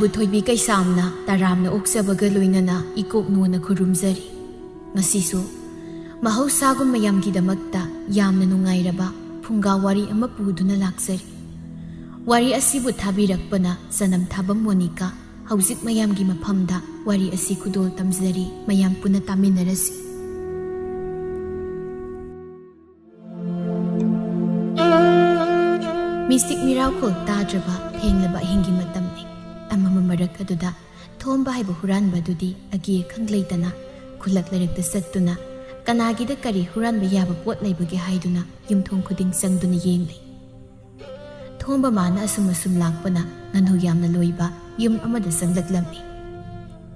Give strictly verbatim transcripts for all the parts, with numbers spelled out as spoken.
ꯊꯣꯏꯕꯤ ꯀꯩꯁꯥꯝꯅ ꯇꯔꯥꯝꯅ ꯑꯣꯛꯆꯕꯒ ꯂꯣꯏꯅꯅ ꯏꯀꯣꯛ ꯅꯣꯟꯅ ꯈꯨꯔꯨꯝꯖꯔꯤ꯫ ꯉꯁꯤꯁꯨ ꯃꯍꯧꯁꯥꯒꯨꯝ ꯃꯌꯥꯝꯒꯤꯗꯃꯛꯇ ꯌꯥꯝꯅ ꯅꯨꯡꯉꯥꯏꯔꯕ ꯐꯨꯡꯒꯥ ꯋꯥꯔꯤ ꯑꯃ ꯄꯨꯗꯨꯅ ꯂꯥꯛꯆꯔꯤ꯫ ꯋꯥꯔꯤ ꯑꯁꯤꯕꯨ ꯊꯥꯕꯤꯔꯛꯄꯅ ꯆꯅꯝ ꯊꯥꯕꯝ ꯃꯣꯅꯤꯀꯥ꯫ ꯍꯧꯖꯤꯛ ꯃꯌꯥꯝꯒꯤ ꯃꯐꯝꯗ ꯋꯥꯔꯤ ꯑꯁꯤ ꯈꯨꯗꯣꯜ ꯇꯝꯖꯔꯤ, ꯃꯌꯥꯝ ꯄꯨꯟꯅ ꯇꯥꯃꯤꯟꯅꯔꯁꯤ꯫ ꯃꯤꯁꯤꯛ ꯃꯤꯔꯥꯎꯈꯣꯜ ꯇꯥꯗ꯭ꯔꯕ ꯊꯦꯡꯂꯕ ꯑꯍꯤꯡꯒꯤ ꯃꯇꯝꯅꯤ꯫ ꯑꯃꯝꯕ ꯃꯔꯛ ꯑꯗꯨꯗ ꯊꯣꯝꯕ ꯍꯥꯏꯕ ꯍꯨꯔꯥꯟꯕ ꯑꯗꯨꯗꯤ ꯑꯀꯤ ꯑꯈꯪ ꯂꯩꯇꯅ ꯈꯨꯜꯂꯛ ꯂꯩꯔꯛꯇ ꯆꯠꯇꯨꯅ ꯀꯅꯥꯒꯤꯗ ꯀꯔꯤ ꯍꯨꯔꯥꯟꯕ ꯌꯥꯕ ꯄꯣꯠ ꯂꯩꯕꯒꯦ ꯍꯥꯏꯗꯨꯅ ꯌꯨꯝꯊꯣꯡ ꯈꯨꯗꯤꯡ ꯆꯪꯗꯨꯅ ꯌꯦꯡꯂꯤ꯫ ꯊꯣꯝꯕ ꯃꯥꯅ ꯑꯁꯨꯝ ꯑꯁꯨꯝ ꯂꯥꯛꯄꯅ ꯉꯥꯅꯨ ꯌꯥꯝꯅ ꯂꯣꯏꯕ ꯌꯨꯝ ꯑꯃꯗ ꯆꯪꯂꯛꯂꯝꯃꯤ꯫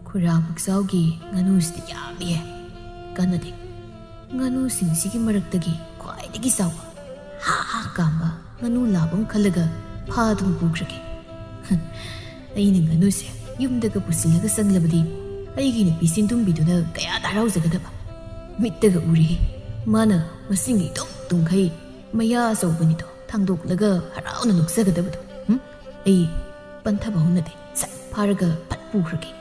"ꯈꯨꯔꯥ ꯄꯨꯛꯆꯥꯎꯒꯤ ꯉꯥꯅꯨꯁꯤꯗꯤ ꯌꯥꯝꯃꯤꯍꯦ꯫ ꯀꯥꯟꯅꯗꯦ꯫ ꯉꯥꯅꯨꯁꯤꯡꯁꯤꯒꯤ ꯃꯔꯛꯇꯒꯤ ꯈ꯭ꯋꯥꯏꯗꯒꯤ ꯆꯥꯎꯕ ꯍꯥ ꯍꯥ ꯀꯥꯝꯕ ꯉꯥꯅꯨ ꯂꯥꯕ ꯑꯃ ꯈꯜꯂꯒ ꯐꯥꯗꯨꯅ ꯄꯨꯈ꯭ꯔꯒꯦ꯫ ꯑꯩꯅ ꯉꯥꯅꯨꯁꯦ ꯌꯨꯝꯗꯒ ꯄꯨꯁꯤꯜꯂꯒ ꯆꯪꯂꯕꯗꯤ ꯑꯩꯒꯤ ꯅꯨꯄꯤ ꯁꯤꯟꯗꯨꯝꯕꯤꯗꯨꯅ ꯀꯌꯥꯗ ꯍꯔꯥꯎꯖꯒꯗꯕ꯫ ꯃꯤꯠꯇꯒ ꯎꯔꯦ꯫ ꯃꯥꯅ ꯃꯁꯤꯡ ꯏꯇꯨꯝ ꯇꯨꯝꯈꯩ ꯃꯌꯥ ꯑꯆꯧꯕꯅꯤꯗꯣ ꯊꯥꯡꯗꯣꯛꯂꯒ ꯍꯔꯥꯎꯅ ꯅꯣꯛꯆꯒꯗꯕꯗꯣ꯫ ꯎꯝ? ꯑꯩ ꯄꯟꯊꯕ ꯍꯧꯅꯗꯦ꯫ ꯁꯠ ꯐꯥꯔꯒ ꯐꯠ ꯄꯨꯈ꯭ꯔꯒꯦ꯫"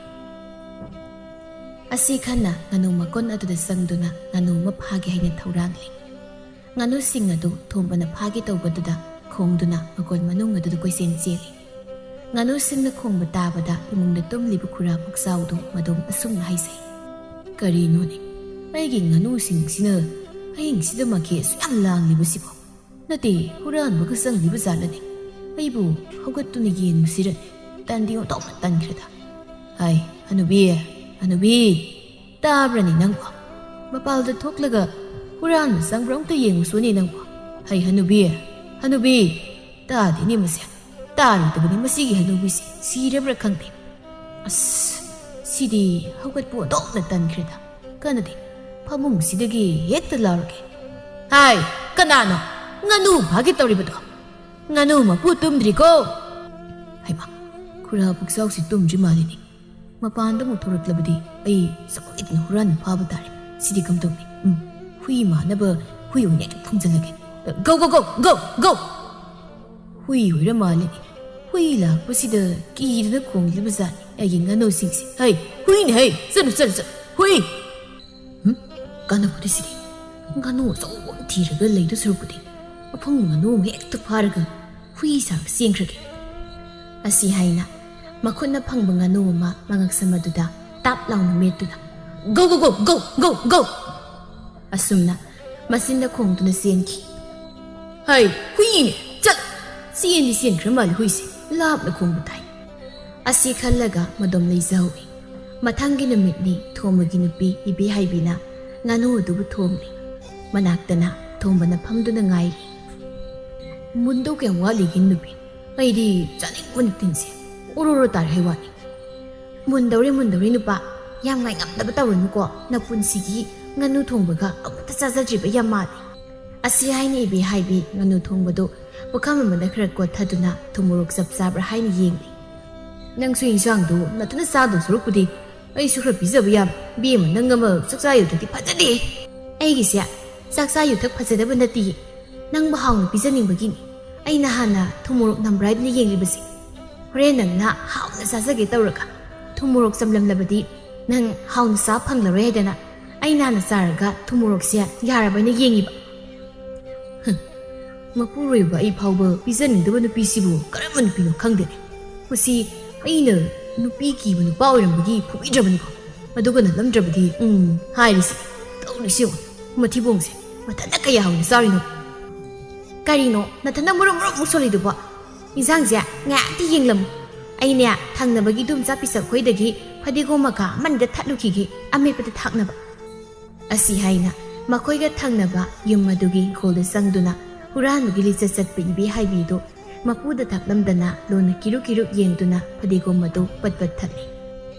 ꯑꯁꯤ ꯈꯟꯅ ꯉꯥꯅꯨ ꯃꯀꯣꯟ ꯑꯗꯨꯗ ꯆꯪꯗꯨꯅ ꯉꯥꯅꯨ ꯑꯃ ꯐꯥꯒꯦ ꯍꯥꯏꯅ ꯊꯧꯔꯥꯡꯂꯤ꯫ ꯉꯥꯅꯨꯁꯤꯡ ꯑꯗꯨ ꯊꯣꯝꯕꯅ ꯐꯥꯒꯦ ꯇꯧꯕꯗꯨꯗ ꯈꯣꯡꯗꯨꯅ ꯃꯀꯣꯟ ꯃꯅꯨꯡ ꯑꯗꯨꯗ ꯀꯣꯏꯆꯦꯟ ꯆꯦꯜꯂꯤ꯫ ꯉꯥꯅꯨꯁꯤꯡꯅ ꯈꯣꯡꯕ ꯇꯥꯕꯗ ꯏꯃꯨꯡꯗ ꯇꯨꯝꯂꯤꯕ ꯈꯨꯔꯥ ꯄꯨꯛꯆꯥꯎꯗꯨ ꯃꯗꯣꯝ ꯑꯁꯨꯝꯅ ꯍꯥꯏꯖꯩ꯫ "ꯀꯔꯤꯅꯣꯅꯦ, ꯑꯩꯒꯤ ꯉꯥꯅꯨꯁꯤꯡꯁꯤꯅ ꯑꯍꯤꯡꯁꯤꯗ ꯃꯈꯦ ꯑꯁꯨꯛ ꯌꯥꯝ ꯂꯥꯡꯂꯤꯕꯁꯤꯕꯣ? ꯅꯠꯇꯦ, ꯍꯨꯔꯥꯟꯕꯒ ꯆꯪꯂꯤꯕ ꯖꯥꯠꯂꯅꯦ? ꯑꯩꯕꯨ ꯍꯧꯒꯠꯇꯨꯅ ꯌꯦꯡꯉꯨꯁꯤꯔꯅꯦ? ꯇꯟꯗꯤ ꯑꯣꯟꯊꯣꯛꯅ ꯇꯟꯈ꯭ꯔꯦꯗ꯫ ꯍꯥꯏ, ꯍꯅꯨꯕꯤ, ꯍꯅꯨꯕꯤ, ꯇꯥꯕ꯭ꯔꯅꯦ ꯅꯪꯕꯣ? ꯃꯄꯥꯜꯗ ꯊꯣꯛꯂꯒ ꯍꯨꯔꯥꯟꯕ ꯆꯪꯕ꯭ꯔꯥ ꯑꯝꯇ ꯌꯦꯡꯉꯨꯁꯨꯅꯦ ꯅꯪꯕꯣ꯫ ꯍꯩ, ꯍꯅꯨꯕꯤ, ꯍꯅꯨꯕꯤ, ꯇꯥꯗꯦꯅꯦ ꯃꯁꯦ꯫ ꯇꯥꯔꯣꯏꯗꯕꯅꯤ ꯃꯁꯤꯒꯤ ꯍꯅꯨꯕꯤꯁꯦ, ꯁꯤꯔꯕ꯭ꯔꯥ ꯈꯪꯗꯦ꯫ ꯑꯁ, ꯁꯤꯗꯤ ꯍꯧꯒꯠꯄ ꯑꯣꯟꯊꯣꯛꯅ ꯇꯟꯈ꯭ꯔꯦꯗ꯫ ꯀꯥꯟꯅꯗꯦ, ꯐꯃꯨꯡꯁꯤꯗꯒꯤ ꯍꯦꯛꯇ ꯂꯥꯎꯔꯒꯦ꯫ ꯍꯥꯏ, ꯀꯅꯥꯅꯣ? ꯉꯥꯅꯨ ꯐꯥꯒꯦ ꯇꯧꯔꯤꯕꯗꯣ? ꯉꯥꯅꯨ ꯃꯄꯨ ꯇꯨꯝꯗ꯭ꯔꯤꯀꯣ?" ꯍꯩꯃꯥ, ꯈꯨꯔꯥ ꯄꯨꯛꯆꯥꯎꯁꯤ ꯇꯨꯝꯗ꯭ꯔꯤ ꯃꯥꯜꯂꯤꯅꯦ꯫ ꯃꯄꯥꯟꯗ ꯑꯃꯨꯛ ꯊꯣꯔꯛꯂꯕꯗꯤ ꯑꯩ ꯁꯣꯏꯗꯅ ꯍꯨꯔꯥꯟꯕ ꯐꯥꯕ ꯇꯥꯔꯦ꯫ ꯁꯤꯗꯤ ꯀꯝꯗꯧꯅꯤ? ꯎꯝ, ꯍꯨꯏ ꯃꯥꯟꯅꯕ ꯍꯨꯏ ꯑꯣꯏꯅ ꯍꯦꯛꯇ ꯊꯣꯡꯖꯤꯜꯂꯒꯦ꯫ Go, go, go, go, go! ꯍꯨꯏ ꯑꯣꯏꯔ ꯃꯥꯜꯂꯦ꯫ ꯍꯨꯏ ꯂꯥꯛꯄꯁꯤꯗ ꯀꯤꯗꯨꯅ ꯈꯣꯡꯂꯤꯕꯖꯥꯠꯅꯤ ꯑꯩꯒꯤ ꯉꯥꯅꯨꯁꯤꯡꯁꯦ꯫ "ꯍꯩ, ꯍꯨꯏꯅꯦ ꯍꯩ! ꯆꯠꯂꯨ, ꯆꯠꯂꯨ, ꯆꯠꯂꯨ! ꯍꯨꯏ!" ꯍꯨꯝ? ꯀꯥꯟꯅꯕꯗꯤ ꯁꯤꯗꯤ꯫ ꯉꯥꯅꯨ ꯑꯆꯧꯕ ꯑꯃ ꯊꯤꯔꯒ ꯂꯩꯗꯨ ꯁꯔꯨꯛꯄꯨꯗꯤ ꯑꯐꯪꯕ ꯉꯥꯅꯨ ꯑꯃ ꯍꯦꯛꯇ ꯐꯥꯔꯒ ꯍꯨꯏ ꯁꯥꯔꯒ ꯆꯦꯟꯈ꯭ꯔꯒꯦ꯫ ꯑꯁꯤ ꯍꯥꯏꯅ ꯃꯈꯨꯠꯅ ꯐꯪꯕ ꯉꯥꯅꯨ ꯑꯃ ꯃꯉꯛꯁꯝ ꯑꯗꯨꯗ ꯇꯥꯞ ꯂꯥꯎꯅ ꯃꯦꯠꯇꯨꯅ, "Go, go, go, go, go, go!" ꯑꯁꯨꯝꯅ ꯃꯆꯤꯟꯗ ꯈꯣꯡꯗꯨꯅ ꯆꯦꯟꯈꯤ꯫ "ꯍꯩ, ꯍꯨꯏꯅꯦ! ꯆꯠ!" ꯆꯦꯟꯗꯤ ꯆꯦꯟꯈ꯭ꯔ ꯃꯥꯜꯂꯦ ꯍꯨꯏꯁꯦ, ꯂꯥꯞꯅ ꯈꯣꯡꯕ ꯇꯥꯏ꯫ ꯑꯁꯤ ꯈꯜꯂꯒ ꯃꯗꯣꯝ ꯂꯩꯖꯍꯧꯏ꯫ ꯃꯊꯪꯒꯤ ꯅꯨꯃꯤꯠꯅꯤ ꯊꯣꯝꯕꯒꯤ ꯅꯨꯄꯤ ꯏꯕꯦ ꯍꯥꯏꯕꯤꯅ ꯉꯥꯅꯨ ꯑꯗꯨꯕꯨ ꯊꯣꯝꯂꯤ꯫ ꯃꯅꯥꯛꯇꯅ ꯊꯣꯝꯕꯅ ꯐꯝꯗꯨꯅ ꯉꯥꯏꯔꯤ꯫ "ꯃꯨꯟꯗꯧ ꯀꯌꯥꯝ ꯋꯥꯠꯂꯤꯒꯦ ꯅꯨꯄꯤ? ꯑꯩꯗꯤ ꯆꯥꯅꯤꯡꯕꯅ ꯇꯤꯟꯁꯦ ꯑꯣꯔꯣ ꯑꯣꯔꯣ ꯇꯥꯔꯦ ꯍꯥꯏ ꯋꯥꯅꯤ꯫" "ꯃꯨꯟꯗꯧꯔꯦ, ꯃꯨꯟꯗꯧꯔꯦ ꯅꯨꯄꯥ꯫ ꯌꯥꯝ ꯉꯥꯏ ꯉꯝꯗꯕ ꯇꯧꯔꯨꯅꯨꯀꯣ꯫ ꯅꯄꯨꯟꯁꯤꯒꯤ ꯉꯥꯅꯨ ꯊꯣꯡꯕꯒ ꯑꯃꯨꯛꯇ ꯆꯥꯖꯗ꯭ꯔꯤꯕ ꯌꯥꯝ ꯃꯥꯜꯂꯤ꯫" ꯑꯁꯤ ꯍꯥꯏꯅ ꯏꯕꯦ ꯍꯥꯏꯕꯤ ꯉꯥꯅꯨ ꯊꯣꯡꯕꯗꯨ ꯄꯨꯈꯝ ꯑꯃꯗ ꯈꯔ ꯀꯣꯠꯊꯗꯨꯅ ꯊꯨꯝ ꯃꯣꯔꯣꯛ ꯆꯞ ꯆꯥꯕ꯭ꯔꯥ ꯍꯥꯏꯅ ꯌꯦꯡꯂꯤ꯫ "ꯅꯪꯁꯨ ꯏꯟꯁꯥꯡꯗꯨ ꯅꯊꯟꯅ ꯆꯥꯗꯧ ꯁꯔꯨꯛꯄꯨꯗꯤ ꯑꯩꯁꯨ ꯈꯔ ꯄꯤꯖꯕ ꯌꯥꯕ꯫ ꯏꯕꯦꯝꯃ, ꯅꯪ ꯑꯃ ꯆꯥꯛꯆꯥ ꯌꯨꯊꯛꯇꯤ ꯐꯖꯗꯦ꯫" "ꯑꯩꯒꯤꯁꯦ ꯆꯥꯛꯆꯥ ꯌꯨꯊꯛ ꯐꯖꯗꯕ ꯅꯠꯇꯤꯌꯦ꯫ ꯅꯪꯕꯨ ꯍꯥꯎꯅ ꯄꯤꯖꯅꯤꯡꯕꯒꯤꯅꯤ ꯑꯩꯅ ꯍꯥꯟꯅ ꯊꯨꯝ ꯃꯣꯔꯣꯛ ꯅꯝꯕ꯭ꯔꯥ ꯍꯥꯏꯗꯨꯅ ꯌꯦꯡꯂꯤꯕꯁꯦ꯫ ꯍꯣꯔꯦꯟ ꯅꯪꯅ ꯍꯥꯎꯅ ꯆꯥꯖꯒꯦ ꯇꯧꯔꯒ ꯊꯨꯝ ꯃꯣꯔꯣꯛ ꯆꯝꯂꯝꯂꯕꯗꯤ ꯅꯪ ꯍꯥꯎꯅ ꯆꯥ ꯐꯪꯂꯔꯣꯏ ꯍꯥꯏꯗꯅ ꯑꯩꯅ ꯍꯥꯟꯅ ꯆꯥꯔꯒ ꯊꯨꯝ ꯃꯣꯔꯣꯛꯁꯦ ꯌꯥꯔꯕ ꯍꯥꯏꯅ ꯌꯦꯡꯉꯤꯕ꯫" ꯍꯝ, ꯃꯄꯨꯔꯣꯏꯕ ꯑꯩ ꯐꯥꯎꯕ ꯄꯤꯖꯅꯤꯡꯗꯕ ꯅꯨꯄꯤꯁꯤꯕꯨ ꯀꯔꯝꯕ ꯅꯨꯄꯤꯅꯣ ꯈꯪꯗꯦꯅꯦ꯫ ꯃꯁꯤ ꯑꯩꯅ ꯅꯨꯄꯤ ꯀꯤꯕ ꯅꯨꯄꯥ ꯑꯣꯏꯔꯝꯕꯒꯤ ꯐꯨꯕꯤꯗ꯭ꯔꯕꯅꯤꯀꯣ꯫ ꯑꯗꯨꯒ ꯅꯠꯂꯝꯗ꯭ꯔꯕꯗꯤ, ꯎꯝ, ꯍꯥꯏꯔꯤꯁꯤ꯫ ꯇꯧꯔꯤꯁꯤ ꯌꯦꯡꯉꯨ, ꯃꯊꯤꯕꯣꯡꯁꯦ ꯃꯊꯟꯇ ꯀꯌꯥ ꯍꯧꯅ ꯆꯥꯔꯤꯅꯣ꯫ ꯀꯔꯤꯅꯣ ꯅꯊꯟꯇ ꯃꯨꯔꯨꯝ ꯃꯨꯔꯨꯝ ꯃꯨꯛ ꯁꯣꯜꯂꯤꯗꯨꯕꯣ? ꯏꯟꯁꯥꯡꯁꯦ ꯉꯥꯏꯍꯥꯛꯇꯤ ꯌꯦꯡꯂꯝꯃꯨ꯫ ꯑꯩꯅꯦ ꯊꯪꯅꯕꯒꯤ ꯏꯗꯣꯝꯆꯥ ꯄꯤꯁꯛ ꯈꯣꯏꯗꯒꯤ ꯐꯗꯤꯒꯣꯝ ꯃꯀꯥ ꯑꯃꯅꯤꯗ ꯊꯠꯂꯨꯈꯤꯒꯦ, ꯑꯃꯦꯠꯄꯗ ꯊꯥꯛꯅꯕ꯫ ꯑꯁꯤ ꯍꯥꯏꯅ ꯃꯈꯣꯏꯒ ꯊꯪꯅꯕ ꯌꯨꯝ ꯑꯗꯨꯒꯤ ꯏꯪꯈꯣꯜꯗ ꯆꯪꯗꯨꯅ ꯍꯨꯔꯥꯟꯕꯒꯤ ꯂꯤꯆꯠ ꯆꯠꯄ ꯏꯕꯦ ꯍꯥꯏꯕꯤꯗꯨ ꯃꯄꯨꯗ ꯊꯥꯛꯂꯝꯗꯅ ꯂꯣꯟꯅ ꯀꯤꯔꯨꯛ ꯀꯤꯔꯨꯛ ꯌꯦꯡꯗꯨꯅ ꯐꯗꯤꯒꯣꯝ ꯑꯗꯨ ꯄꯠ ꯄꯠ ꯊꯠꯂꯤ꯫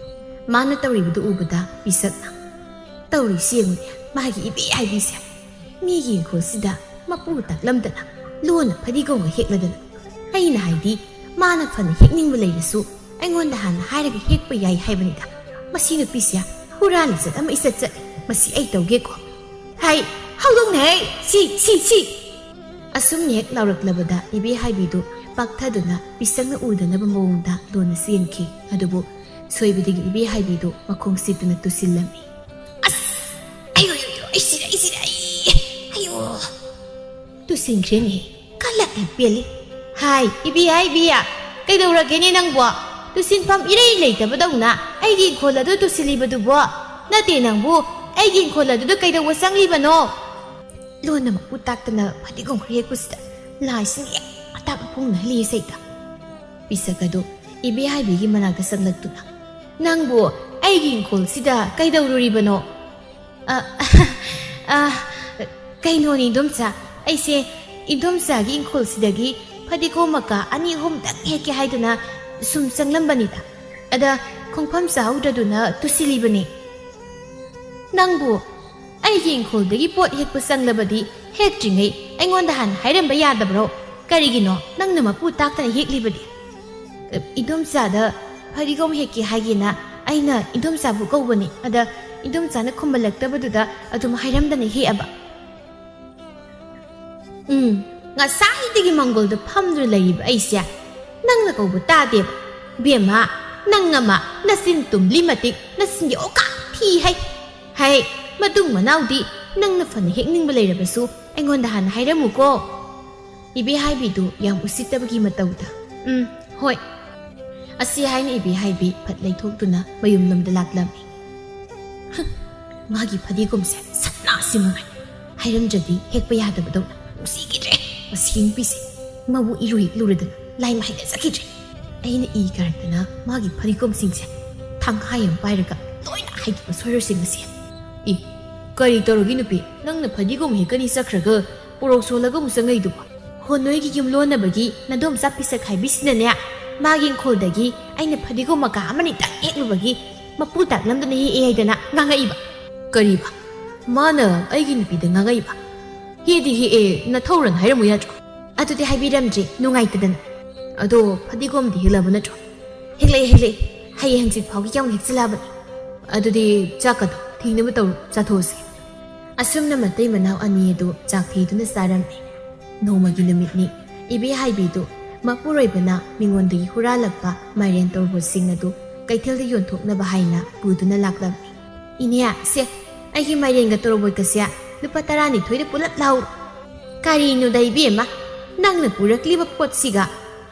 ꯃꯥꯅ ꯇꯧꯔꯤꯕꯗꯨ ꯎꯕꯗ ꯄꯤꯁꯛꯅ, "ꯇꯧꯔꯤꯁꯤ ꯌꯦꯡꯉꯨꯅꯦ, ꯃꯥꯒꯤ ꯏꯕꯦ ꯍꯥꯏꯕꯤꯁꯦ꯫ ꯃꯤꯒꯤ ꯏꯪꯈꯣꯜꯁꯤꯗ ꯃꯄꯨ ꯇꯥꯛꯂꯝꯗꯅ ꯂꯣꯟꯅ ꯐꯗꯤꯒꯣꯝꯒ ꯍꯦꯛꯂꯗꯅ꯫ ꯑꯩꯅ ꯍꯥꯏꯗꯤ ꯃꯥꯅ ꯐꯅ ꯍꯦꯛꯅꯤꯡꯕ ꯂꯩꯔꯁꯨ ꯑꯩꯉꯣꯟꯗ ꯍꯥꯟꯅ ꯍꯥꯏꯔꯒ ꯍꯦꯛꯄ ꯌꯥꯏ ꯍꯥꯏꯕꯅꯤꯗ꯫ ꯃꯁꯤ ꯅꯨꯄꯤꯁꯦ ꯍꯨꯔꯥꯟ ꯂꯤꯆꯠ ꯑꯃ ꯏꯆꯠ ꯆꯠꯂꯦ꯫ ꯃꯁꯤ ꯑꯩ ꯇꯧꯒꯦꯀꯣ꯫ ꯍꯥꯏ, ꯍꯧꯗꯣꯡꯅꯦ ꯍꯥꯏ, ꯁꯤ, ꯁꯤ, ꯁꯤ!" ꯑꯁꯨꯝ ꯍꯦꯛ ꯂꯥꯎꯔꯛꯂꯕꯗ ꯏꯕꯦ ꯍꯥꯏꯕꯤꯗꯨ ꯄꯥꯛꯊꯗꯨꯅ ꯄꯤꯁꯛꯅ ꯎꯗꯅꯕ ꯃꯑꯣꯡꯗ ꯂꯣꯟꯅ ꯆꯦꯟꯈꯤ꯫ ꯑꯗꯨꯕꯨ ꯁꯣꯏꯕꯗꯒꯤ ꯏꯕꯦꯍꯥꯏꯕꯤꯗꯨ ꯃꯈꯣꯡ ꯁꯤꯠꯇꯨꯅ ꯇꯨꯁꯤꯜꯂꯝꯃꯤ꯫ "ꯑꯁ! ꯑꯩ, ꯑꯩ, ꯑꯩ, ꯑꯩ ꯁꯤꯔꯦ, ꯑꯩ ꯁꯤꯔꯦ, ꯑꯩ! ꯑꯌꯣ!" ꯇꯨꯁꯤꯟꯈ꯭ꯔꯦꯅꯦ꯫ ꯀꯜꯂꯛꯅ ꯄꯦꯜꯂꯤ꯫ "ꯍꯥꯏ, ꯏꯕꯦꯍꯥꯏꯕꯤ, ꯀꯩꯗꯧꯔꯒꯦꯅꯦ ꯅꯪꯕꯣ? ꯇꯨꯁꯤꯟꯐꯝ ꯏꯔꯩ ꯂꯩꯇꯕꯗꯧꯅ ꯑꯩꯒꯤ ꯏꯪꯈꯣꯜ ꯑꯗꯨ ꯇꯨꯁꯤꯜꯂꯤꯕꯗꯨꯕꯣ? ꯅꯠꯇꯦ ꯅꯪꯕꯨ, ꯑꯩꯒꯤ ꯏꯪꯈꯣꯜ ꯑꯗꯨꯗ ꯀꯩꯗꯧꯕ ꯆꯪꯂꯤꯕꯅꯣ?" ꯂꯣꯟꯅ ꯃꯄꯨ ꯇꯥꯛꯇꯅ ꯐꯗꯤꯒꯣꯝ ꯈꯔ ꯍꯦꯛꯄꯁꯤꯗ ꯂꯥꯏꯁꯤꯅ ꯍꯦꯛ ꯑꯇꯥꯛꯄ ꯐꯣꯡꯅ ꯍꯜꯂꯤ ꯏꯁꯩꯗ꯫ ꯄꯤꯁꯛ ꯑꯗꯨ ꯏꯕꯦꯍꯥꯏꯕꯤꯒꯤ ꯃꯅꯥꯛꯇ ꯆꯪꯂꯛꯇꯨꯅ, "ꯅꯪꯕꯨ ꯑꯩꯒꯤ ꯏꯪꯈꯣꯜꯁꯤꯗ ꯀꯩꯗꯧꯔꯨꯔꯤꯕꯅꯣ?" "ꯑ, ꯑ, ꯀꯩꯅꯣꯅꯤ ꯏꯗꯣꯝꯆꯥ, ꯑꯩꯁꯦ ꯏꯗꯣꯝꯆꯥꯒꯤ ꯏꯪꯈꯣꯜꯁꯤꯗꯒꯤ ꯐꯗꯤꯒꯣꯝ ꯃꯀꯥ ꯑꯅꯤ ꯑꯍꯨꯝꯗꯪ ꯍꯦꯛꯀꯦ ꯍꯥꯏꯗꯨꯅ ꯁꯨꯝ ꯆꯪꯂꯝꯕꯅꯤꯗ꯫ ꯑꯗ ꯈꯣꯡꯐꯝ ꯆꯥꯍꯧꯗ꯭ꯔꯗꯨꯅ ꯇꯨꯁꯤꯜꯂꯤꯕꯅꯤ꯫" "ꯅꯪꯕꯨ ꯑꯩꯒꯤ ꯏꯪꯈꯣꯜꯗꯒꯤ ꯄꯣꯠ ꯍꯦꯛꯄ ꯆꯪꯂꯕꯗꯤ ꯍꯦꯛꯇ꯭ꯔꯤꯉꯩ ꯑꯩꯉꯣꯟꯗ ꯍꯥꯟꯅ ꯍꯥꯏꯔꯝꯕ ꯌꯥꯗꯕ꯭ꯔꯣ? ꯀꯔꯤꯒꯤꯅꯣ ꯅꯪꯅ ꯃꯄꯨ ꯇꯥꯛꯇꯅ ꯍꯦꯛꯂꯤꯕꯗꯤ?" "ꯏꯗꯣꯝꯆꯥꯗ ꯐꯗꯤꯒꯣꯝ ꯍꯦꯛꯀꯦ ꯍꯥꯏꯒꯦꯅ ꯑꯩꯅ ꯏꯗꯣꯝꯆꯥꯕꯨ ꯀꯧꯕꯅꯤ꯫ ꯑꯗ ꯏꯗꯣꯝꯆꯥꯅ ꯈꯨꯝꯕꯂꯛꯇꯕꯗꯨꯗ ꯑꯗꯨꯝ ꯍꯥꯏꯔꯝꯗꯅ ꯍꯦꯛꯑꯕ꯫" "ꯎꯝ, ꯉꯁꯥꯏꯗꯒꯤ ꯃꯪꯒꯣꯜꯗ ꯐꯝꯗꯨꯅ ꯂꯩꯔꯤꯕ ꯑꯩꯁꯦ ꯅꯪꯅ ꯀꯧꯕ ꯇꯥꯗꯦꯕ꯫ ꯕꯦꯝꯃ, ꯅꯪ ꯑꯃ ꯅꯆꯤꯟ ꯇꯨꯝꯂꯤ ꯃꯇꯤꯛ ꯅꯆꯤꯟꯒꯤ ꯑꯣꯀꯥ ꯊꯤ ꯍꯥꯏ꯫ ꯍꯥꯏ, ꯃꯇꯨꯡ ꯃꯅꯥꯎꯗꯤ ꯅꯪꯅ ꯐꯅ ꯍꯦꯛꯅꯤꯡꯕ ꯂꯩꯔꯕꯁꯨ ꯑꯩꯉꯣꯟꯗ ꯍꯥꯟꯅ ꯍꯥꯏꯔꯝꯃꯨꯀꯣ꯫" ꯏꯕꯦꯍꯥꯏꯕꯤꯗꯨ ꯌꯥꯝ ꯎꯁꯤꯠꯇꯕꯒꯤ ꯃꯇꯧꯗ, "ꯎꯝ, ꯍꯣꯏ꯫" ꯑꯁꯤ ꯍꯥꯏꯅ ꯏꯕꯦꯍꯥꯏꯕꯤ ꯐꯠ ꯂꯩꯊꯣꯛꯇꯨꯅ ꯃꯌꯨꯝꯂꯣꯝꯗ ꯂꯥꯛꯂꯝꯃꯤ꯫ "ꯍ, ꯃꯥꯒꯤ ꯐꯗꯤꯒꯣꯝꯁꯦ ꯁꯠꯅꯥꯁꯤ ꯃꯉꯥꯏ꯫ ꯍꯥꯏꯔꯝꯗ꯭ꯔꯗꯤ ꯍꯦꯛꯄ ꯌꯥꯗꯕꯗꯧꯅ ꯅꯨꯡꯁꯤꯈꯤꯗ꯭ꯔꯦ꯫ ꯃꯁꯤ ꯅꯨꯄꯤꯁꯦ ꯃꯕꯨ ꯏꯔꯨ ꯍꯦꯛ ꯂꯨꯔꯗꯅ ꯂꯥꯏ ꯃꯍꯩꯗ ꯆꯠꯈꯤꯗ꯭ꯔꯦ꯫ ꯑꯩꯅ ꯏ ꯀꯥꯔꯛꯇꯅ ꯃꯥꯒꯤ ꯐꯗꯤꯒꯣꯝꯁꯤꯡꯁꯦ ꯊꯥꯡꯈꯥꯏ ꯑꯃ ꯄꯥꯏꯔꯒ ꯂꯣꯏꯅ ꯍꯩꯗꯣꯛꯄ ꯁꯣꯏꯔꯣꯏꯁꯦ ꯉꯁꯤ꯫" "ꯏ, ꯀꯔꯤ ꯇꯧꯔꯒꯦ ꯅꯨꯄꯤ? ꯅꯪꯅ ꯐꯗꯤꯒꯣꯝ ꯍꯦꯛꯀꯅꯤ ꯆꯠꯈ꯭ꯔꯒ ꯄꯣꯔꯣꯛ ꯁꯣꯜꯂꯒ ꯑꯃꯨꯛ ꯆꯪꯉꯛꯏꯗꯨꯕꯣ?" "ꯍꯣ, ꯅꯣꯏꯒꯤ ꯌꯨꯝꯂꯣꯟꯅꯕꯒꯤ ꯅꯗꯣꯝꯆꯥ ꯄꯤꯁꯛ ꯍꯥꯏꯕꯤꯁꯤꯅꯅꯦ, ꯃꯥꯒꯤ ꯏꯪꯈꯣꯜꯗꯒꯤ ꯑꯩꯅ ꯐꯗꯤꯒꯣꯝ ꯃꯀꯥ ꯑꯃꯅꯤꯇꯪ ꯍꯦꯛꯂꯨꯕꯒꯤ ꯃꯄꯨ ꯇꯥꯛꯂꯝꯗꯅ ꯍꯦꯛꯑꯦ ꯍꯥꯏꯗꯅ ꯉꯥꯡꯉꯛꯏꯕ꯫" "ꯀꯔꯤꯕ? ꯃꯥꯅ ꯑꯩꯒꯤ ꯅꯨꯄꯤꯗ ꯉꯥꯡꯉꯛꯏꯕ?" "ꯍꯦꯛꯗꯤ ꯍꯦꯛꯑꯦ, ꯅꯊꯧꯔꯅ ꯍꯥꯏꯔꯝꯃꯨ ꯌꯥꯗ꯭ꯔꯣ?" "ꯑꯗꯨꯗꯤ ꯍꯥꯏꯕꯤꯔꯝꯗ꯭ꯔꯦ, ꯅꯨꯡꯉꯥꯏꯇꯗꯅ꯫" "ꯑꯗꯣ ꯐꯗꯤꯒꯣꯝꯗꯤ ꯍꯦꯛꯂꯕ ꯅꯠꯇ꯭ꯔꯣ?" "ꯍꯦꯛꯂꯛꯑꯦ, ꯍꯦꯛꯂꯛꯑꯦ꯫ ꯍꯌꯦꯡ ꯍꯪꯆꯤꯠ ꯐꯥꯎꯒꯤ ꯌꯥꯝ ꯍꯦꯛꯆꯜꯂꯛꯑꯕꯅꯤ꯫" "ꯑꯗꯨꯗꯤ ꯆꯥꯛꯀꯗꯣ ꯊꯤꯅꯕ ꯇꯧꯔꯣ, ꯆꯥꯊꯣꯛꯑꯁꯤ꯫" ꯑꯁꯨꯝꯅ ꯃꯇꯩ ꯃꯅꯥꯎ ꯑꯅꯤ ꯑꯗꯨ ꯆꯥꯛ ꯊꯤꯗꯨꯅ ꯆꯥꯔꯝꯃꯤ꯫ ꯅꯣꯡꯃꯒꯤ ꯅꯨꯃꯤꯠꯅꯤ꯫ ꯏꯕꯦꯍꯥꯏꯕꯤꯗꯨ ꯃꯄꯨꯔꯣꯏꯕꯅ ꯃꯤꯉꯣꯟꯗꯒꯤ ꯍꯨꯔꯥꯜꯂꯛꯄ ꯃꯥꯏꯔꯦꯟ ꯇꯣꯔꯕꯣꯠꯁꯤꯡ ꯑꯗꯨ ꯀꯩꯊꯦꯜꯗ ꯌꯣꯟꯊꯣꯛꯅꯕ ꯍꯥꯏꯅ ꯄꯨꯗꯨꯅ ꯂꯥꯛꯂꯝꯃꯤ꯫ "ꯏꯅꯦ, ꯁꯦ, ꯑꯩꯒꯤ ꯃꯥꯏꯔꯦꯟꯒ ꯇꯣꯔꯕꯣꯠꯀꯁꯦ ꯂꯨꯄꯥ ꯇꯔꯥꯅꯤꯊꯣꯏꯗ ꯄꯨꯂꯞ ꯂꯧꯔꯣ꯫" "ꯀꯔꯤꯅꯣꯗ ꯏꯕꯦꯝꯃ, ꯅꯪꯅ ꯄꯨꯔꯛꯂꯤꯕ ꯄꯣꯠꯁꯤꯒ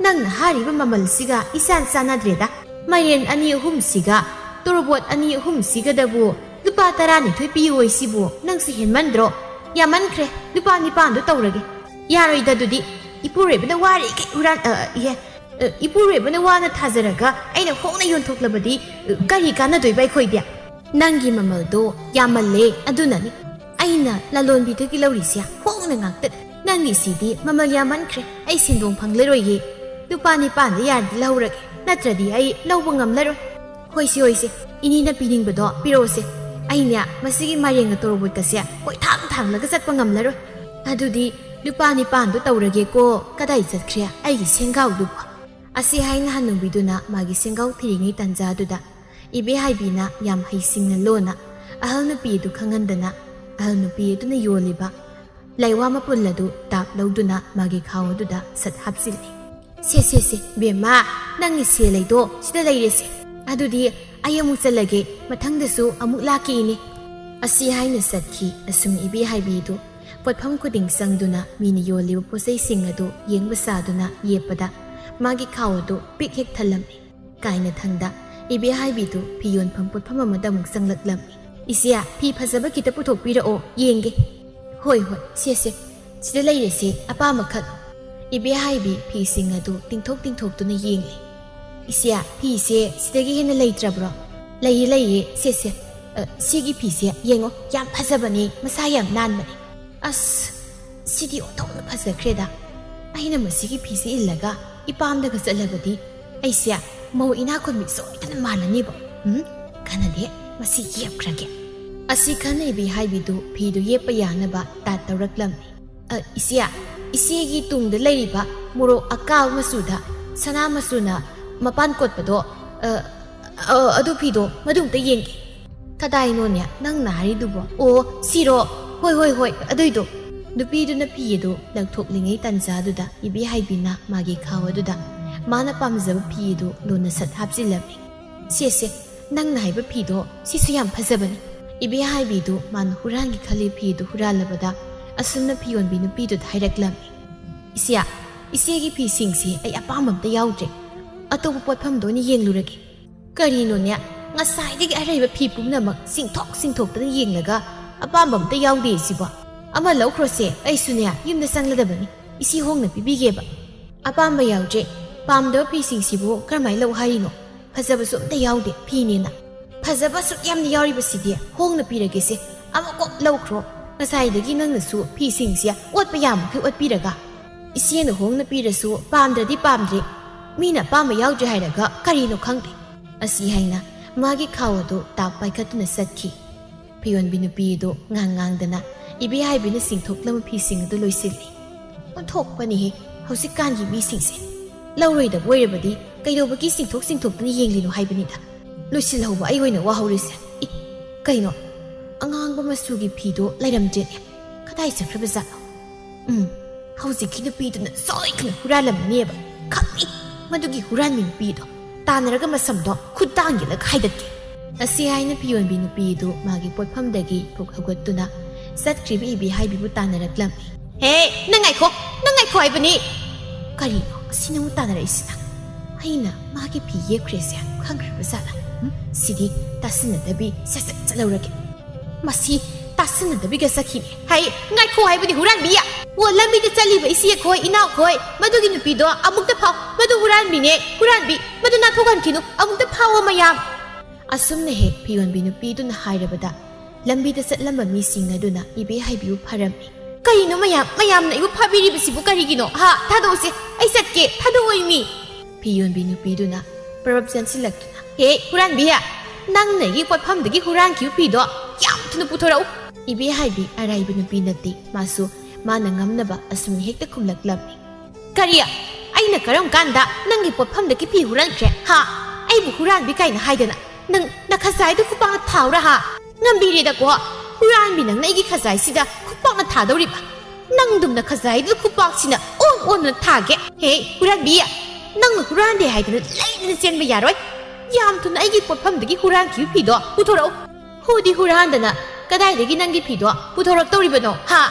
ꯅꯪꯅ ꯍꯥꯏꯔꯤꯕ ꯃꯃꯜꯁꯤꯒ ꯏꯆꯥꯟ ꯆꯥꯟꯅꯗ꯭ꯔꯦꯗ꯫ ꯃꯥꯏꯔꯦꯟ ꯑꯅꯤ ꯑꯍꯨꯝꯁꯤꯒ ꯇꯣꯔꯕꯣꯠ ꯑꯅꯤ ꯑꯍꯨꯝꯁꯤꯒꯗꯕꯨ ꯂꯨꯄꯥ ꯇꯔꯥꯅꯤꯊꯣꯏ ꯄꯤꯌꯣ ꯍꯥꯏꯁꯤꯕꯨ ꯅꯪꯁꯤ ꯍꯦꯟꯃꯟꯗ꯭ꯔꯣ? ꯌꯥꯝꯃꯟꯈ꯭ꯔꯦ, ꯂꯨꯄꯥ ꯅꯤꯄꯥꯟꯗꯣ ꯇꯧꯔꯒꯦ꯫" "ꯌꯥꯔꯣꯏꯗ ꯑꯗꯨꯗꯤ, ꯏꯄꯨꯔꯣꯏꯕꯅ ꯋꯥꯔꯤꯈꯩ ꯍꯨꯔꯥꯟ-, ꯑ, ꯏꯍꯦ, ꯑ, ꯏꯄꯨꯔꯣꯏꯕꯅ ꯋꯥꯅ ꯊꯥꯖꯔꯒ ꯑꯩꯅ ꯍꯣꯡꯅ ꯌꯣꯟꯊꯣꯛꯂꯕꯗꯤ, ꯑ, ꯀꯔꯤ ꯀꯥꯟꯅꯗꯣꯏꯕ ꯑꯩꯈꯣꯏꯗꯤ?" "ꯅꯪꯒꯤ ꯃꯃꯜꯗꯣ ꯌꯥꯝꯃꯜꯂꯦ, ꯑꯗꯨꯅꯅꯤ꯫ ꯑꯩꯅ ꯂꯂꯣꯟꯕꯤꯗꯒꯤ ꯂꯧꯔꯤꯁꯦ ꯍꯣꯡꯅ ꯉꯥꯛꯇꯅꯤ꯫ ꯅꯪꯒꯤꯁꯤꯗꯤ ꯃꯃꯜ ꯌꯥꯝꯃꯟꯈ꯭ꯔꯦ, ꯑꯩ ꯁꯦꯟꯗꯣꯡ ꯐꯪꯂꯔꯣꯏꯌꯦ꯫ ꯂꯨꯄꯥ ꯅꯤꯄꯥꯟꯗ ꯌꯥꯔꯗꯤ ꯂꯧꯔꯒꯦ, ꯅꯠꯇ꯭ꯔꯗꯤ ꯑꯩ ꯂꯧꯕ ꯉꯝꯂꯔꯣꯏ꯫" "ꯍꯣꯏꯁꯦ, ꯍꯣꯏꯁꯦ, ꯏꯅꯦꯅ ꯄꯤꯅꯤꯡꯕꯗꯣ ꯄꯤꯔꯛꯑꯣꯁꯦ꯫ ꯑꯩꯅꯦ ꯃꯁꯤꯒꯤ ꯃꯥꯏꯔꯦꯟꯒ ꯇꯣꯔꯕꯣꯠꯀꯁꯦ ꯀꯣꯏꯊꯥꯡ ꯊꯥꯡꯂꯒ ꯆꯠꯄ ꯉꯝꯂꯔꯣꯏ꯫" "ꯑꯗꯨꯗꯤ ꯂꯨꯄꯥ ꯅꯤꯄꯥꯟꯗꯣ ꯇꯧꯔꯒꯦꯀꯣ꯫ ꯀꯗꯥꯏ ꯆꯠꯈ꯭ꯔꯦ ꯑꯩꯒꯤ ꯁꯦꯡꯒꯥꯎꯗꯨꯕꯣ?" ꯑꯁꯤ ꯍꯥꯏꯅ ꯍꯟꯅꯨꯕꯤꯗꯨꯅ ꯃꯥꯒꯤ ꯁꯦꯡꯒꯥꯎ ꯊꯤꯔꯤꯉꯩ ꯇꯥꯟꯖꯥꯗꯨꯗ ꯏꯕꯦꯍꯥꯏꯕꯤꯅ ꯌꯥꯝ ꯍꯩꯁꯤꯡꯅ ꯂꯣꯟꯅ ꯑꯍꯜ ꯅꯨꯄꯤ ꯑꯗꯨ ꯈꯪꯍꯟꯗꯅ ꯑꯍꯜ ꯅꯨꯄꯤ ꯑꯗꯨꯅ ꯌꯣꯜꯂꯤꯕ ꯂꯥꯏꯋꯥ ꯃꯄꯨꯜ ꯑꯗꯨ ꯇꯥꯞ ꯂꯧꯗꯨꯅ ꯃꯥꯒꯤ ꯈꯥꯎ ꯑꯗꯨꯗ ꯁꯠ ꯍꯥꯞꯆꯤꯜꯂꯤ꯫ "ꯁꯦ, ꯁꯦ, ꯁꯦ, ꯕꯦꯝꯃ, ꯅꯪꯒꯤ ꯁꯦꯜ ꯂꯩꯗꯣ ꯁꯤꯗ ꯂꯩꯔꯦꯁꯦ꯫ ꯑꯗꯨꯗꯤ ꯑꯩ ꯑꯃꯨꯛ ꯆꯠꯂꯒꯦ, ꯃꯊꯪꯗꯁꯨ ꯑꯃꯨꯛ ꯂꯥꯛꯀꯦ ꯏꯅꯦ꯫" ꯑꯁꯤ ꯍꯥꯏꯅ ꯆꯠꯈꯤ꯫ ꯑꯁꯨꯝ ꯏꯕꯦꯍꯥꯏꯕꯤꯗꯨ ꯄꯣꯠꯐꯝ ꯈꯨꯗꯤꯡ ꯆꯪꯗꯨꯅ ꯃꯤꯅ ꯌꯣꯜꯂꯤꯕ ꯄꯣꯠꯆꯩꯁꯤꯡ ꯑꯗꯨ ꯌꯦꯡꯕ ꯁꯥꯗꯨꯅ ꯌꯦꯞꯄꯗ ꯃꯥꯒꯤ ꯈꯥꯎ ꯑꯗꯨ ꯄꯤꯛ ꯍꯦꯛ ꯊꯜꯂꯝꯃꯤ꯫ ꯀꯥꯏꯅꯊꯪꯗ ꯏꯕꯦꯍꯥꯏꯕꯤꯗꯨ ꯐꯤ ꯌꯣꯟꯐꯝ ꯄꯣꯠꯐꯝ ꯑꯃꯗ ꯑꯃꯨꯛ ꯆꯪꯂꯛꯂꯝꯃꯤ꯫ "ꯏꯆꯦ, ꯐꯤ ꯐꯖꯕ ꯈꯤꯇ ꯄꯨꯊꯣꯛꯄꯤꯔꯛꯑꯣ, ꯌꯦꯡꯒꯦ꯫" "ꯍꯣꯏ, ꯍꯣꯏ, ꯁꯦ, ꯁꯦ, ꯁꯤꯗ ꯂꯩꯔꯦꯁꯦ, ꯑꯄꯥꯝꯕ ꯈꯜꯂꯣ꯫" ꯏꯕꯦꯍꯥꯏꯕꯤ ꯐꯤꯁꯤꯡ ꯑꯗꯨ ꯇꯤꯡꯊꯣꯛ ꯇꯤꯡꯊꯣꯛꯇꯨꯅ ꯌꯦꯡꯂꯤ꯫ "ꯏꯆꯦ, ꯐꯤꯁꯦ ꯁꯤꯗꯒꯤ ꯍꯦꯟꯅ ꯂꯩꯇ꯭ꯔꯕ꯭ꯔꯣ?" "ꯂꯩꯌꯦ, ꯂꯩꯌꯦ, ꯁꯦ, ꯁꯦ, ꯑ, ꯁꯤꯒꯤ ꯐꯤꯁꯦ ꯌꯦꯡꯉꯣ, ꯌꯥꯝ ꯐꯖꯕꯅꯦ, ꯃꯁꯥ ꯌꯥꯝ ꯅꯥꯟꯕꯅꯦ꯫" "ꯑꯁ, ꯁꯤꯗꯤ ꯑꯣꯟꯊꯣꯛꯅ ꯐꯖꯈ꯭ꯔꯦꯗ꯫ ꯑꯩꯅ ꯃꯁꯤꯒꯤ ꯐꯤꯁꯦ ꯏꯜꯂꯒ ꯏꯄꯥꯝꯗꯒ ꯆꯠꯂꯕꯗꯤ ꯑꯩꯁꯦ ꯃꯧ ꯏꯅꯥꯛ ꯈꯨꯟꯕꯤ ꯁꯣꯏꯗꯅ ꯃꯥꯜꯂꯅꯤꯕꯣ꯫ ꯎꯝ, ꯀꯥꯟꯅꯗꯦ, ꯃꯁꯤ ꯌꯦꯞꯈ꯭ꯔꯒꯦ꯫" ꯑꯁꯤ ꯈꯟꯅ ꯏꯕꯦꯍꯥꯏꯕꯤꯗꯨ ꯐꯤꯗꯨ ꯌꯦꯞꯄ ꯌꯥꯅꯕ ꯇꯥꯠ ꯇꯧꯔꯛꯂꯝꯃꯤ꯫ "ꯑ, ꯏꯆꯦ, ꯏꯆꯦꯒꯤ ꯇꯨꯡꯗ ꯂꯩꯔꯤꯕ ꯃꯣꯔꯣꯛ ꯑꯀꯥꯕ ꯃꯆꯨꯗ ꯁꯅꯥ ꯃꯆꯨꯅ ꯃꯄꯥꯟ ꯀꯣꯠꯄꯗꯣ, ꯑ, ꯑ, ꯑꯗꯨ ꯐꯤꯗꯣ ꯃꯗꯨ ꯑꯝꯇ ꯌꯦꯡꯒꯦ꯫" "ꯀꯗꯥꯏꯅꯣꯅꯦ ꯅꯪꯅ ꯍꯥꯏꯔꯤꯗꯨꯕꯣ? ꯑꯣ, ꯁꯤꯔꯣ? ꯍꯣꯏ, ꯍꯣꯏ, ꯍꯣꯏ, ꯑꯗꯨꯏꯗꯣ꯫ ꯅꯨꯄꯤꯗꯨꯅ ꯐꯤ ꯑꯗꯨ ꯂꯪꯊꯣꯛꯂꯤꯉꯩ ꯇꯥꯟꯖꯥꯗꯨꯗ ꯏꯕꯦꯍꯥꯏꯕꯤꯅ ꯃꯥꯒꯤ ꯈꯥꯎ ꯑꯗꯨꯗ ꯃꯥꯅ ꯄꯥꯝꯖꯕ ꯐꯤ ꯑꯗꯨ ꯂꯣꯟꯅ ꯁꯠ ꯍꯥꯞꯆꯤꯜꯂꯝꯃꯤ꯫ "ꯁꯦ ꯁꯦ, ꯅꯪꯅ ꯍꯥꯏꯕ ꯐꯤꯗꯣ ꯁꯤꯁꯨ ꯌꯥꯝ ꯐꯖꯕꯅꯤ"꯫ ꯏꯕꯦꯍꯥꯏꯕꯤꯗꯨ ꯃꯥꯅ ꯍꯨꯔꯥꯟꯒꯦ ꯈꯜꯂꯤ ꯐꯤ ꯑꯗꯨ ꯍꯨꯔꯥꯜꯂꯕꯗ ꯑꯁꯨꯝꯅ ꯐꯤ ꯌꯣꯟꯕꯤ ꯅꯨꯄꯤꯗꯨꯗ ꯍꯥꯏꯔꯛꯂꯝꯃꯤ꯫ "ꯏꯆꯦ, ꯏꯆꯦꯒꯤ ꯐꯤꯁꯤꯡꯁꯤ ꯑꯩ ꯑꯄꯥꯝꯕ ꯑꯝꯇ ꯌꯥꯎꯗ꯭ꯔꯦ꯫ ꯑꯇꯣꯞꯄ ꯄꯣꯠꯐꯝꯗ ꯑꯣꯏꯅ ꯌꯦꯡꯂꯨꯔꯒꯦ"꯫ "ꯀꯔꯤꯅꯣꯅꯦ? ꯉꯁꯥꯏꯗꯒꯤ ꯑꯔꯩꯕ ꯐꯤ ꯄꯨꯝꯅꯃꯛ ꯆꯤꯡꯊꯣꯛ ꯆꯤꯡꯊꯣꯛꯇꯅ ꯌꯦꯡꯂꯒ ꯑꯄꯥꯝꯕ ꯑꯝꯇ ꯌꯥꯎꯗꯦ ꯁꯤꯕꯣ꯫ ꯑꯃ ꯂꯧꯈ꯭ꯔꯣꯁꯦ, ꯑꯩꯁꯨꯅꯦ ꯌꯨꯝꯗ ꯆꯪꯂꯗꯕꯅꯤ꯫ ꯏꯆꯦ ꯍꯣꯡꯅ ꯄꯤꯕꯤꯒꯦꯕ"꯫ "ꯑꯄꯥꯝꯕ ꯌꯥꯎꯗ꯭ꯔꯦ꯫ ꯄꯥꯝꯗꯕ ꯐꯤꯁꯤꯡꯁꯤꯕꯨ ꯀꯔꯝꯍꯥꯏꯅ ꯂꯧ ꯍꯥꯏꯔꯤꯅꯣ? ꯐꯖꯕꯁꯨ ꯑꯝꯇ ꯌꯥꯎꯗꯦ, ꯐꯤꯅꯦꯅ"꯫ "ꯐꯖꯕ ꯑꯁꯨꯛ ꯌꯥꯝꯅ ꯌꯥꯎꯔꯤꯕꯁꯤꯗꯤ ꯍꯣꯡꯅ ꯄꯤꯔꯒꯦꯁꯦ, ꯑꯃ ꯀꯣꯛ ꯂꯧꯈ꯭ꯔꯣ꯫ ꯉꯁꯥꯏꯗꯒꯤ ꯅꯪꯅꯁꯨ ꯐꯤꯁꯤꯡꯁꯦ ꯑꯣꯠꯄ ꯌꯥꯃꯈꯩ ꯑꯣꯠꯄꯤꯔꯒ, ꯏꯆꯦꯅ ꯍꯣꯡꯅ ꯄꯤꯔꯁꯨ ꯄꯥꯝꯗ꯭ꯔꯗꯤ ꯄꯥꯝꯗ꯭ꯔꯦ, ꯃꯤꯅ ꯑꯄꯥꯝꯕ ꯌꯥꯎꯗ꯭ꯔꯦ ꯍꯥꯏꯔꯒ ꯀꯔꯤꯅꯣ ꯈꯪꯗꯦ"꯫ ꯑꯁꯤ ꯍꯥꯏꯅ ꯃꯥꯒꯤ ꯈꯥꯎ ꯑꯗꯨ ꯇꯥꯞ ꯄꯥꯏꯈꯠꯇꯨꯅ ꯆꯠꯈꯤ꯫ ꯐꯤꯌꯣꯟꯕꯤ ꯅꯨꯄꯤ ꯑꯗꯨ ꯉꯥꯡ ꯉꯥꯡꯗꯅ ꯏꯕꯦꯍꯥꯏꯕꯤꯅ ꯆꯤꯡꯊꯣꯛꯂꯝꯕ ꯐꯤꯁꯤꯡ ꯑꯗꯨ ꯂꯣꯏꯁꯤꯜꯂꯤ꯫ "ꯑꯣꯟꯊꯣꯛꯄꯅꯤꯍꯦ, ꯍꯧꯖꯤꯛꯀꯥꯟꯒꯤ ꯃꯤꯁꯤꯡꯁꯦ꯫ ꯂꯧꯔꯣꯏꯗꯕ ꯑꯣꯏꯔꯕꯗꯤ ꯀꯩꯗꯧꯕꯒꯤ ꯆꯤꯡꯊꯣꯛ ꯆꯤꯡꯊꯣꯛꯇꯨꯅ ꯌꯦꯡꯂꯤꯅꯣ ꯍꯥꯏꯕꯅꯤꯗ꯫ ꯂꯣꯏꯁꯤꯜꯍꯧꯕ ꯑꯩ ꯑꯣꯏꯅ ꯋꯥꯍꯧꯔꯤꯁꯦ꯫ ꯏ, ꯀꯩꯅꯣ? ꯑꯉꯥꯡꯕ ꯃꯆꯨꯒꯤ ꯐꯤꯗꯣ ꯂꯩꯔꯝꯗ꯭ꯔꯦꯅꯦ꯫ ꯀꯗꯥꯏ ꯆꯠꯈ꯭ꯔꯕꯖꯥꯠꯅꯣ? ꯎꯝ, ꯍꯧꯖꯤꯛꯀꯤ ꯅꯨꯄꯤꯗꯨꯅ ꯁꯣꯏꯗꯅ ꯍꯨꯔꯥꯜꯂꯝꯃꯅꯦꯕ꯫ ꯈꯪꯏ, ꯃꯗꯨꯒꯤ ꯍꯨꯔꯥꯟꯕꯤ ꯅꯨꯄꯤꯗꯣ꯫ ꯇꯥꯟꯅꯔꯒ ꯃꯁꯝꯗꯣ ꯈꯨꯠ ꯇꯥꯡꯒꯦꯂꯒ ꯍꯥꯏꯗꯠꯀꯦ"꯫ ꯑꯁꯤ ꯍꯥꯏꯅ ꯐꯤꯌꯣꯟꯕꯤ ꯅꯨꯄꯤ ꯑꯗꯨ ꯃꯥꯒꯤ ꯄꯣꯠꯐꯝꯗꯒꯤ ꯐꯨꯛ ꯍꯧꯒꯠꯇꯨꯅ ꯆꯠꯈ꯭ꯔꯤꯕ ꯏꯕꯦꯍꯥꯏꯕꯤꯕꯨ ꯇꯥꯟꯅꯔꯛꯂꯝꯃꯤ꯫ "ꯍꯦ, ꯅꯪ ꯉꯥꯏꯈꯣ, ꯅꯪ ꯉꯥꯏꯈꯣ ꯍꯥꯏꯕꯅꯤ!" "ꯀꯔꯤꯅꯣ ꯑꯁꯤ ꯅꯪꯕꯨ ꯇꯥꯟꯅꯔꯛꯏꯁꯤꯅ? ꯑꯩꯅ ꯃꯥꯒꯤ ꯐꯤ ꯌꯦꯞꯈ꯭ꯔꯦꯁꯦ ꯈꯪꯈ꯭ꯔꯕ ꯖꯥꯠꯂ? ꯎꯝ, ꯁꯤꯗꯤ ꯇꯥꯁꯤꯟꯅꯗꯕꯤ ꯁꯠ ꯁꯠ ꯆꯠꯍꯧꯔꯒꯦ"꯫ ꯃꯁꯤ ꯇꯥꯁꯤꯟꯅꯗꯕꯤꯒ ꯆꯠꯈꯤꯅꯦ꯫ "ꯍꯩ, ꯉꯥꯏꯈꯣ ꯍꯥꯏꯕꯅꯤ, ꯍꯨꯔꯥꯟꯕꯤ! ꯑꯣ, ꯂꯝꯕꯤꯗ ꯆꯠꯂꯤꯕ ꯏꯆꯦꯈꯣꯏ, ꯏꯅꯥꯎꯈꯣꯏ, ꯃꯗꯨꯒꯤ ꯅꯨꯄꯤꯗꯣ ꯑꯃꯨꯛꯇ ꯐꯥꯎ, ꯃꯗꯨ ꯍꯨꯔꯥꯟꯕꯤꯅꯦ, ꯍꯨꯔꯥꯟꯕꯤ, ꯃꯗꯨ ꯅꯥꯟꯊꯣꯛꯍꯟꯈꯤꯅꯨ, ꯑꯃꯨꯛꯇ ꯐꯥꯎꯑꯣ ꯃꯌꯥꯝ"꯫ ꯑꯁꯨꯝꯅ ꯍꯦꯛ ꯐꯤꯌꯣꯟꯕꯤ ꯅꯨꯄꯤꯗꯨꯅ ꯍꯥꯏꯔꯕꯗ ꯂꯝꯕꯤꯗ ꯆꯠꯂꯝꯕ ꯃꯤꯁꯤꯡ ꯑꯗꯨꯅ ꯏꯕꯦꯍꯥꯏꯕꯤꯕꯨ ꯐꯥꯔꯝꯃꯤ꯫ "ꯀꯔꯤꯅꯣ ꯃꯌꯥꯝ, ꯃꯌꯥꯝꯅ ꯑꯩꯕꯨ ꯐꯥꯕꯤꯔꯤꯕꯁꯤꯕꯨ ꯀꯔꯤꯒꯤꯅꯣ? ꯍꯥ? ꯊꯥꯗꯣꯛꯎꯁꯦ, ꯑꯩ ꯆꯠꯀꯦ, ꯊꯥꯗꯣꯛꯑꯣ ꯃꯤ!" ꯐꯤꯌꯣꯟꯕꯤ ꯅꯨꯄꯤꯗꯨꯅ ꯄꯔꯞ ꯆꯦꯟꯁꯤꯜꯂꯛꯇꯨꯅ, "ꯍꯦ, ꯍꯨꯔꯥꯟꯕꯤ! ꯅꯪꯅ ꯑꯩꯒꯤ ꯄꯣꯠꯐꯝꯗꯒꯤ ꯍꯨꯔꯥꯟꯈꯤꯕ ꯐꯤꯗꯣ ꯌꯥꯝ ꯊꯨꯅ ꯄꯨꯊꯣꯔꯛꯎ!" ꯏꯕꯦꯍꯥꯏꯕꯤ ꯑꯔꯥꯏꯕ ꯅꯨꯄꯤ ꯅꯠꯇꯦ, ꯃꯥꯁꯨ ꯃꯥꯅ ꯉꯝꯅꯕ ꯑꯁꯨꯝꯅ ꯍꯦꯛꯇ ꯈꯨꯝꯂꯛꯂꯝꯃꯤ꯫ "ꯀꯔꯤ? ꯑꯩꯅ ꯀꯔꯝ ꯀꯥꯟꯗ ꯅꯪꯒꯤ ꯄꯣꯠꯐꯝꯗꯒꯤ ꯐꯤ ꯍꯨꯔꯥꯟꯈ꯭ꯔꯦ? ꯍꯥ? ꯑꯩꯕꯨ ꯍꯨꯔꯥꯟꯕꯤ ꯀꯥꯏꯅ ꯍꯥꯏꯗꯅ ꯅꯪ ꯅꯈꯖꯥꯏꯗꯨ ꯈꯨꯄꯥꯛꯅ ꯊꯥꯎꯔꯥ ꯍꯥ? ꯉꯝꯕꯤꯔꯦꯗꯀꯣ, ꯍꯨꯔꯥꯟꯕꯤ ꯅꯪꯅ ꯑꯩꯒꯤ ꯈꯖꯥꯏꯁꯤꯗ ꯈꯨꯄꯥꯛꯅ ꯊꯥꯗꯧꯔꯤꯕ!" ꯅꯪꯗꯨꯝꯅ ꯈꯖꯥꯏꯗꯨ ꯈꯨꯄꯥꯛꯁꯤꯅ ꯑꯣꯟ ꯑꯣꯟꯗꯨꯅ ꯊꯥꯒꯦ꯫ ꯍꯦ, ꯍꯨꯔꯥꯟꯕꯤ! ꯅꯪꯅ ꯍꯨꯔꯥꯟꯗꯦ ꯍꯥꯏꯗꯅ ꯂꯩꯗꯅ ꯆꯦꯟꯕ ꯌꯥꯔꯣꯏ꯫ ꯌꯥꯝ ꯊꯨꯅ ꯑꯩꯒꯤ ꯄꯣꯠꯐꯝꯗꯒꯤ ꯍꯨꯔꯥꯟꯈꯤꯕ ꯐꯤꯗꯣ ꯄꯨꯊꯣꯔꯛꯎ꯫ ꯍꯨꯗꯤ ꯍꯨꯔꯥꯟꯗꯅ ꯀꯗꯥꯏꯗꯒꯤ ꯅꯪꯒꯤ ꯐꯤꯗꯣ ꯄꯨꯊꯣꯔꯛꯇꯧꯔꯤꯕꯅꯣ? ꯍꯥ?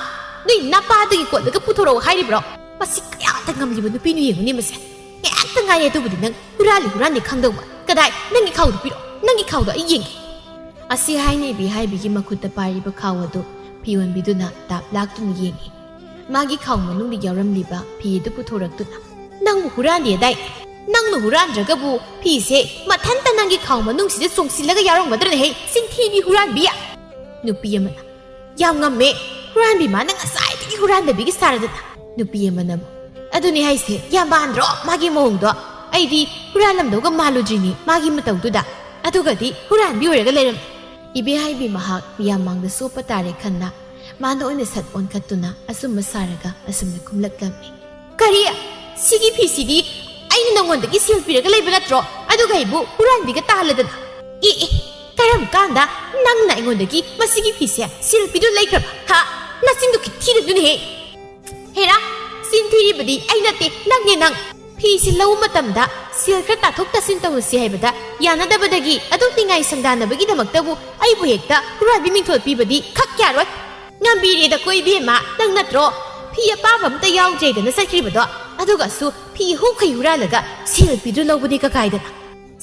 ꯅꯣꯏ ꯅꯄꯥꯗꯒꯤ ꯀꯣꯠꯂꯒ ꯄꯨꯊꯣꯔꯛꯑꯣ ꯍꯥꯏꯔꯤꯕ꯭ꯔꯣ? ꯃꯁꯤ ꯀꯌꯥꯗ ꯉꯝꯂꯤꯕ ꯅꯨꯄꯤꯅꯣ ꯌꯦꯡꯉꯨꯅꯦ ꯃꯁꯦ꯫ ꯀꯌꯥꯇ ꯉꯥꯏꯔꯦ ꯑꯗꯨꯕꯨꯗꯤ ꯅꯪ ꯍꯨꯔꯥꯜꯂꯤ ꯍꯨꯔꯥꯟꯗꯦ ꯈꯪꯗꯧꯕ꯫ ꯀꯗꯥꯏ? ꯅꯪꯒꯤ ꯈꯥꯎꯗꯣ ꯄꯤꯔꯛꯑꯣ꯫ ꯅꯪꯒꯤ ꯈꯥꯎꯗꯣ ꯑꯩ ꯌꯦꯡꯒꯦ꯫ ꯑꯁꯤ ꯍꯥꯏꯅ ꯏꯕꯦꯍꯥꯏꯕꯤꯒꯤ ꯃꯈꯨꯠꯇ ꯄꯥꯏꯔꯤꯕ ꯈꯥꯎ ꯑꯗꯨ ꯐꯤꯌꯣꯟꯕꯤꯗꯨꯅ ꯇꯥꯞ ꯂꯥꯛꯇꯨꯅ ꯌꯦꯡꯉꯤ꯫ ꯃꯥꯒꯤ ꯈꯥꯎ ꯃꯅꯨꯡꯗ ꯌꯥꯎꯔꯝꯂꯤꯕ ꯐꯤ ꯑꯗꯨ ꯄꯨꯊꯣꯔꯛꯇꯨꯅ, "ꯅꯪꯕꯨ ꯍꯨꯔꯥꯟꯗꯦꯗꯥꯏ? ꯅꯪꯅ ꯍꯨꯔꯥꯟꯗ꯭ꯔꯒꯕꯨ ꯐꯤꯁꯦ ꯃꯊꯟꯇ ꯅꯪꯒꯤ ꯈꯥꯎ ꯃꯅꯨꯡꯁꯤꯗ ꯆꯣꯡꯁꯤꯜꯂꯒ ꯌꯥꯎꯔꯝꯒꯗ꯭ꯔꯅꯦꯍꯦ, ꯆꯤꯟꯊꯤꯕꯤ ꯍꯨꯔꯥꯟꯕꯤ!" ꯅꯨꯄꯤ ꯑꯃꯅ, "ꯌꯥꯝ ꯉꯝꯃꯦ, ꯍꯨꯔꯥꯟꯕꯤ ꯃꯥꯅ ꯉꯁꯥꯏꯗꯒꯤ ꯍꯨꯔꯥꯟꯗꯕꯤꯒꯤ ꯁꯥꯔꯗꯅ!" ꯅꯨꯄꯤ ꯑꯃꯅ ꯑꯃꯨꯛ, "ꯑꯗꯨꯅꯤ ꯍꯥꯏꯁꯦ, ꯌꯥꯝ ꯃꯥꯟꯗ꯭ꯔꯣ ꯃꯥꯒꯤ ꯃꯑꯣꯡꯗꯣ? ꯑꯩꯗꯤ ꯍꯨꯔꯥꯜꯂꯝꯗꯧꯒ ꯃꯥꯜꯂꯨꯗ꯭ꯔꯤꯅꯤ ꯃꯥꯒꯤ ꯃꯇꯧꯗꯨꯗ꯫ ꯑꯗꯨꯒꯗꯤ ꯍꯨꯔꯥꯟꯕꯤ ꯑꯣꯏꯔꯒ ꯂꯩꯔꯝꯃꯦ!" ꯏꯕꯦꯍꯥꯏꯕꯤ ꯃꯍꯥꯛ ꯃꯤꯌꯥꯝ ꯃꯥꯡꯗ ꯆꯣꯞꯄ ꯇꯥꯔꯦ ꯈꯟꯅ, ꯃꯥꯅ ꯑꯣꯏꯅ ꯁꯠ ꯑꯣꯟꯈꯠꯇꯨꯅ ꯑꯆꯨꯝꯕ ꯁꯥꯔꯒ ꯑꯁꯨꯝꯅ ꯈꯨꯝꯂꯛꯂꯝꯃꯤ꯫ "ꯀꯔꯤ? ꯁꯤꯒꯤ ꯐꯤꯁꯤꯗꯤ ꯑꯩꯅ ꯅꯉꯣꯟꯗꯒꯤ ꯁꯦꯜ ꯄꯤꯔꯒ ꯂꯩꯕ ꯅꯠꯇ꯭ꯔꯣ? ꯑꯗꯨꯒ ꯑꯩꯕꯨ ꯍꯨꯔꯥꯟꯕꯤꯒ ꯇꯥꯍꯜꯂꯗꯅ? ꯑꯦ, ꯑꯦ, ꯀꯔꯝ ꯀꯥꯟꯗ ꯅꯪꯅ ꯑꯩꯉꯣꯟꯗꯒꯤ ꯃꯁꯤꯒꯤ ꯐꯤꯁꯦ ꯁꯦꯜ ꯄꯤꯗꯨꯅ ꯂꯩꯈ꯭ꯔꯕ? ꯍꯥ? ꯅꯆꯤꯟꯗꯨ ꯈꯤꯊꯤꯔꯗꯨꯅꯍꯦ!" "ꯍꯦꯔꯥ, ꯆꯤꯟ ꯊꯤꯔꯤꯕꯗꯤ ꯑꯩ ꯅꯠꯇꯦ, ꯅꯪꯅꯦ ꯅꯪ꯫ ꯐꯤꯁꯤ ꯂꯧꯕ ꯃꯇꯝꯗ ꯁꯦꯜ ꯈꯔ ꯇꯥꯊꯣꯛ ꯇꯥꯁꯤꯟ ꯇꯧꯔꯁꯤ ꯍꯥꯏꯕꯗ ꯌꯥꯅꯗꯕꯗꯒꯤ ꯑꯗꯨꯝ ꯅꯤꯡꯉꯥꯏ ꯁꯪꯗꯥꯅꯕꯒꯤꯗꯃꯛꯇꯕꯨ ꯑꯩꯕꯨ ꯍꯦꯛꯇ ꯍꯨꯔꯥꯟꯕꯤ ꯃꯤꯡꯊꯣꯜ ꯄꯤꯕꯗꯤ ꯈꯛ ꯌꯥꯔꯣꯏ꯫ ꯉꯝꯕꯤꯔꯦꯗꯀꯣ ꯏꯕꯦꯝꯃ, ꯅꯪ ꯅꯠꯇ꯭ꯔꯣ ꯐꯤ ꯑꯄꯥꯝꯕ ꯑꯝꯇ ꯌꯥꯎꯗ꯭ꯔꯦꯗꯅ ꯆꯠꯈ꯭ꯔꯤꯕꯗꯣ? ꯑꯗꯨꯒꯁꯨ ꯐꯤ ꯍꯨꯈꯩ ꯍꯨꯔꯥꯜꯂꯒ ꯁꯦꯜ ꯄꯤꯗꯨ ꯂꯧꯕꯗꯤ ꯀꯀꯥꯏꯗꯅ?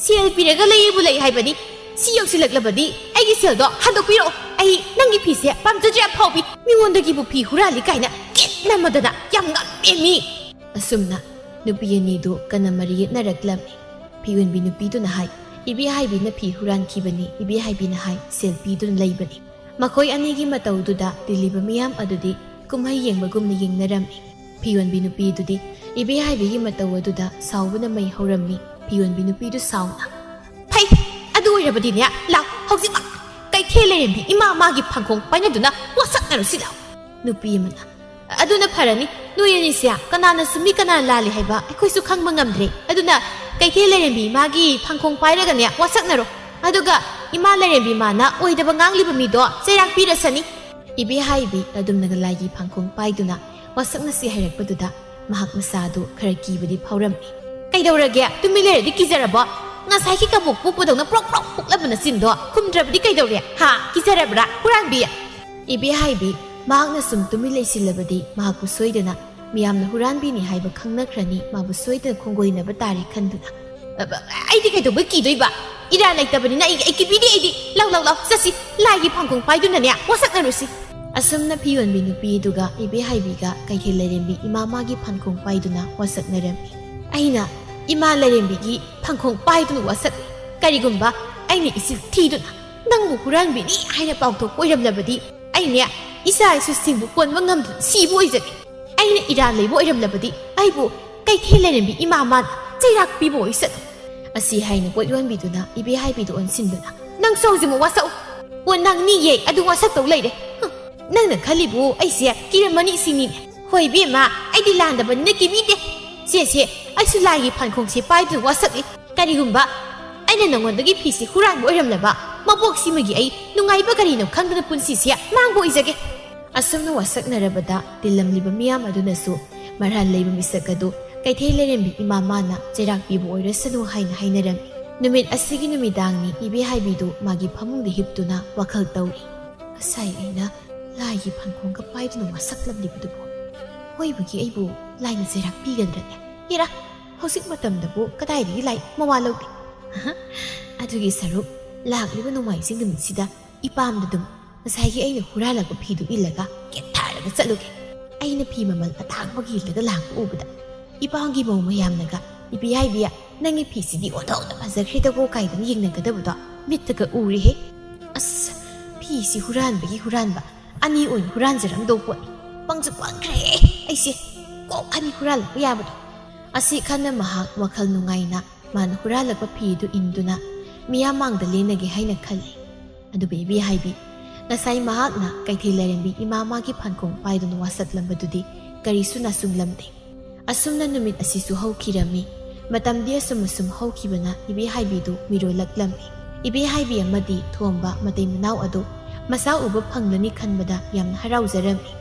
ꯁꯦꯜ ꯄꯤꯔꯒ ꯂꯩꯕꯨ ꯂꯩ ꯍꯥꯏꯕꯅꯤ꯫ ꯁꯤ ꯌꯧꯁꯤꯜꯂꯛꯂꯕꯗꯤ ꯑꯩꯒꯤ ꯁꯦꯜꯗꯣ ꯍꯟꯗꯣꯛꯄꯤꯔꯛꯑꯣ꯫ ꯑꯩ ꯅꯪꯒꯤ ꯐꯤꯁꯦ ꯄꯥꯝꯖꯗ꯭ꯔꯦ ꯑꯐꯥꯎꯕꯤ꯫ ꯃꯤꯉꯣꯟꯗꯒꯤꯕꯨ ꯐꯤ ꯍꯨꯔꯥꯜꯂꯤ ꯀꯥꯏꯅ ꯀꯤꯠ ꯅꯝꯃꯗꯅ ꯌꯥꯝ ꯉꯝꯃꯦ ꯃꯤ!" ꯑꯁꯨꯝꯅ ꯅꯨꯄꯤ ꯑꯅꯤꯗꯨ ꯀꯟꯅ ꯃꯔꯩ ꯌꯦꯠꯅꯔꯛꯂꯝꯃꯤ꯫ ꯐꯤꯌꯣꯟꯕꯤ ꯅꯨꯄꯤꯗꯨꯅ ꯍꯥꯏ, "ꯏꯕꯦꯍꯥꯏꯕꯤꯅ ꯐꯤ ꯍꯨꯔꯥꯟꯈꯤꯕꯅꯤ, ꯏꯕꯦꯍꯥꯏꯕꯤꯅ ꯍꯥꯏ ꯁꯦꯜ ꯄꯤꯗꯨꯅ ꯂꯩꯕꯅꯤ"꯫ ꯃꯈꯣꯏ ꯑꯅꯤꯒꯤ ꯃꯇꯧꯗꯨꯗ ꯇꯤꯜꯂꯤꯕ ꯃꯤꯌꯥꯝ ꯑꯗꯨꯗꯤ ꯀꯨꯝꯍꯩ ꯌꯦꯡꯕꯒꯨꯝꯅ ꯌꯦꯡꯅꯔꯝꯃꯤ꯫ ꯐꯤꯌꯣꯟꯕꯤ ꯅꯨꯄꯤꯗꯨꯗꯤ ꯏꯕꯦꯍꯥꯏꯕꯤꯒꯤ ꯃꯇꯧ ꯑꯗꯨꯗ ꯁꯥꯎꯕꯅ ꯃꯩ ꯍꯧꯔꯝꯃꯤ꯫ ꯐꯤꯌꯣꯟꯕꯤ ꯅꯨꯄꯤꯗꯨ ꯁꯥꯎꯅ, "ꯐꯩ, ꯑꯗꯨ ꯑꯣꯏꯔꯕꯗꯤꯅꯦ, ꯂꯥꯛ, ꯍꯧꯖꯤꯛꯃꯛ ꯀꯩꯊꯦꯜ ꯂꯩꯔꯦꯝꯕꯤ ꯏꯃꯥ ꯃꯥꯒꯤ ꯐꯥꯡꯈꯣꯡ ꯄꯥꯏꯅꯗꯨꯅ ꯋꯥꯁꯛꯅꯔꯨꯁꯤ ꯂꯥꯛ!" ꯅꯨꯄꯤ ꯑꯃꯅ, "ꯑꯗꯨꯅ ꯐꯔꯅꯤ꯫ ꯅꯣꯏ ꯑꯅꯤꯁꯦ ꯀꯅꯥꯅ ꯆꯨꯝꯃꯤ ꯀꯅꯥꯅ ꯂꯥꯜꯂꯤ ꯍꯥꯏꯕ ꯑꯩꯈꯣꯏꯁꯨ ꯈꯪꯕ ꯉꯝꯗ꯭ꯔꯦ꯫ ꯑꯗꯨꯅ ꯀꯩꯊꯦꯜ ꯂꯩꯔꯦꯝꯕꯤ ꯏꯃꯥꯒꯤ ꯐꯥꯡꯈꯣꯡ ꯄꯥꯏꯔꯒꯅꯦ ꯋꯥꯁꯛꯅꯔꯣ꯫ ꯑꯗꯨꯒ ꯏꯃꯥ ꯂꯩꯔꯦꯝꯕꯤ ꯏꯃꯥꯅ ꯑꯣꯏꯗꯕ ꯉꯥꯡꯂꯤꯕ ꯃꯤꯗꯣ ꯆꯩꯔꯥꯛ ꯄꯤꯔꯁꯅꯤ"꯫ ꯏꯕꯦꯍꯥꯏꯕꯤ ꯑꯗꯨꯝꯅꯒ ꯂꯥꯏꯒꯤ ꯐꯥꯡꯈꯣꯡ ꯄꯥꯏꯗꯨꯅ ꯋꯥꯁꯛꯅꯁꯤ ꯍꯥꯏꯔꯛꯄꯗꯨꯗ ꯃꯍꯥꯛ ꯃꯁꯥꯗꯨ ꯈꯔ ꯀꯤꯕꯗꯤ ꯐꯥꯎꯔꯝꯃꯤ꯫ "ꯀꯩꯗꯧꯔꯒꯦ? ꯇꯨꯃꯤꯟ ꯂꯩꯔꯗꯤ ꯀꯤꯖꯔꯕꯣ? ꯉꯁꯥꯏꯒꯤ ꯀꯕꯣꯛ ꯄꯣꯛꯄꯗꯧꯅ ꯄ꯭ꯔꯣꯛ ꯄ꯭ꯔꯣꯛ ꯄꯣꯛꯂꯕ ꯅꯆꯤꯟꯗꯣ ꯈꯨꯝꯗ꯭ꯔꯕꯗꯤ ꯀꯩꯗꯧꯔꯦ? ꯍꯥ? ꯀꯤꯖꯔꯕ꯭ꯔꯥ, ꯍꯨꯔꯥꯟꯕꯤ?" ꯏꯕꯦꯍꯥꯏꯕꯤ ꯃꯍꯥꯛꯅ ꯁꯨꯝ ꯇꯨꯃꯤꯟ ꯂꯩꯁꯤꯜꯂꯕꯗꯤ ꯃꯍꯥꯛꯄꯨ ꯁꯣꯏꯗꯅ ꯃꯤꯌꯥꯝꯅ ꯍꯨꯔꯥꯟꯕꯤꯅꯤ ꯍꯥꯏꯕ ꯈꯪꯅꯈ꯭ꯔꯅꯤ, ꯃꯥꯕꯨ ꯁꯣꯏꯗꯅ ꯈꯣꯡꯒꯣꯏꯅꯕ ꯇꯥꯔꯦ ꯈꯟꯗꯨꯅ꯫ "ꯑ, ꯑ, ꯑꯩꯗꯤ ꯀꯩꯗꯧꯕꯩ ꯀꯤꯗꯣꯏꯕ? ꯏꯔꯥ ꯂꯩꯇꯕꯅꯤꯅ ꯑꯩ, ꯑꯩ ꯀꯤꯕꯤꯗꯦ ꯑꯩꯗꯤ꯫ ꯂꯥꯎ, ꯂꯥꯎ, ꯂꯥꯎ, ꯆꯠꯁꯤ, ꯂꯥꯏꯒꯤ ꯐꯥꯡꯈꯣꯡ ꯄꯥꯏꯗꯨꯅꯅꯦ ꯋꯥꯁꯛꯅꯔꯨꯁꯤ꯫" ꯑꯁꯨꯝꯅ ꯐꯤꯌꯣꯟꯕꯤ ꯅꯨꯄꯤ ꯑꯗꯨꯒ ꯏꯕꯦꯍꯥꯏꯕꯤꯒ ꯀꯩꯊꯦꯜ ꯂꯥꯏꯔꯦꯝꯕꯤ ꯏꯃꯥ ꯃꯥꯒꯤ ꯐꯥꯡꯈꯣꯡ ꯄꯥꯏꯗꯨꯅ ꯋꯥꯁꯛꯅꯔꯝꯃꯤ꯫ "ꯑꯩꯅ ꯏꯃꯥ ꯂꯥꯏꯔꯦꯝꯕꯤꯒꯤ ꯐꯥꯡꯈꯣꯡ ꯄꯥꯏꯗꯨꯅ ꯋꯥꯁꯛꯂꯤ꯫ ꯀꯔꯤꯒꯨꯝꯕ ꯑꯩꯅ ꯏꯆꯤꯜ ꯊꯤꯗꯨꯅ ꯅꯪꯕꯨ ꯍꯨꯔꯥꯟꯕꯤꯅꯤ ꯍꯥꯏꯅ ꯄꯥꯎꯊꯣꯛꯄ ꯑꯣꯏꯔꯝꯂꯕꯗꯤ ꯑꯩꯅꯦ ꯏꯆꯥ ꯏꯁꯨꯁꯤꯡꯕꯨ ꯀꯣꯟꯕ ꯉꯝꯗꯨꯅ ꯁꯤꯕ ꯑꯣꯏꯖꯒꯦ꯫ ꯑꯩꯅ ꯏꯔꯥ ꯂꯩꯕ ꯑꯣꯏꯔꯝꯂꯕꯗꯤ ꯑꯩꯕꯨ ꯀꯩꯊꯦꯜ ꯂꯥꯏꯔꯦꯝꯕꯤ ꯏꯃꯥ ꯃꯥꯅ ꯆꯩꯔꯥꯛ ꯄꯤꯕ ꯑꯣꯏꯁꯅꯨ꯫" ꯑꯁꯤ ꯍꯥꯏꯅ ꯄꯣꯠ ꯌꯣꯟꯕꯤꯗꯨꯅ ꯏꯕꯦꯍꯥꯏꯕꯤꯗꯨ ꯑꯣꯟꯁꯤꯟꯗꯨꯅ, "ꯅꯪꯁꯨ ꯍꯧꯖꯤꯛꯃꯛ ꯋꯥꯁꯛꯎ꯫ ꯑꯣ, ꯅꯪ ꯅꯤꯌꯦ ꯑꯗꯨ ꯋꯥꯁꯛꯇꯧ ꯂꯩꯔꯦ꯫ ꯍꯨꯝ, ꯅꯪꯅ ꯈꯜꯂꯤꯕꯨ ꯑꯩꯁꯦ ꯀꯤꯔꯝꯃꯅꯤ ꯁꯤꯅꯤꯅꯦ꯫ ꯍꯣꯏ ꯏꯕꯦꯝꯃ, ꯑꯩꯗꯤ ꯂꯥꯟꯗꯕꯅꯤꯅ ꯀꯤꯕꯤꯗꯦ꯫ ꯁꯦ, ꯁꯦ, ꯑꯩꯁꯨ ꯂꯥꯏꯒꯤ ꯐꯥꯟꯈꯣꯡꯁꯦ ꯄꯥꯏꯗꯨꯅ ꯋꯥꯁꯛꯏ꯫ ꯀꯔꯤꯒꯨꯝꯕ ꯑꯩꯅ ꯅꯉꯣꯟꯗꯒꯤ ꯐꯤꯁꯤ ꯍꯨꯔꯥꯟꯕ ꯑꯣꯏꯔꯝꯂꯕ, ꯃꯄꯣꯛꯁꯤꯃꯒꯤ ꯑꯩ ꯅꯨꯡꯉꯥꯏꯕ ꯀꯔꯤꯅꯣ ꯈꯪꯗꯅ ꯄꯨꯟꯁꯤꯁꯦ ꯃꯥꯡꯕ ꯑꯣꯏꯖꯒꯦ꯫" ꯑꯁꯨꯝꯅ ꯋꯥꯁꯛꯅꯔꯕꯗ ꯇꯤꯜꯂꯝꯂꯤꯕ ꯃꯤꯌꯥꯝ ꯑꯗꯨꯅꯁꯨ ꯃꯔꯥꯜ ꯂꯩꯕ ꯃꯤꯁꯛ ꯑꯗꯨ ꯀꯩꯊꯦꯜ ꯂꯥꯏꯔꯦꯝꯕꯤ ꯏꯃꯥ ꯃꯥꯅ ꯆꯩꯔꯥꯛ ꯄꯤꯕ ꯑꯣꯏꯔꯁꯅꯨ ꯍꯥꯏꯅ ꯍꯥꯏꯅꯔꯝꯃꯤ꯫ ꯅꯨꯃꯤꯠ ꯑꯁꯤꯒꯤ ꯅꯨꯃꯤꯗꯥꯡꯅꯤ ꯏꯕꯦꯍꯥꯏꯕꯤꯗꯨ ꯃꯥꯒꯤ ꯐꯃꯨꯡꯗ ꯍꯤꯞꯇꯨꯅ ꯋꯥꯈꯜ ꯇꯧꯔꯤ꯫ "ꯉꯁꯥꯏ ꯑꯩꯅ ꯂꯥꯏꯒꯤ ꯐꯥꯟꯈꯣꯡꯒ ꯄꯥꯏꯗꯨꯅ ꯋꯥꯁꯛꯂꯝꯂꯤꯕꯗꯨꯕꯨ ꯑꯣꯏꯕꯒꯤ ꯑꯩꯕꯨ ꯂꯥꯏꯅ ꯆꯩꯔꯥꯛ ꯄꯤꯒꯗ꯭ꯔꯅꯦ? ꯍꯦꯔꯥ, ꯍꯧꯖꯤꯛ ꯃꯇꯝꯗꯕꯨ ꯀꯗꯥꯏꯗꯒꯤ ꯂꯥꯏ ꯃꯋꯥ ꯂꯧꯗꯦ꯫" ꯑꯗꯨꯒꯤ ꯁꯔꯨꯛ ꯂꯥꯛꯂꯤꯕ ꯅꯣꯡꯃꯥꯏꯖꯤꯡ ꯅꯨꯃꯤꯠꯁꯤꯗ ꯏꯄꯥꯝꯗ ꯑꯗꯨꯝ ꯉꯁꯥꯏꯒꯤ ꯑꯩꯅ ꯍꯨꯔꯥꯜꯂꯛꯄ ꯐꯤꯗꯨ ꯏꯜꯂꯒ ꯀꯦꯊꯔꯒ ꯆꯠꯂꯨꯒꯦ꯫ ꯑꯩꯅ ꯐꯤ ꯃꯃꯜ ꯑꯇꯥꯡꯕꯒꯤ ꯏꯜꯂꯒ ꯂꯥꯛꯄ ꯎꯕꯗ ꯏꯄꯥꯝꯒꯤ ꯃꯧ ꯃꯌꯥꯝꯅꯒ, "ꯏꯕꯦꯍꯥꯏꯕꯤ, ꯅꯪꯒꯤ ꯐꯤꯁꯤꯗꯤ ꯑꯣꯟꯊꯣꯛꯅ ꯐꯖꯈ꯭ꯔꯦꯗꯀꯣ" ꯀꯥꯏꯗꯅ ꯌꯦꯡꯅꯒꯗꯕꯗꯣ ꯃꯤꯠꯇꯒ ꯎꯔꯦꯍꯦ꯫ ꯑꯁ, ꯐꯤꯁꯤ ꯍꯨꯔꯥꯟꯕꯒꯤ ꯍꯨꯔꯥꯟꯕ ꯑꯅꯤ ꯑꯣꯏꯅ ꯍꯨꯔꯥꯟꯖꯔꯝꯗꯧ ꯄꯣꯠꯅꯤ꯫ ꯄꯪꯁꯨ ꯄꯪꯈ꯭ꯔꯦ ꯑꯩꯁꯦ, ꯀꯣꯛ ꯑꯅꯤ ꯍꯨꯔꯥꯜꯂꯛꯄ ꯌꯥꯕꯗꯣ꯫ ꯑꯁꯤ ꯈꯟꯅ ꯃꯍꯥꯛ ꯋꯥꯈꯜ ꯅꯨꯡꯉꯥꯏꯅ ꯃꯥꯅ ꯍꯨꯔꯥꯜꯂꯛꯄ ꯐꯤꯗꯨ ꯏꯟꯗꯨꯅ ꯃꯤꯌꯥꯝ ꯃꯥꯡꯗ ꯂꯦꯟꯅꯒꯦ ꯍꯥꯏꯅ ꯈꯜꯂꯤ꯫ ꯑꯗꯨꯕꯨ ꯏꯕꯦꯍꯥꯏꯕꯤ, ꯉꯁꯥꯏ ꯃꯍꯥꯛꯅ ꯀꯩꯊꯦꯜ ꯂꯥꯏꯔꯦꯝꯕꯤ ꯏꯃꯥ ꯃꯥꯒꯤ ꯐꯥꯟꯈꯣꯡ ꯄꯥꯏꯗꯨꯅ ꯋꯥꯁꯛꯂꯝꯕꯗꯨꯗꯤ ꯀꯔꯤꯁꯨ ꯅꯥꯁꯨꯡꯂꯝꯗꯦ꯫ ꯑꯁꯨꯝꯅ ꯅꯨꯃꯤꯠ ꯑꯁꯤꯁꯨ ꯍꯧꯈꯤꯔꯝꯃꯤ꯫ ꯃꯇꯝꯗꯤ ꯑꯁꯨꯝ ꯑꯁꯨꯝ ꯍꯧꯈꯤꯕꯅ ꯏꯕꯦꯍꯥꯏꯕꯤꯗꯨ ꯃꯤꯔꯣꯜꯂꯛꯂꯝꯃꯤ꯫ ꯏꯕꯦ ꯍꯥꯏꯕꯤ ꯑꯃꯗꯤ ꯊꯣꯝꯕ ꯃꯇꯩ ꯃꯅꯥꯎ ꯑꯗꯨ ꯃꯆꯥ ꯎꯕ ꯐꯪꯂꯅꯤ ꯈꯟꯕꯗ ꯌꯥꯝꯅ ꯍꯔꯥꯎꯖꯔꯝꯃꯤ꯫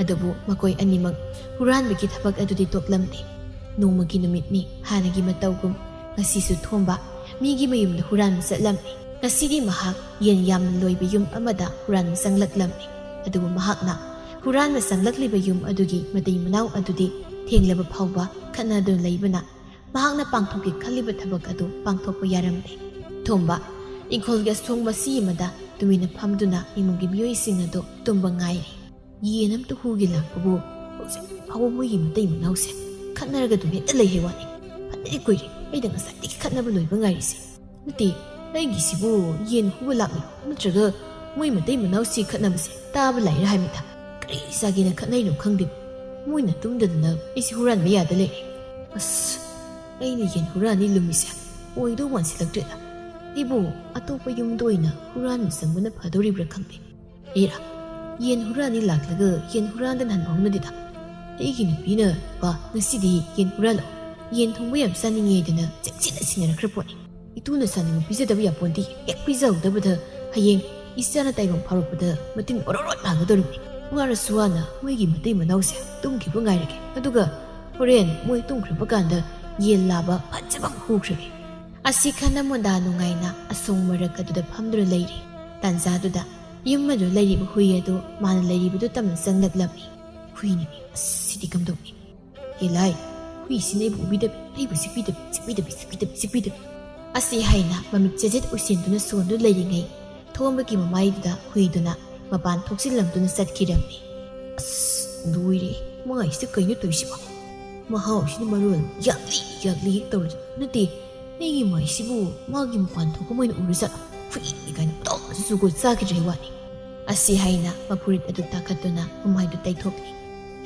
ꯑꯗꯨꯕꯨ ꯃꯈꯣꯏ ꯑꯅꯤꯃꯛ ꯍꯨꯔꯥꯟꯕꯒꯤ ꯊꯕꯛ ꯑꯗꯨꯗꯤ ꯇꯣꯛꯂꯝꯗꯦ꯫ ꯅꯣꯡꯃꯒꯤ ꯅꯨꯃꯤꯠꯅꯤ, ꯍꯥꯟꯅꯒꯤ ꯃꯇꯧꯒꯨꯝ ꯉꯁꯤꯁꯨ ꯊꯣꯝꯕ ꯃꯤꯒꯤ ꯃꯌꯨꯝꯗ ꯍꯨꯔꯥꯟꯕ ꯆꯠꯂꯝꯃꯤ꯫ ꯉꯁꯤꯗꯤ ꯃꯍꯥꯛ ꯌꯦꯟ ꯌꯥꯝꯅ ꯂꯣꯏꯕ ꯌꯨꯝ ꯑꯃꯗ ꯍꯨꯔꯥꯟꯕ ꯆꯪꯂꯛꯂꯝꯃꯤ꯫ ꯑꯗꯨꯕꯨ ꯃꯍꯥꯛꯅ ꯍꯨꯔꯥꯟꯕ ꯆꯪꯂꯛꯂꯤꯕ ꯌꯨꯝ ꯑꯗꯨꯒꯤ ꯃꯇꯩ ꯃꯅꯥꯎ ꯑꯗꯨꯗꯤ ꯊꯦꯡꯂꯕ ꯐꯥꯎꯕ ꯈꯠꯅꯗꯨꯅ ꯂꯩꯕꯅ ꯃꯍꯥꯛꯅ ꯄꯥꯡꯊꯣꯛꯀꯦ ꯈꯜꯂꯤꯕ ꯊꯕꯛ ꯑꯗꯨ ꯄꯥꯡꯊꯣꯛꯄ ꯌꯥꯔꯝꯗꯦ꯫ ꯊꯣꯝꯕ ꯏꯪꯈꯣꯜꯒꯤ ꯑꯁꯣꯡꯕ ꯁꯤ ꯑꯃꯗ ꯇꯨꯃꯤꯟꯅ ꯐꯝꯗꯨꯅ ꯏꯃꯨꯡꯒꯤ ꯃꯤꯑꯣꯏꯁꯤꯡ ꯑꯗꯨ ꯇꯨꯝꯕ ꯉꯥꯏꯔꯤ꯫ ꯌꯦꯟ ꯑꯝꯇ ꯍꯨꯒꯦ ꯂꯥꯛꯄꯕꯨ ꯍꯧꯖꯤꯛ ꯐꯥꯎꯕ ꯃꯣꯏꯒꯤ ꯃꯇꯩ ꯃꯅꯥꯎꯁꯦ ꯈꯠꯅꯔꯒ ꯑꯗꯨꯝ ꯍꯦꯛꯇ ꯂꯩ ꯍꯥꯏ ꯋꯥꯅꯤ꯫ ꯐꯅꯗꯤ ꯀꯨꯏꯔꯦ ꯑꯩꯅ ꯉꯁꯥꯏꯗꯒꯤ ꯈꯠꯅꯕ ꯂꯣꯏꯕ ꯉꯥꯏꯔꯤꯁꯦ꯫ ꯅꯠꯇꯦ, ꯑꯩꯒꯤꯁꯤꯕꯨ ꯌꯦꯟ ꯍꯨꯕ ꯂꯥꯛꯂꯤꯔꯣ ꯅꯠꯇ꯭ꯔꯒ ꯃꯣꯏ ꯃꯇꯩ ꯃꯅꯥꯎꯁꯤ ꯈꯠꯅꯕꯁꯦ ꯇꯥꯕ ꯂꯥꯛꯏꯔꯥ ꯍꯥꯏꯃꯤꯗ? ꯀꯔꯤ ꯆꯥꯒꯦꯅ ꯈꯠꯅꯩꯅꯣ ꯈꯪꯗꯦ꯫ ꯃꯣꯏꯅ ꯇꯨꯝꯗꯗꯅ ꯑꯩꯁꯦ ꯍꯨꯔꯥꯟꯕ ꯌꯥꯗ ꯂꯩꯔꯦ꯫ ꯑꯁ, ꯑꯩꯅ ꯌꯦꯟ ꯍꯨꯔꯥꯟꯅꯤ ꯂꯨꯝꯃꯤꯁꯦ ꯑꯣꯏꯗꯧ ꯃꯥꯟꯁꯤꯜꯂꯛꯇ꯭ꯔꯦꯗ꯫ ꯑꯩꯕꯨ ꯑꯇꯣꯞꯄ ꯌꯨꯝꯗ ꯑꯣꯏꯅ ꯍꯨꯔꯥꯟꯕ ꯆꯪꯕꯅ ꯐꯗꯧꯔꯤꯕ꯭ꯔꯥ ꯈꯪꯗꯦ꯫ ꯑꯦꯔꯥ, ꯌꯦꯟ ꯍꯨꯔꯥꯟꯅꯤ ꯂꯥꯛꯂꯒ ꯌꯦꯟ ꯍꯨꯔꯥꯟꯗꯅ ꯍꯟꯕ ꯍꯧꯅꯗꯦꯗ꯫ ꯑꯩꯒꯤ ꯅꯨꯄꯤꯅ, "ꯕꯥ, ꯉꯁꯤꯗꯤ ꯌꯦꯟ ꯍꯨꯔꯥꯜꯂꯣ, ꯌꯦꯟ ꯊꯣꯡꯕ ꯌꯥꯝ ꯆꯥꯅꯤꯡꯉꯦ" ꯍꯥꯏꯗꯅ ꯆꯦꯛꯁꯤꯟꯅ ꯁꯤꯟꯅꯔꯛꯈ꯭ꯔ ꯄꯣꯠꯅꯤ꯫ ꯏꯇꯨꯅ ꯆꯥꯅꯤꯡꯕ ꯄꯤꯖꯗꯕ ꯌꯥꯄꯣꯟꯇꯦ꯫ ꯍꯦꯛ ꯄꯤꯖꯍꯧꯗꯕꯗ ꯍꯌꯦꯡ ꯏꯆꯥꯅ ꯇꯥꯏꯕꯪ ꯐꯥꯎꯔꯛꯄꯗ ꯃꯇꯤꯟ ꯑꯣꯔꯣ ꯑꯣꯔꯣ ꯅꯥꯒꯗꯧꯔꯤꯕꯅꯤ꯫ ꯋꯥꯔꯁꯨ ꯋꯥꯅ ꯃꯣꯏꯒꯤ ꯃꯇꯩ ꯃꯅꯥꯎꯁꯦ ꯇꯨꯝꯈꯤꯕ ꯉꯥꯏꯔꯒꯦ꯫ ꯑꯗꯨꯒ ꯍꯣꯔꯦꯟ ꯃꯣꯏ ꯇꯨꯝꯈ꯭ꯔꯕ ꯀꯥꯟꯗ ꯌꯦꯟ ꯂꯥꯕ ꯐꯖꯕ ꯑꯃ ꯍꯨꯈ꯭ꯔꯒꯦ꯫ ꯑꯁꯤ ꯈꯟꯅ ꯃꯨꯟꯗꯥ ꯅꯨꯡꯉꯥꯏꯅ ꯑꯁꯣꯡ ꯃꯔꯛ ꯑꯗꯨꯗ ꯐꯝꯗꯨꯅ ꯂꯩꯔꯤ꯫ ꯇꯥꯟꯖꯥꯗꯨꯗ ꯌꯨꯝ ꯑꯗꯨ ꯂꯩꯔꯤꯕ ꯍꯨꯏ ꯑꯗꯨ ꯃꯥꯅ ꯂꯩꯔꯤꯕꯗꯨ ꯇꯝꯅ ꯆꯪꯂꯛꯂꯝꯃꯤ꯫ ꯍꯨꯏꯅꯤꯅꯦ, ꯑꯁ, ꯁꯤꯗꯤ ꯀꯝꯗꯧꯅꯤ? "ꯍꯦ ꯂꯥꯏ, ꯍꯨꯏꯁꯤꯅ ꯑꯩꯕꯨ ꯎꯕꯤꯗꯕꯤ, ꯑꯩꯕꯨ ꯆꯤꯛꯄꯤꯗꯕꯤ, ꯆꯤꯛꯄꯤꯗꯕꯤ, ꯆꯤꯛꯄꯤꯗꯕꯤ, ꯆꯤꯛꯄꯤꯗꯕꯤ"꯫ ꯑꯁꯤ ꯍꯥꯏꯅ ꯃꯃꯤꯠ ꯆꯦꯖꯦꯠ ꯎꯏꯁꯤꯟꯗꯨꯅ ꯁꯣꯟꯗꯨꯅ ꯂꯩꯔꯤꯉꯩ ꯊꯣꯝꯕꯒꯤ ꯃꯃꯥꯏꯗꯨꯗ ꯍꯨꯏꯗꯨꯅ ꯃꯄꯥꯟ ꯊꯣꯛꯆꯤꯜꯂꯝꯗꯨꯅ ꯆꯠꯈꯤꯔꯝꯃꯤ꯫ ꯑꯁ, ꯂꯣꯏꯔꯦ, ꯃꯥꯏꯁꯤꯗ ꯀꯩꯅꯣ ꯇꯧꯔꯤꯁꯤꯕꯣ? ꯃꯍꯥꯎꯁꯤꯅ ꯃꯔꯣꯜ ꯌꯥꯛꯂꯤ ꯌꯥꯛꯂꯤ ꯍꯦꯛ ꯇꯧꯔꯗꯅ꯫ ꯅꯠꯇꯦ, ꯑꯩꯒꯤ ꯃꯥꯏꯁꯤꯕꯨ ꯃꯥꯒꯤ ꯃꯄꯥꯟ ꯊꯣꯛꯄ ꯃꯣꯏꯅ ꯎꯔꯨꯖꯥꯠꯂꯣ? ꯍꯨꯏ ꯀꯥꯏꯅ ꯇꯧꯔꯁꯨ ꯆꯨꯒꯣꯠ ꯆꯥꯈꯤꯗ꯭ꯔꯦ ꯋꯥꯅꯤ꯫ ꯑꯁꯤ ꯍꯥꯏꯅ ꯃꯐꯨꯔꯤꯠ ꯑꯗꯨ ꯇꯥꯈꯠꯇꯨꯅ ꯃꯃꯥꯏꯗꯨ ꯇꯩꯊꯣꯛꯂꯤ꯫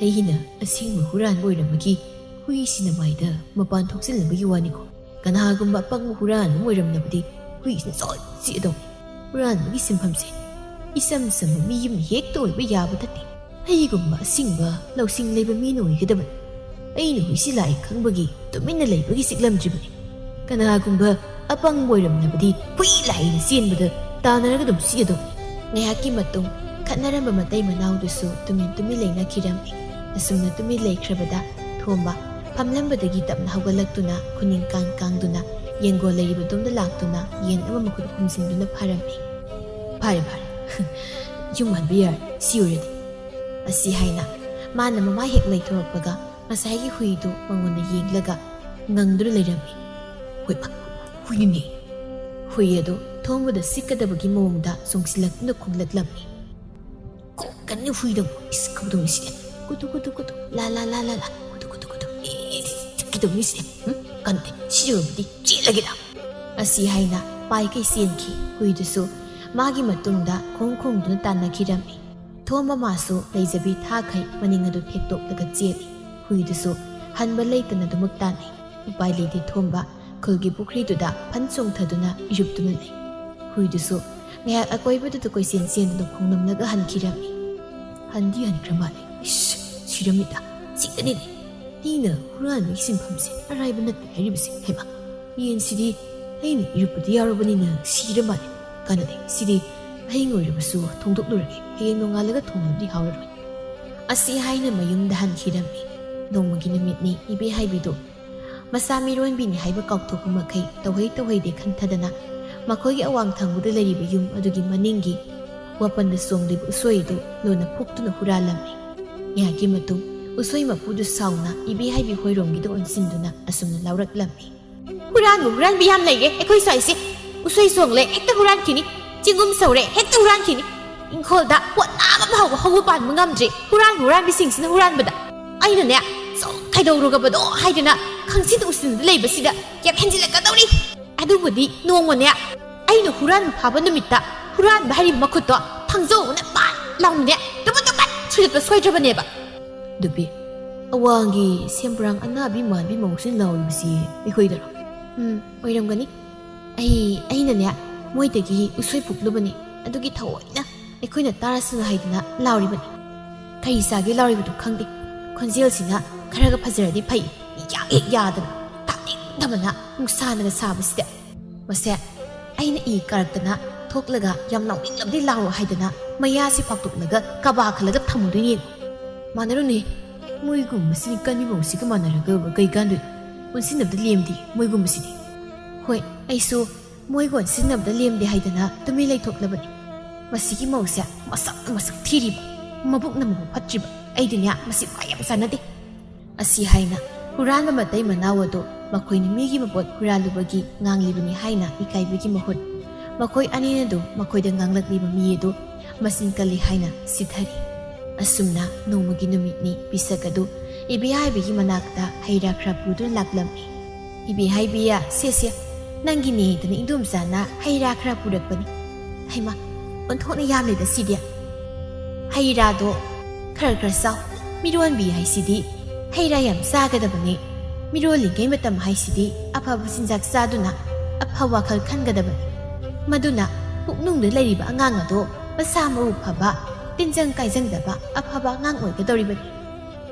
ꯑꯩꯅ ꯑꯁꯦꯡꯕ ꯍꯨꯔꯥꯟꯕ ꯑꯣꯏꯔꯝꯕꯒꯤ ꯍꯨꯏꯁꯤꯅ ꯃꯥꯏꯗ ꯃꯄꯥꯟ ꯊꯣꯛꯆꯤꯜꯂꯝꯕꯒꯤ ꯋꯥꯅꯤꯀꯣ꯫ ꯀꯅꯥꯒꯨꯝꯕ ꯑꯄꯪꯕ ꯍꯨꯔꯥꯟꯕ ꯑꯃ ꯑꯣꯏꯔꯝꯂꯕꯗꯤ ꯍꯨꯏꯁꯤꯅ ꯆꯣꯠ ꯆꯤꯛꯑꯗꯧꯅꯤ꯫ ꯍꯨꯔꯥꯟꯕꯒꯤ ꯁꯤꯟꯐꯝꯁꯦ ꯏꯆꯝ ꯆꯝꯕ ꯃꯤ ꯑꯃꯅ ꯍꯦꯛꯇ ꯑꯣꯏꯕ ꯌꯥꯕ ꯅꯠꯇꯦ꯫ ꯑꯩꯒꯨꯝꯕ ꯑꯁꯤꯡꯕ ꯂꯧꯁꯤꯡ ꯂꯩꯕ ꯃꯤꯅ ꯑꯣꯏꯒꯗꯕꯅꯤ꯫ ꯑꯩꯅ ꯍꯨꯏꯁꯤ ꯂꯥꯛꯑꯦ ꯈꯪꯕꯒꯤ ꯇꯨꯃꯤꯟꯅ ꯂꯩꯕꯒꯤ ꯆꯤꯛꯂꯝꯗ꯭ꯔꯤꯕꯅꯤ꯫ ꯀꯅꯥꯒꯨꯝꯕ ꯑꯄꯪꯕ ꯑꯣꯏꯔꯝꯂꯕꯗꯤ ꯍꯨꯏ ꯂꯥꯛꯏꯅ ꯆꯦꯟꯕꯗ ꯇꯥꯟꯅꯔꯒ ꯑꯗꯨꯝ ꯆꯦꯟꯗꯧꯅꯤ꯫ ꯉꯥꯏꯍꯥꯛꯀꯤ ꯃꯇꯨꯡ ꯈꯠꯅꯔꯝꯕ ꯃꯇꯩ ꯃꯅꯥꯎꯗꯨꯁꯨ ꯇꯨꯃꯤꯟ ꯇꯨꯃꯤꯟ ꯂꯩꯅꯈꯤꯔꯝꯃꯤ꯫ ꯑꯁꯨꯝꯅ ꯇꯨꯃꯤꯟ ꯂꯩꯈ꯭ꯔꯕꯗ ꯊꯣꯝꯕ ꯐꯝꯂꯝꯕꯗꯒꯤ ꯇꯞꯅ ꯍꯧꯒꯠꯂꯛꯇꯨꯅ ꯈꯨꯅꯤꯡ ꯀꯥꯡ ꯀꯥꯡꯗꯨꯅ ꯌꯦꯡꯒꯣꯜ ꯂꯩꯔꯤꯕꯗꯣꯝꯗ ꯂꯥꯛꯇꯨꯅ ꯌꯦꯟ ꯑꯃ ꯃꯈꯨꯠ ꯈꯨꯝꯖꯤꯟꯗꯨꯅ ꯐꯥꯔꯝꯃꯤ꯫ "ꯐꯔꯦ, ꯐꯔꯦ꯫ ꯌꯨꯝ ꯍꯟꯕ ꯌꯥꯔꯦ, ꯁꯤ ꯑꯣꯏꯔꯗꯤ"꯫ ꯑꯁꯤ ꯍꯥꯏꯅ ꯃꯥꯅ ꯃꯃꯥꯏ ꯍꯦꯛ ꯂꯩꯊꯣꯔꯛꯄꯒ ꯉꯁꯥꯏꯒꯤ ꯍꯨꯏꯗꯨ ꯃꯉꯣꯟꯗ ꯌꯦꯡꯂꯒ ꯉꯪꯗꯨꯅ ꯂꯩꯔꯝꯃꯤ꯫ "ꯍꯣꯏ, ꯍꯨꯏꯅꯦ"꯫ ꯍꯨꯏ ꯑꯗꯨ ꯊꯣꯝꯕꯗ ꯁꯤꯛꯀꯗꯕꯒꯤ ꯃꯑꯣꯡꯗ ꯆꯣꯡꯁꯤꯜꯂꯛꯇꯨꯅ ꯈꯣꯡꯂꯛꯂꯝꯃꯤ꯫ "ꯀꯣꯛꯀꯅꯤ ꯍꯨꯏꯗꯣ, ꯏꯁ, ꯀꯧꯗꯧꯅꯤ ꯁꯤꯗꯤ꯫ ꯀꯨꯇꯨ, ꯀꯨꯇꯨ, ꯀꯨꯇꯨ, ꯂꯥ, ꯂꯥ, ꯂꯥ, ꯂꯥ, ꯂꯥ, ꯀꯨꯇꯨ, ꯀꯨꯇꯨ, ꯀꯨꯇꯨ, ꯑꯦ, ꯆꯠꯀꯗꯧꯅꯤ ꯁꯤꯗꯤ꯫ ꯎꯝ, ꯀꯟꯗꯦ, ꯁꯤ ꯑꯣꯏꯔꯕꯗꯤ ꯆꯦꯜꯂꯒꯦꯗ"꯫ ꯑꯁꯤ ꯍꯥꯏꯅ ꯄꯥꯏꯈꯩ ꯆꯦꯟꯈꯤ꯫ ꯍꯨꯏꯗꯨꯁꯨ ꯃꯥꯒꯤ ꯃꯇꯨꯡꯗ ꯈꯣꯡ ꯈꯣꯡꯗꯨꯅ ꯇꯥꯟꯅꯈꯤꯔꯝꯃꯤ꯫ ꯊꯣꯝꯕ ꯃꯥꯁꯨ ꯂꯩꯖꯕꯤ ꯊꯥꯈꯩ ꯃꯅꯤꯡ ꯑꯗꯨ ꯊꯦꯛꯇꯣꯛꯂꯒ ꯆꯦꯜꯂꯤ꯫ ꯍꯨꯏꯗꯨꯁꯨ ꯍꯟꯕ ꯂꯩꯇꯅ ꯑꯗꯨꯃꯛ ꯇꯥꯟꯅꯩ꯫ ꯎꯄꯥꯏ ꯂꯩꯇꯦ ꯊꯣꯝꯕ ꯈꯨꯜꯒꯤ ꯄꯨꯈ꯭ꯔꯤꯗꯨꯗ ꯐꯟ ꯆꯣꯡꯊꯗꯨꯅ ꯏꯔꯨꯞꯇꯨꯅ ꯂꯩ꯫ ꯍꯨꯏꯗꯨꯁꯨ ꯉꯥꯏꯍꯥꯛ ꯑꯀꯣꯏꯕꯗꯨꯗ ꯀꯣꯏꯆꯦꯟ ꯆꯦꯟꯗꯨꯅ ꯈꯣꯡꯅꯝꯂꯒ ꯍꯟꯈꯤꯔꯝꯃꯤ꯫ ꯍꯟꯗꯤ ꯍꯟꯈ꯭ꯔ ꯃꯥꯜꯂꯦ꯫ ꯏꯁ, ꯁꯤꯔꯝꯃꯤꯗ꯫ ꯁꯤꯗꯅꯤꯅꯦ꯫ ꯃꯤꯅ ꯍꯨꯔꯥꯟꯕꯒꯤ ꯁꯤꯟꯐꯝꯁꯦ ꯑꯔꯥꯏꯕ ꯅꯠꯇꯦ ꯍꯥꯏꯔꯤꯕꯁꯦ꯫ ꯍꯩꯃꯥ, ꯌꯦꯟꯁꯤꯗꯤ ꯑꯩꯅ ꯏꯔꯨꯞꯄꯗ ꯌꯥꯎꯔꯕꯅꯤꯅ ꯁꯤꯔ ꯃꯥꯜꯂꯦ꯫ ꯀꯥꯟꯅꯗꯦ, ꯁꯤꯗꯤ ꯑꯍꯤꯡ ꯑꯣꯏꯔꯕꯁꯨ ꯊꯣꯡꯗꯣꯛꯂꯨꯔꯒꯦ꯫ ꯍꯌꯦꯡ ꯅꯣꯡꯉꯥꯜꯂꯒ ꯊꯣꯡꯂꯕꯗꯤ ꯍꯥꯎꯔꯔꯣꯏ꯫ ꯑꯁꯤ ꯍꯥꯏꯅ ꯃꯌꯨꯝꯗ ꯍꯟꯈꯤꯔꯝꯃꯤ꯫ ꯅꯣꯡꯃꯒꯤ ꯅꯨꯃꯤꯠꯅꯤ ꯏꯕꯦ ꯍꯥꯏꯕꯤꯗꯨ ꯃꯆꯥ ꯃꯤꯔꯣꯟꯕꯤꯅꯤ ꯍꯥꯏꯕ ꯀꯥꯎꯊꯣꯛꯄ ꯃꯈꯩ ꯇꯧꯍꯩ ꯇꯧꯍꯩꯗꯦ ꯈꯟꯊꯗꯅ ꯃꯈꯣꯏꯒꯤ ꯑꯋꯥꯡ ꯊꯪꯕꯗ ꯂꯩꯔꯤꯕ ꯌꯨꯝ ꯑꯗꯨꯒꯤ ꯃꯅꯤꯡꯒꯤ ꯋꯥꯄꯟꯗ ꯆꯣꯡꯂꯤꯕ ꯎꯁꯣꯏ ꯑꯗꯨ ꯂꯣꯟꯅ ꯐꯨꯛꯇꯨꯅ ꯍꯨꯔꯥꯜꯂꯝꯃꯤ꯫ ꯉꯥꯏꯍꯥꯛꯀꯤ ꯃꯇꯨꯡ ꯎꯁꯣꯏ ꯃꯄꯨꯗꯨ ꯁꯥꯎꯅ ꯏꯕꯦ ꯍꯥꯏꯕꯤ ꯍꯣꯏꯔꯣꯝꯒꯤꯗ ꯑꯣꯟꯁꯤꯟꯗꯨꯅ ꯑꯁꯨꯝꯅ ꯂꯥꯎꯔꯛꯂꯝꯃꯤ꯫ "ꯍꯨꯔꯥꯟꯕ ꯍꯨꯔꯥꯟꯕꯤ ꯌꯥꯝ ꯂꯩꯔꯦ ꯑꯩꯈꯣꯏ ꯁ꯭ꯋꯥꯏꯁꯦ꯫ ꯎꯁꯣꯏ ꯆꯣꯡꯂꯦ ꯍꯦꯛꯇ ꯍꯨꯔꯥꯟꯈꯤꯅꯤ, ꯆꯦꯡꯒꯨꯝ ꯁꯧꯔꯦ ꯍꯦꯛꯇ ꯍꯨꯔꯥꯟꯈꯤꯅꯤ, ꯏꯪꯈꯣꯜꯗ ꯄꯣꯠ ꯑꯃ ꯐꯥꯎꯕ ꯍꯧꯕ ꯄꯥꯟꯕ ꯉꯝꯗ꯭ꯔꯦ ꯍꯨꯔꯥꯟꯕ ꯍꯨꯔꯥꯟꯕꯤꯁꯤꯡꯁꯤꯅ ꯍꯨꯔꯥꯟꯕꯗ꯫ ꯑꯩꯅꯅꯦ ꯁꯨꯝ ꯀꯩꯗꯧꯔꯨꯒꯕꯗꯣ ꯍꯥꯏꯗꯅ ꯈꯪꯁꯤꯟ ꯎꯁꯤꯟꯗ ꯂꯩꯕꯁꯤꯗ ꯌꯥꯝ ꯍꯦꯟꯖꯤꯜꯂꯛꯀꯗꯧꯔꯤ꯫ ꯑꯗꯨꯕꯨꯗꯤ ꯅꯣꯡꯃꯅꯦ ꯑꯩꯅ ꯍꯨꯔꯥꯟꯕ ꯐꯥꯕ ꯅꯨꯃꯤꯠꯇ ꯍꯨꯔꯥꯟꯕ ꯍꯥꯏꯔꯤꯕ ꯃꯈꯨꯠꯇꯣ ꯊꯥꯡꯖꯧꯅ ꯄꯥꯠ ꯂꯥꯎꯅꯅꯦ ꯇꯨꯄꯠ ꯇꯨꯄꯠ ꯁꯨꯗꯠꯄ ꯁꯣꯏꯗ꯭ꯔꯕꯅꯦꯕ"꯫ ꯅꯨꯄꯤ, ꯑꯋꯥꯡꯒꯤ ꯁꯦꯝꯕ꯭ꯔꯥꯡ ꯑꯅꯥꯕꯤ ꯃꯥꯟꯕꯤ ꯃꯧꯁꯤꯅ ꯂꯥꯎꯔꯤꯕꯁꯤ ꯑꯩꯈꯣꯏꯗꯔꯣ? "ꯎꯝ, ꯑꯣꯏꯔꯝꯒꯅꯤ꯫ ꯑꯩ, ꯑꯩꯅꯅꯦ ꯃꯣꯏꯗꯒꯤ ꯎꯁꯣꯏ ꯄꯨꯛꯂꯨꯕꯅꯤ꯫ ꯑꯗꯨꯒꯤ ꯊꯑꯣꯏꯅ ꯑꯩꯈꯣꯏꯅ ꯇꯥꯔꯁꯅꯨ ꯍꯥꯏꯗꯅ ꯂꯥꯎꯔꯤꯕꯅꯤ꯫ ꯀꯔꯤ ꯆꯥꯒꯦ ꯂꯥꯎꯔꯤꯕꯅꯣ ꯈꯪꯗꯦ꯫ ꯈꯣꯟꯖꯦꯜꯁꯤꯅ ꯈꯔꯒ ꯐꯖꯔꯗꯤ ꯐꯩ, ꯏꯌꯥ ꯍꯦꯛ ꯌꯥꯗꯅ ꯇꯥꯅꯤꯡꯗꯕꯅ ꯅꯨꯡꯁꯥꯅꯒ ꯁꯥꯕꯁꯤꯗ"꯫ ꯃꯁꯦ ꯑꯩꯅ ꯏ ꯀꯥꯔꯛꯇꯅ ꯊꯣꯛꯂꯒ ꯌꯥꯝ ꯂꯥꯎꯅꯤꯡꯂꯕꯗꯤ ꯂꯥꯎꯔꯣ ꯍꯥꯏꯗꯅ ꯃꯌꯥꯁꯤ ꯐꯥꯛꯇꯣꯛꯂꯒ ꯀꯕꯥ ꯈꯜꯂꯒ ꯊꯝꯃꯨꯗꯣꯏꯅꯦ꯫ ꯃꯥꯟꯅꯔꯨꯅꯦ꯫ ꯃꯣꯏꯒꯨꯝꯕꯁꯤꯅꯤ ꯀꯟꯕꯤ ꯃꯧꯁꯤꯒ ꯃꯥꯟꯅꯔꯒ ꯀꯩ ꯀꯥꯟꯗꯣꯏꯅꯣ? ꯄꯨꯟꯁꯤꯟꯅꯕꯗ ꯂꯦꯝꯗꯦ ꯃꯣꯏꯒꯨꯝꯕꯁꯤꯗꯤ꯫ ꯍꯣꯏ, ꯑꯩꯁꯨ ꯃꯣꯏꯒ ꯄꯨꯟꯁꯤꯟꯅꯕꯗ ꯂꯦꯝꯗꯦ ꯍꯥꯏꯗꯅ ꯇꯨꯃꯤꯟ ꯂꯩꯊꯣꯛꯂꯕꯅꯤ꯫ ꯃꯁꯤꯒꯤ ꯃꯧꯁꯦ ꯃꯁꯛꯅ ꯃꯁꯛ ꯊꯤꯔꯤꯕ, ꯃꯕꯨꯛꯅ ꯃꯕꯨꯛ ꯐꯠꯇ꯭ꯔꯤꯕ, ꯑꯩꯗꯤꯅꯦ ꯃꯁꯤ ꯋꯥ ꯌꯥꯝ ꯆꯥꯟꯅꯗꯦ꯫ ꯑꯁꯤ ꯍꯥꯏꯅ ꯍꯨꯔꯥꯟꯕ ꯃꯇꯩ ꯃꯅꯥꯎ ꯑꯗꯨ ꯃꯈꯣꯏꯅ ꯃꯤꯒꯤ ꯃꯄꯣꯠ ꯍꯨꯔꯥꯜꯂꯨꯕꯒꯤ ꯉꯥꯡꯂꯤꯕꯅꯤ ꯍꯥꯏꯅ ꯏꯀꯥꯏꯕꯒꯤ ꯃꯍꯨꯠ, ꯃꯈꯣꯏ ꯑꯅꯤꯅ ꯑꯗꯨꯝ ꯃꯈꯣꯏꯗ ꯉꯥꯡꯂꯛꯂꯤꯕ ꯃꯤ ꯑꯗꯨ ꯃꯆꯤꯟ ꯀꯜꯂꯤ ꯍꯥꯏꯅ ꯁꯤꯊꯔꯤ꯫ ꯑꯁꯨꯝꯅ ꯅꯣꯡꯃꯒꯤ ꯅꯨꯃꯤꯠꯅꯤ ꯄꯤꯁꯛ ꯑꯗꯨ ꯏꯕꯦꯍꯥꯏꯕꯤꯒꯤ ꯃꯅꯥꯛꯇ ꯍꯩ ꯔꯥ ꯈꯔ ꯄꯨꯗꯨꯅ ꯂꯥꯛꯂꯝꯃꯤ꯫ "ꯏꯕꯦꯍꯥꯏꯕꯤꯌꯥ, ꯁꯦ ꯁꯦ, ꯅꯪꯒꯤꯅꯦꯗꯅ ꯏꯟꯗꯣꯝꯆꯥꯅ ꯍꯩ ꯔꯥ ꯈꯔ ꯄꯨꯔꯛꯄꯅꯤ꯫ ꯍꯩꯃꯥ, ꯑꯣꯟꯊꯣꯛꯅ ꯌꯥꯝꯂꯦꯗ ꯁꯤꯗꯤ꯫ ꯍꯩ ꯔꯥꯗꯣ ꯈꯔ ꯈꯔ ꯆꯥꯎ꯫ ꯃꯤꯔꯣꯟꯕꯤ ꯍꯥꯏꯁꯤꯗꯤ ꯍꯩ ꯔꯥ ꯌꯥꯝ ꯆꯥꯒꯗꯕꯅꯦ꯫ ꯃꯤꯔꯣꯜꯂꯤꯉꯩ ꯃꯇꯝ ꯍꯥꯏꯁꯤꯗꯤ ꯑꯐꯕ ꯆꯤꯟꯖꯥꯛ ꯆꯥꯗꯨꯅ ꯑꯐꯕ ꯋꯥꯈꯜ ꯈꯟꯒꯗꯕꯅꯤ꯫ ꯃꯗꯨꯅ ꯄꯨꯛꯅꯨꯡꯗ ꯂꯩꯔꯤꯕ ꯑꯉꯥꯡ ꯑꯗꯣ ꯃꯁꯥ ꯃꯎ ꯐꯕ, ꯇꯤꯟꯖꯪ ꯀꯥꯏꯖꯪꯗꯕ ꯑꯐꯕ ꯑꯉꯥꯡ ꯑꯣꯏꯒꯗꯧꯔꯤꯕꯅꯤ꯫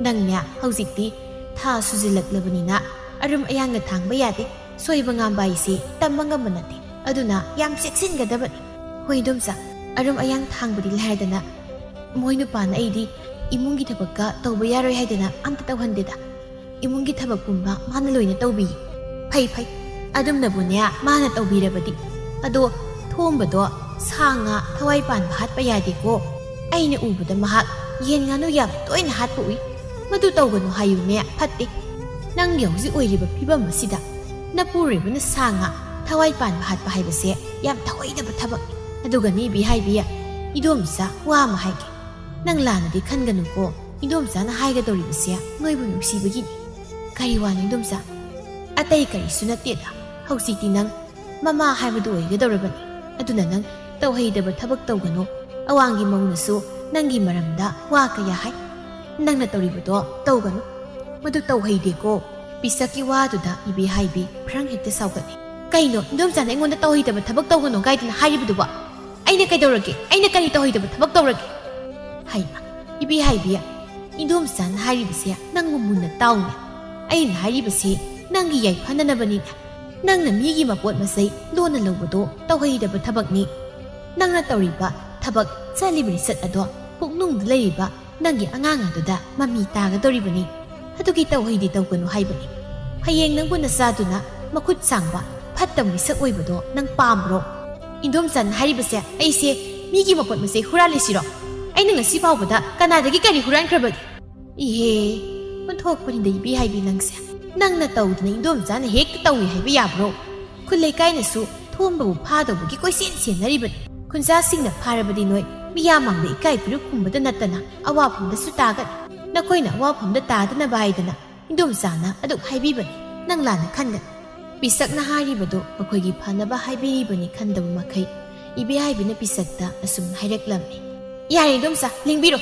ꯅꯪꯅꯦ ꯍꯧꯖꯤꯛꯇꯤ ꯊꯥ ꯁꯨꯖꯤꯜꯂꯛꯂꯕꯅꯤꯅ ꯑꯔꯨꯝ ꯑꯌꯥꯡꯅ ꯊꯥꯡꯕ ꯌꯥꯗꯦ꯫ ꯁꯣꯏꯕ ꯉꯥꯝꯕ ꯍꯥꯏꯁꯤ ꯇꯝꯕ ꯉꯝꯕ ꯅꯠꯇꯦ꯫ ꯑꯗꯨꯅ ꯌꯥꯝ ꯆꯦꯛꯁꯤꯟꯒꯗꯕꯅꯤ꯫ ꯍꯣꯏ ꯏꯟꯗꯣꯝꯆꯥ, ꯑꯔꯨꯝ ꯑꯌꯥꯡ ꯊꯥꯡꯕꯗꯤ ꯂꯥꯏꯔꯗꯅ, ꯃꯣꯏ ꯅꯨꯄꯥꯅ ꯑꯩꯗꯤ ꯏꯃꯨꯡꯒꯤ ꯊꯕꯛꯀ ꯇꯧꯕ ꯌꯥꯔꯣꯏ ꯍꯥꯏꯗꯅ ꯑꯝꯇ ꯇꯧꯍꯟꯗꯦꯗ꯫ ꯏꯃꯨꯡꯒꯤ ꯊꯕꯛ ꯄꯨꯝꯕ ꯃꯥꯅ ꯂꯣꯏꯅ ꯇꯧꯕꯤꯌꯦ꯫ ꯐꯩ ꯐꯩ, ꯑꯗꯨꯝꯅꯕꯨꯅꯦ ꯃꯥꯅ ꯇꯧꯕꯤꯔꯕꯗꯤ꯫ ꯑꯗꯣ ꯊꯣꯝꯕꯗꯣ ꯁꯥ ꯉꯥ ꯊꯋꯥꯏ ꯄꯥꯟꯕ ꯍꯥꯠꯄ ꯌꯥꯗꯦꯀꯣ꯫ ꯑꯩꯅ ꯎꯕꯗ ꯃꯍꯥꯛ ꯌꯦꯟ ꯉꯥꯅꯨ ꯌꯥꯝ ꯇꯣꯏꯅ ꯍꯥꯠꯄ ꯎꯏ꯫ ꯃꯗꯨ ꯇꯧꯒꯅꯨ ꯍꯥꯏꯌꯨꯅꯦ, ꯐꯠꯇꯦ꯫ ꯅꯪꯒꯤ ꯍꯧꯖꯤꯛ ꯑꯣꯏꯔꯤꯕ ꯐꯤꯕꯝ ꯑꯁꯤꯗ ꯅꯄꯨꯔꯣꯏꯕꯅ ꯁꯥ ꯉꯥ ꯊꯋꯥꯏ ꯄꯥꯟꯕ ꯍꯥꯠꯄ ꯍꯥꯏꯕꯁꯦ ꯌꯥꯝ ꯊꯧꯑꯣꯏꯗꯕ ꯊꯕꯛꯅꯤ꯫ ꯑꯗꯨꯒꯅꯦ ꯏꯕꯦꯍꯥꯏꯕꯤ, ꯏꯗꯣꯝꯆꯥ ꯋꯥ ꯑꯃ ꯍꯥꯏꯒꯦ꯫ ꯅꯪ ꯂꯥꯟꯅꯗꯤ ꯈꯟꯒꯅꯨꯀꯣ, ꯏꯗꯣꯝꯆꯥꯅ ꯍꯥꯏꯒꯗꯧꯔꯤꯕꯁꯦ ꯅꯣꯏꯕꯨ ꯅꯨꯡꯁꯤꯕꯒꯤꯅꯤ꯫ ꯀꯔꯤ ꯋꯥꯅꯣ ꯏꯗꯣꯝꯆꯥ? ꯑꯇꯩ ꯀꯔꯤꯁꯨ ꯅꯠꯇꯦꯗ꯫ ꯍꯧꯖꯤꯛꯇꯤ ꯅꯪ ꯃꯃꯥ ꯍꯥꯏꯕꯗꯨ ꯑꯣꯏꯒꯗꯧꯔꯕꯅꯤ꯫ ꯑꯗꯨꯅ ꯅꯪ ꯇꯧꯍꯩꯗꯕ ꯊꯕꯛ ꯇꯧꯒꯅꯨ꯫ ꯑꯋꯥꯡꯒꯤ ꯃꯧꯅꯁꯨ ꯅꯪꯒꯤ ꯃꯔꯝꯗ ꯋꯥ ꯀꯌꯥ ꯍꯥꯏ꯫ ꯅꯪꯅ ꯇꯧꯔꯤꯕꯗꯣ ꯇꯧꯒꯅꯨ꯫ ꯃꯗꯨ ꯇꯧꯍꯩꯗꯦꯀꯣ꯫ ꯄꯤꯁꯛꯀꯤ ꯋꯥꯗꯨꯗ ꯏꯕꯦꯍꯥꯏꯕꯤ ꯐ꯭ꯔꯪ ꯍꯦꯛꯇ ꯁꯥꯎꯒꯠꯂꯤ꯫ "ꯀꯩꯅꯣ ꯏꯟꯗꯣꯝꯆꯥꯅ ꯑꯩꯉꯣꯟꯗ ꯇꯧꯍꯩꯗꯕ ꯊꯕꯛ ꯇꯧꯒꯅꯨ ꯀꯥꯏꯗꯅ ꯍꯥꯏꯔꯤꯕꯗꯨꯕꯣ? ꯑꯩꯅ ꯀꯩꯗꯧꯔꯒꯦ? ꯑꯩꯅ ꯀꯔꯤ ꯇꯧꯍꯩꯗꯕ ꯊꯕꯛ ꯇꯧꯔꯒꯦ?" ꯍꯩꯃ, ꯏꯕꯦꯍꯥꯏꯕꯤ, ꯏꯟꯗꯣꯝꯆꯥꯅ ꯍꯥꯏꯔꯤꯕꯁꯦ ꯅꯪꯕꯨ ꯃꯨꯟꯅ ꯇꯥꯎꯅꯦ꯫ ꯑꯩꯅ ꯍꯥꯏꯔꯤꯕꯁꯦ ꯅꯪꯒꯤ ꯌꯥꯏꯐꯅꯅꯕꯅꯤꯅꯦ꯫ ꯅꯪꯅ ꯃꯤꯒꯤ ꯃꯄꯣꯠ ꯃꯆꯩ ꯂꯣꯟꯅ ꯂꯧꯕꯗꯣ ꯇꯧꯍꯩꯗꯕ ꯊꯕꯛꯅꯤ꯫ ꯅꯪꯅ ꯇꯧꯔꯤꯕ ꯊꯕꯛ, ꯆꯠꯂꯤꯕ ꯂꯤꯆꯠ ꯑꯗꯣ ꯄꯨꯛꯅꯨꯡꯗ ꯂꯩꯔꯤꯕ ꯅꯪꯒꯤ ꯑꯉꯥꯡ ꯑꯗꯨꯗ ꯃꯃꯤ ꯇꯥꯒꯗꯧꯔꯤꯕꯅꯤ꯫ ꯑꯗꯨꯒꯤ ꯇꯧꯍꯩꯗꯤ ꯇꯧꯒꯅꯨ ꯍꯥꯏꯕꯅꯤ꯫ ꯍꯌꯦꯡ ꯅꯪꯕꯨ ꯅꯆꯥꯗꯨꯅ ꯃꯈꯨꯠ ꯁꯥꯡꯕ, ꯐꯠꯇꯕ ꯃꯤꯁꯛ ꯑꯣꯏꯕꯗꯣ ꯅꯪ ꯄꯥꯝꯕ꯭ꯔꯣ? ꯏꯟꯗꯣꯝꯆꯥꯅ ꯍꯥꯏꯔꯤꯕꯁꯦ ꯑꯩꯁꯦ ꯃꯤꯒꯤ ꯃꯄꯣꯠ ꯃꯆꯩ ꯍꯨꯔꯥꯜꯂꯤꯁꯤꯔꯣ? ꯑꯩꯅ ꯉꯁꯤ ꯐꯥꯎꯕꯗ ꯀꯅꯥꯗꯒꯤ ꯀꯔꯤ ꯍꯨꯔꯥꯟꯈ꯭ꯔꯕꯒꯦ? ꯏꯍꯦ, ꯑꯣꯟꯊꯣꯛꯄꯅꯤꯗ ꯏꯕꯦꯍꯥꯏꯕꯤ ꯅꯪꯁꯦ꯫ ꯅꯪꯅ ꯇꯧꯗꯅ ꯏꯟꯗꯣꯝꯆꯥꯅ ꯍꯦꯛꯇ ꯇꯧꯏ ꯍꯥꯏꯕ ꯌꯥꯕ꯭ꯔꯣ? ꯈꯨꯜ ꯂꯩꯀꯥꯏꯅꯁꯨ ꯊꯣꯝꯕꯕꯨ ꯐꯥꯗꯧꯕꯒꯤ ꯀꯣꯏꯆꯦꯟ ꯆꯦꯟꯅꯔꯤꯕꯅꯤ꯫ ꯈꯨꯟꯖꯥꯁꯤꯡꯅ ꯐꯥꯔꯕꯗꯤ ꯅꯣꯏ ꯃꯤꯌꯥꯝ ꯃꯥꯡꯗ ꯏꯀꯥꯏ ꯄꯤꯔꯨꯛ ꯈꯨꯝꯕꯗ ꯅꯠꯇꯅ ꯑꯋꯥꯐꯝꯗꯁꯨ ꯇꯥꯒꯅꯤ꯫ ꯅꯈꯣꯏꯅ ꯑꯋꯥꯐꯝꯗ ꯇꯥꯗꯅꯕ ꯍꯥꯏꯗꯅ ꯏꯟꯗꯣꯝꯆꯥꯅ ꯑꯗꯨꯛ ꯍꯥꯏꯕꯤꯕꯅꯤ꯫ ꯅꯪ ꯂꯥꯟꯅ ꯈꯟꯒꯅꯨ꯫ ꯄꯤꯁꯛꯅ ꯍꯥꯏꯔꯤꯕꯗꯨ ꯃꯈꯣꯏꯒꯤ ꯐꯅꯕ ꯍꯥꯏꯕꯤꯔꯤꯕꯅꯤ ꯈꯟꯗꯕ ꯃꯈꯩ ꯏꯕꯦꯍꯥꯏꯕꯤꯅ ꯄꯤꯁꯛꯇ ꯑꯁꯨꯝꯅ ꯍꯥꯏꯔꯛꯂꯝꯃꯤ꯫ ꯌꯥꯔꯦ ꯏꯟꯗꯣꯝꯆꯥ, ꯂꯦꯡꯕꯤꯔꯣ꯫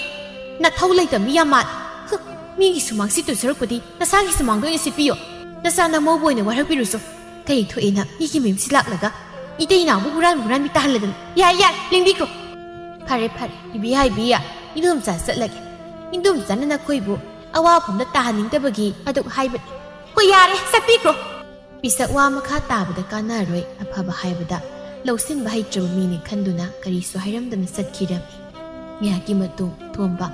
ꯅꯊꯧ ꯂꯩꯇꯕ ꯃꯤ ꯌꯥꯝ ꯃꯥꯜꯂꯦ꯫ ꯍꯨ, ꯃꯤꯒꯤ ꯁꯨꯃꯥꯡ ꯁꯤꯠꯇꯣꯏ ꯁꯔꯨꯛꯄꯨꯗꯤ ꯅꯁꯥꯒꯤ ꯁꯨꯃꯥꯡꯗ ꯑꯣꯏꯅ ꯁꯤꯠꯄꯤꯌꯣ꯫ ꯅꯆꯥ ꯅꯃꯧꯕꯨ ꯑꯣꯏꯅ ꯋꯥꯔꯛꯄꯤꯔꯨꯆꯣ꯫ ꯀꯔꯤ ꯊꯣꯛꯑꯦꯅ ꯃꯤꯒꯤ ꯃꯌꯨꯝꯁꯤ ꯂꯥꯛꯂꯒ ꯏꯇꯩ ꯏꯅꯥꯎꯕꯨ ꯍꯨꯔꯥꯟ ꯍꯨꯔꯥꯟꯕꯤ ꯇꯥꯍꯜꯂꯗꯅ? ꯌꯥꯔꯦ, ꯌꯥꯔꯦ, ꯂꯦꯡꯕꯤꯈ꯭ꯔꯣ꯫ ꯐꯔꯦ, ꯐꯔꯦ, ꯏꯕꯦꯍꯥꯏꯕꯤ, ꯏꯟꯗꯣꯝꯆꯥ ꯆꯠꯂꯒꯦ꯫ ꯏꯟꯗꯣꯝꯆꯥꯅ ꯅꯈꯣꯏꯕꯨ ꯑꯋꯥꯐꯝꯗ ꯇꯥꯍꯟꯅꯤꯡꯗꯕꯒꯤ ꯑꯗꯨꯛ ꯍꯥꯏꯕꯅꯤ꯫ ꯍꯣꯏ, ꯌꯥꯔꯦ, ꯆꯠꯄꯤꯈ꯭ꯔꯣ꯫ ꯄꯤꯁꯛ ꯋꯥ ꯃꯈꯥ ꯇꯥꯕꯗ ꯀꯥꯟꯅꯔꯣꯏ, ꯑꯐꯕ ꯍꯥꯏꯕꯗ ꯂꯧꯁꯤꯟꯕ ꯍꯩꯇ꯭ꯔꯕ ꯃꯤꯅꯤ ꯈꯟꯗꯨꯅ ꯀꯔꯤꯁꯨ ꯍꯥꯏꯔꯝꯗꯅ ꯆꯠꯈꯤꯔꯝꯃꯤ꯫ ꯉꯥꯏꯍꯥꯛꯀꯤ ꯃꯇꯨꯡ ꯊꯣꯝꯕ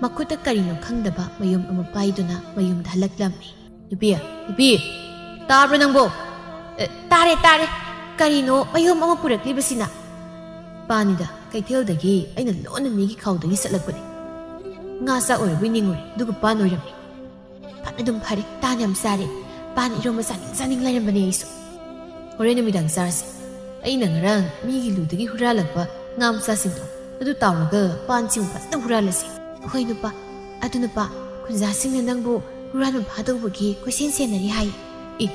ꯃꯈꯨꯠꯇ ꯀꯔꯤꯅꯣ ꯈꯪꯗꯕ ꯃꯌꯨꯝ ꯑꯃ ꯄꯥꯏꯗꯨꯅ ꯃꯌꯨꯝꯗ ꯍꯜꯂꯛꯂꯝꯃꯤ꯫ ꯅꯨꯄꯤ, ꯅꯨꯄꯤ, ꯇꯥꯕ꯭ꯔꯥ ꯅꯪꯕꯣ? ꯑꯦ, ꯇꯥꯔꯦ, ꯇꯥꯔꯦ꯫ ꯀꯔꯤꯅꯣ ꯃꯌꯨꯝ ꯑꯃ ꯄꯨꯔꯛꯂꯤꯕꯁꯤꯅ? ꯄꯥꯅꯤꯗ, ꯀꯩꯊꯦꯜꯗꯒꯤ ꯑꯩꯅ ꯂꯣꯟꯅ ꯃꯤꯒꯤ ꯈꯥꯎꯗꯒꯤ ꯆꯠꯂꯛꯄꯅꯤ꯫ ꯉꯥ ꯆꯥꯛ ꯑꯣꯏꯔꯕꯣꯏ ꯅꯤꯡꯉꯨꯔꯦ, ꯑꯗꯨꯒ ꯄꯥꯟ ꯑꯣꯏꯔꯝꯃꯤ꯫ ꯐꯅ ꯑꯗꯨꯝ ꯐꯔꯦ, ꯇꯥꯟ ꯌꯥꯝ ꯆꯥꯔꯦ꯫ ꯄꯥꯟ ꯏꯔꯣꯝꯕ ꯆꯥꯅꯤꯡ ꯆꯥꯅꯤꯡ ꯂꯩꯔꯝꯕꯅꯦ ꯑꯩꯁꯨ꯫ ꯍꯣꯔꯦꯟ ꯅꯨꯃꯤꯗꯥꯡ ꯆꯥꯔꯁꯦ꯫ ꯑꯩꯅ ꯉꯔꯥꯡ ꯃꯤꯒꯤ ꯂꯨꯗꯒꯤ ꯍꯨꯔꯥꯜꯂꯛꯄ ꯉꯥ ꯃꯆꯥꯁꯤꯡꯗꯣ, ꯑꯗꯨ ꯇꯥꯎꯔꯒ ꯄꯥꯟꯁꯤꯡꯕꯨ ꯐꯖꯅ ꯍꯨꯔꯥꯜꯂꯁꯤ꯫ ꯍꯣꯏ ꯅꯨꯄꯥ, ꯑꯗꯨ ꯅꯨꯄꯥ, ꯈꯨꯟꯖꯥꯁꯤꯡꯅ ꯅꯪꯕꯨ ꯍꯨꯔꯥꯟꯕ ꯐꯥꯗꯧꯕꯒꯤ ꯀꯣꯏꯁꯦꯟ ꯁꯦꯟꯅꯔꯤ ꯍꯥꯏ꯫ ꯑꯦ,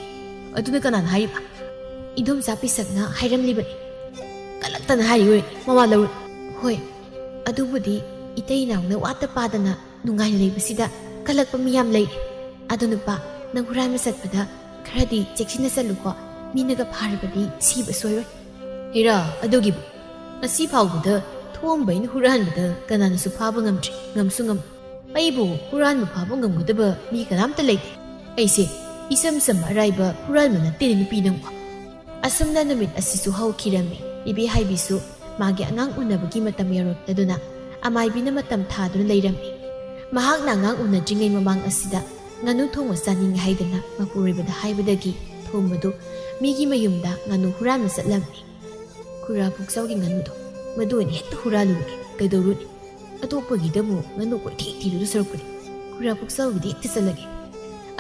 ꯑꯗꯨꯅ ꯀꯅꯥꯅ ꯍꯥꯏꯔꯤꯕ? ꯏꯗꯣꯝꯆꯥ ꯄꯤꯁꯛꯅ ꯍꯥꯏꯔꯝꯂꯤꯕꯅꯤ꯫ ꯀꯜꯂꯛꯇꯅ ꯍꯥꯏꯔꯤ ꯑꯣꯏꯔꯅꯤ, ꯃꯋꯥ ꯂꯧꯔꯨ꯫ ꯍꯣꯏ, ꯑꯗꯨꯕꯨꯗꯤ ꯏꯇꯩ ꯏꯅꯥꯎꯅ ꯋꯥꯠꯇ ꯄꯥꯗꯅ ꯅꯨꯡꯉꯥꯏꯅ ꯂꯩꯕꯁꯤꯗ ꯀꯜꯂꯛꯄ ꯃꯤ ꯌꯥꯝ ꯂꯩꯔꯦ꯫ ꯑꯗꯨ ꯅꯨꯄꯥ, ꯅꯪ ꯍꯨꯔꯥꯟꯕ ꯆꯠꯄꯗ ꯈꯔꯗꯤ ꯆꯦꯛꯁꯤꯟꯅ ꯆꯠꯂꯨꯀꯣ꯫ ꯃꯤꯅꯒ ꯐꯥꯔꯕꯗꯤ ꯁꯤꯕ ꯁꯣꯏꯔꯣꯏ꯫ ꯍꯦꯔꯥ, ꯑꯗꯨꯒꯤꯕꯨ ꯉꯁꯤ ꯐꯥꯎꯕꯗ ꯊꯣꯝꯕ ꯑꯩꯅ ꯍꯨꯔꯥꯟꯕꯗ ꯀꯅꯥꯅꯁꯨ ꯐꯥꯕ ꯉꯝꯗ꯭ꯔꯤ, ꯉꯝꯁꯨ ꯉꯝ-, ꯑꯩꯕꯨ ꯍꯨꯔꯥꯟꯕ ꯐꯥꯕ ꯉꯝꯒꯗꯕ ꯃꯤ ꯀꯅꯥꯝꯇ ꯂꯩꯇꯦ꯫ ꯑꯩꯁꯦ ꯏꯆꯝ ꯆꯝꯕ ꯑꯔꯥꯏꯕ ꯍꯨꯔꯥꯟꯕ ꯅꯠꯇꯦꯅꯦ ꯅꯨꯄꯤ ꯅꯪꯕꯨ꯫ ꯑꯁꯨꯝꯅ ꯅꯨꯃꯤꯠ ꯑꯁꯤꯁꯨ ꯍꯧꯈꯤꯔꯝꯃꯤ꯫ ꯏꯕꯦꯍꯥꯏꯕꯤꯁꯨ ꯃꯥꯒꯤ ꯑꯉꯥꯡ ꯎꯅꯕꯒꯤ ꯃꯇꯝ ꯌꯧꯔꯛꯂꯗꯨꯅ ꯑꯃꯥꯏꯕꯤꯅ ꯃꯇꯝ ꯊꯥꯗꯨꯅ ꯂꯩꯔꯝꯃꯤ꯫ ꯃꯍꯥꯛꯅ ꯑꯉꯥꯡ ꯎꯅꯗ꯭ꯔꯤꯉꯩ ꯃꯃꯥꯡ ꯑꯁꯤꯗ ꯉꯥꯅꯨ ꯊꯣꯡꯕ ꯆꯥꯅꯤꯡꯉꯤ ꯍꯥꯏꯗꯅ ꯃꯄꯨꯔꯣꯏꯕꯗ ꯍꯥꯏꯕꯗꯒꯤ ꯊꯣꯝꯕꯗꯨ ꯃꯤꯒꯤ ꯃꯌꯨꯝꯗ ꯉꯥꯅꯨ ꯍꯨꯔꯥꯟꯕ ꯆꯠꯂꯝꯃꯤ꯫ ꯈꯨꯔꯥ ꯄꯨꯛꯆꯥꯎꯒꯤ ꯉꯥꯅꯨꯗꯣ ꯃꯗꯨ ꯑꯣꯏꯅ ꯍꯦꯛꯇ ꯍꯨꯔꯥꯜꯂꯨꯔꯒꯦ꯫ ꯀꯩꯗꯧꯔꯨꯅꯤ? ꯑꯇꯣꯞꯄꯒꯤꯗꯕꯨ ꯉꯥꯅꯨ ꯀꯣꯏꯊꯤ ꯊꯤꯔꯨꯗ ꯁꯔꯨꯛꯄꯨꯗꯤ ꯈꯨꯔꯥ ꯄꯨꯛꯆꯥꯎꯒꯤꯗ ꯍꯦꯛꯇ ꯆꯠꯂꯒꯦ꯫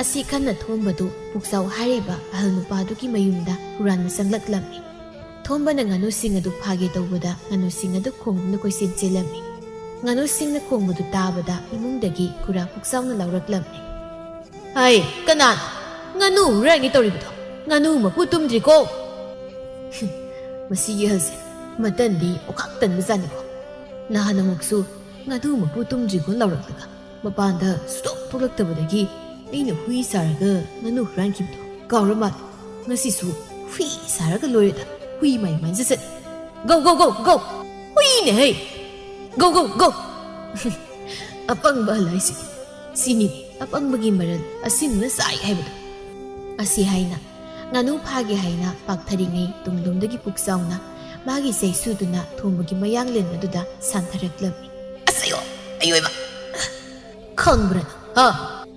ꯑꯁꯤ ꯈꯟꯅ ꯊꯣꯝꯕꯗꯨ ꯄꯨꯛꯆꯥꯎ ꯍꯥꯏꯔꯤꯕ ꯑꯍꯜ ꯅꯨꯄꯥꯗꯨꯒꯤ ꯃꯌꯨꯝꯗ ꯍꯨꯔꯥꯟꯕ ꯆꯪꯂꯛꯂꯝꯃꯤ꯫ ꯊꯣꯝꯕꯅ ꯉꯥꯅꯨꯁꯤꯡ ꯑꯗꯨ ꯐꯥꯒꯦ ꯇꯧꯕꯗ ꯉꯥꯅꯨꯁꯤꯡ ꯑꯗꯨ ꯈꯣꯡꯗꯨꯅ ꯀꯣꯏꯆꯦꯟ ꯆꯦꯜꯂꯝꯃꯤ꯫ ꯉꯥꯅꯨꯁꯤꯡꯅ ꯈꯣꯡꯕꯗꯨ ꯇꯥꯕꯗ ꯏꯃꯨꯡꯗꯒꯤ ꯈꯨꯔꯥ ꯄꯨꯛꯆꯥꯎꯅ ꯂꯥꯎꯔꯛꯂꯝꯃꯤ꯫ "ꯍꯩ, ꯀꯅꯥꯅꯣ ꯉꯥꯅꯨ ꯍꯨꯔꯥꯟꯒꯦ ꯇꯧꯔꯤꯕꯗꯣ? ꯉꯥꯅꯨ ꯃꯄꯨ ꯇꯨꯝꯗ꯭ꯔꯤꯀꯣ!" ꯃꯁꯤꯒꯤ ꯑꯍꯜꯁꯦ ꯃꯇꯟꯗꯤ ꯑꯣꯈꯥꯛ ꯇꯟꯕꯖꯥꯠꯅꯤꯀꯣ꯫ ꯅꯍꯥꯟ ꯑꯃꯨꯛꯁꯨ ꯉꯥꯅꯨ ꯃꯄꯨ ꯇꯨꯝꯗ꯭ꯔꯤꯀꯣ ꯂꯥꯎꯔꯛꯂꯒ ꯃꯄꯥꯟꯗ ꯁꯨꯛꯊꯣꯛ ꯊꯣꯛꯂꯛꯇꯕꯗꯒꯤ ꯑꯩꯅ ꯍꯨꯏ ꯁꯥꯔꯒ ꯉꯥꯅꯨ ꯍꯨꯔꯥꯟꯈꯤꯕꯗꯣ ꯀꯥꯎꯔ ꯃꯥꯜꯂꯦ꯫ ꯉꯁꯤꯁꯨ ꯍꯨꯏ ꯁꯥꯔꯒ ꯂꯣꯏꯔꯦꯗ꯫ ꯍꯨꯏ ꯃꯥꯏ ꯃꯥꯏꯖ ꯆꯠꯂꯤ꯫ "ꯒꯧ, ꯒꯧ, ꯒꯧ, ꯒꯧ! ꯍꯨꯏꯅꯦ ꯍꯩ! ꯒꯧ, ꯒꯧ, ꯒꯧ!" ꯑꯄꯪꯕ ꯑꯍꯜ ꯍꯥꯏꯁꯤꯗꯤ꯫ ꯁꯤꯅꯤ ꯑꯄꯪꯕꯒꯤ ꯃꯔꯜ ꯑꯁꯤꯟꯕꯅ ꯆꯥꯏ ꯍꯥꯏꯕꯗꯣ꯫ ꯑꯁꯤ ꯍꯥꯏꯅ ꯉꯥꯅꯨ ꯐꯥꯒꯦ ꯍꯥꯏꯅ ꯄꯥꯛꯊꯔꯤꯉꯩ ꯇꯨꯡꯂꯣꯝꯗꯒꯤ ꯄꯨꯛꯆꯥꯎꯅ ꯃꯥꯒꯤ ꯆꯩꯁꯨꯗꯨꯅ ꯊꯣꯝꯕꯒꯤ ꯃꯌꯥꯡꯂꯦꯟ ꯑꯗꯨꯗ ꯁꯥꯟꯊꯔꯛꯂꯝꯃꯤ꯫ "ꯑꯁ, ꯑꯌꯣ! ꯑꯌꯣꯏꯕ! ꯈꯪꯕ꯭ꯔꯥ ꯅꯪ? ꯍꯥ?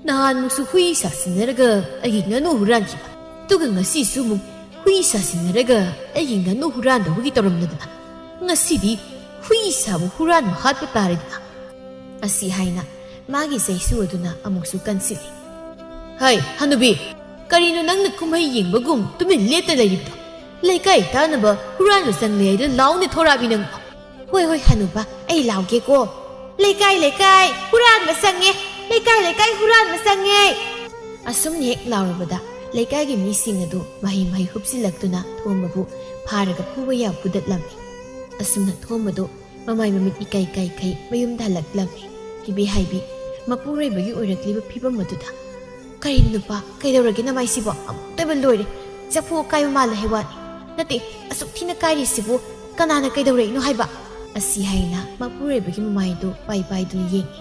ꯅꯍꯥꯟꯃꯨꯛꯁꯨ ꯍꯨꯏ ꯁꯥꯁꯤꯟꯅꯔꯒ ꯑꯩꯒꯤ ꯉꯥꯅꯨ ꯍꯨꯔꯥꯟꯈꯤꯕ꯫ ꯑꯗꯨꯒ ꯉꯁꯤꯁꯨ ꯑꯃꯨꯛ ꯍꯨꯏ ꯁꯥꯁꯤꯟꯅꯔꯒ ꯑꯩꯒꯤ ꯉꯥꯅꯨ ꯍꯨꯔꯥꯟꯗꯧꯕꯒꯤ ꯇꯧꯔꯝꯂꯗꯅ ꯉꯁꯤꯗꯤ ꯍꯨꯏ ꯁꯥꯕꯨ ꯍꯨꯔꯥꯟꯕ ꯍꯥꯠꯄ ꯇꯥꯔꯦꯗꯅ?" ꯑꯁꯤ ꯍꯥꯏꯅ ꯃꯥꯒꯤ ꯆꯩꯁꯨ ꯑꯗꯨꯅ ꯑꯃꯨꯛꯁꯨ ꯀꯟꯁꯤꯜꯂꯤ꯫ "ꯍꯩ, ꯍꯅꯨꯕꯤ, ꯀꯔꯤꯅꯣ ꯅꯪꯅ ꯀꯨꯝꯍꯩ ꯌꯦꯡꯕꯒꯨꯝ ꯇꯨꯃꯤꯟ ꯂꯦꯞꯇ ꯂꯩꯔꯤꯕꯗꯣ? ꯂꯩꯀꯥꯏ ꯇꯥꯅꯕ ꯍꯨꯔꯥꯟꯕ ꯆꯪꯂꯦ ꯍꯥꯏꯗꯨꯅ ꯂꯥꯎꯅꯦ ꯊꯣꯔꯛꯑꯕꯤ ꯅꯪꯕꯣ!" "ꯍꯣꯏ, ꯍꯣꯏ, ꯍꯅꯨꯕ, ꯑꯩ ꯂꯥꯎꯒꯦꯀꯣ꯫ ꯂꯩꯀꯥꯏ, ꯂꯩꯀꯥꯏ, ꯍꯨꯔꯥꯟꯕ ꯆꯪꯉꯦ! ꯂꯩꯀꯥꯏ, ꯂꯩꯀꯥꯏ, ꯍꯨꯔꯥꯟꯕ ꯆꯪꯉꯦ!" ꯑꯁꯨꯝꯅ ꯍꯦꯛ ꯂꯥꯎꯔꯕꯗ ꯂꯩꯀꯥꯏꯒꯤ ꯃꯤꯁꯤꯡ ꯑꯗꯨ ꯃꯍꯩ ꯃꯍꯩ ꯍꯨꯞꯆꯤꯜꯂꯛꯇꯨꯅ ꯊꯣꯝꯕꯕꯨ ꯐꯥꯔꯒ ꯐꯨꯕ ꯌꯥꯕ ꯐꯨꯗꯠꯂꯝꯃꯤ꯫ ꯑꯁꯨꯝꯅ ꯊꯣꯝꯕꯗꯨ ꯃꯃꯥꯏ ꯃꯃꯤꯠ ꯏꯀꯥꯏ ꯀꯥꯏꯈꯩ ꯃꯌꯨꯝꯗ ꯍꯜꯂꯛꯂꯝꯃꯤ꯫ ꯏꯕꯦ ꯍꯥꯏꯕꯤ ꯃꯄꯨꯔꯣꯏꯕꯒꯤ ꯑꯣꯏꯔꯛꯂꯤꯕ ꯐꯤꯕꯝ ꯑꯗꯨꯗ, "ꯀꯔꯤꯅꯣ ꯅꯨꯄꯥ, ꯀꯩꯗꯧꯔꯒꯦ ꯅꯃꯥꯏꯁꯤꯕꯣ? ꯑꯃꯨꯛꯇꯕ ꯂꯣꯏꯔꯦ꯫ ꯆꯐꯨ ꯑꯀꯥꯏꯕ ꯃꯥꯜꯂꯦ ꯍꯥꯏ ꯋꯥꯅꯤ꯫ ꯅꯠꯇꯦ, ꯑꯁꯨꯛ ꯊꯤꯅ ꯀꯥꯏꯔꯤꯁꯤꯕꯨ ꯀꯅꯥꯅ ꯀꯩꯗꯧꯔꯛꯏꯅꯣ ꯍꯥꯏꯕ?" ꯑꯁꯤ ꯍꯥꯏꯅ ꯃꯄꯨꯔꯣꯏꯕꯒꯤ ꯃꯃꯥꯏꯗꯨ ꯄꯥꯏ ꯄꯥꯏꯗꯨꯅ ꯌꯦꯡꯉꯤ꯫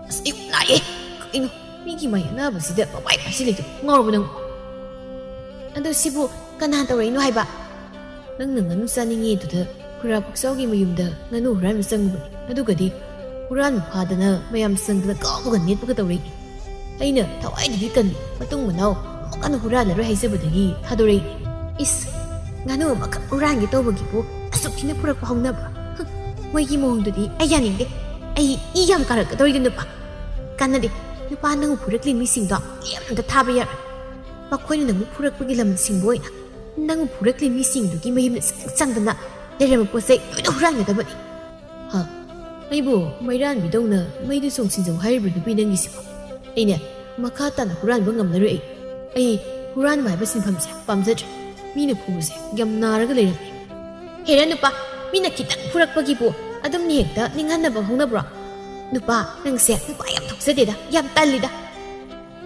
"ꯑꯁ, ꯑꯩ ꯅꯥꯏꯌꯦ꯫ ꯀꯩꯅꯣ? ꯃꯤꯒꯤ ꯃꯥꯏ ꯑꯅꯥꯕꯁꯤꯗ ꯃꯃꯥꯏ ꯄꯥꯏꯁꯤꯜꯂꯤꯗꯣ ꯉꯥꯎꯔꯕ ꯅꯪ? ꯑꯗꯣ ꯁꯤꯕꯨ ꯀꯅꯥ ꯇꯧꯔꯛꯏꯅꯣ ꯍꯥꯏꯕ? ꯅꯪꯅ ꯉꯥꯅꯨ ꯆꯥꯅꯤꯡꯉꯦ ꯑꯗꯨꯗ ꯈꯨꯔꯥ ꯄꯨꯛꯆꯥꯎꯒꯤ ꯃꯌꯨꯝꯗ ꯉꯥꯅꯨ ꯍꯨꯔꯥꯟꯕ ꯆꯪꯉꯨꯕꯅꯤ꯫ ꯑꯗꯨꯒꯗꯤ ꯍꯨꯔꯥꯟꯕ ꯐꯥꯗꯅ ꯃꯌꯥꯝ ꯆꯪꯗꯅ ꯀꯥꯎꯕꯒ ꯅꯦꯠꯄꯒ ꯇꯧꯔꯛꯏ꯫ ꯑꯩꯅ ꯊꯋꯥꯏꯗꯨꯗꯤ ꯀꯟꯕ, ꯃꯇꯨꯡ ꯃꯅꯥꯎ ꯑꯃꯨꯛ ꯍꯟꯅ ꯍꯨꯔꯥꯜꯂꯔꯣꯏ ꯍꯥꯏꯖꯕꯗꯒꯤ ꯊꯥꯗꯣꯔꯛꯏ꯫ ꯏꯁ, ꯉꯥꯅꯨ ꯑꯃꯈꯛ ꯍꯨꯔꯥꯟꯒꯦ ꯇꯧꯕꯒꯤꯕꯨ ꯑꯁꯨꯛ ꯊꯤꯅ ꯐꯨꯔꯛꯄ ꯍꯧꯅꯕ꯭ꯔꯥ? ꯍꯨꯝ, ꯃꯣꯏꯒꯤ ꯃꯑꯣꯡꯗꯨꯗꯤ ꯑꯩ ꯌꯥꯅꯤꯡꯗꯦ꯫ ꯑꯩ ꯏ ꯌꯥꯝ ꯀꯥꯔꯛꯀꯗꯧꯔꯤꯗ ꯅꯨꯄꯥ꯫ ꯀꯥꯟꯅꯗꯦ, ꯅꯨꯄꯥ ꯅꯪꯕꯨ ꯐꯨꯔꯛꯂꯤ ꯃꯤꯁꯤꯡꯗꯣ ꯂꯦꯝꯅ ꯊꯥꯕ ꯌꯥꯔꯣꯏ꯫ ꯃꯈꯣꯏꯅ ꯅꯪꯕꯨ ꯐꯨꯔꯛꯄꯒꯤ ꯂꯝ ꯁꯤꯟꯕ ꯑꯣꯏꯅ ꯅꯪꯕꯨ ꯐꯨꯔꯛꯂꯤ ꯃꯤꯁꯤꯡꯗꯨꯒꯤ ꯃꯌꯨꯝꯗ ꯆꯪ-, ꯆꯪꯗꯅ ꯂꯩꯔꯝꯕ ꯄꯣꯠ ꯆꯩ ꯂꯣꯏꯅ ꯍꯨꯔꯥꯟꯒꯗꯕꯅꯤ꯫ ꯍꯥ? ꯑꯩꯕꯨ ꯃꯩꯔꯥꯟꯕꯤꯗꯧꯅ ꯃꯩꯗ ꯆꯣꯡꯁꯤꯟꯖꯧ ꯍꯥꯏꯔꯤꯕ꯭ꯔꯥ ꯅꯨꯄꯤ ꯅꯪꯒꯤꯁꯤꯕꯣ? ꯑꯩꯅꯦ, ꯃꯈꯥ ꯇꯥꯅ ꯍꯨꯔꯥꯟꯕ ꯉꯝꯂꯔꯣꯏ ꯑꯩ꯫ ꯑꯩ ꯍꯨꯔꯥꯟꯕ ꯍꯥꯏꯕ ꯁꯤꯟꯐꯝꯁꯦ ꯄꯥꯝꯖꯗ꯭ꯔꯦ꯫ ꯃꯤꯅ ꯐꯨꯕꯁꯦ ꯌꯥꯝ ꯅꯥꯔꯒ ꯂꯩꯔꯝꯃꯦ꯫ ꯍꯦꯔꯥ ꯅꯨꯄꯥ, ꯃꯤꯅ ꯈꯤꯇꯪ ꯐꯨꯔꯛꯄꯒꯤꯕꯨ ꯑꯗꯨꯝ ꯍꯦꯛꯇ ꯅꯤꯡꯍꯟꯅꯕ ꯍꯧꯅꯕ꯭ꯔꯣ? ꯅꯨꯄꯥ, ꯅꯪꯁꯦ ꯅꯨꯄꯥ ꯌꯥꯝ ꯊꯣꯛꯆꯗꯦꯗ, ꯌꯥꯝ ꯇꯜꯂꯤꯗ꯫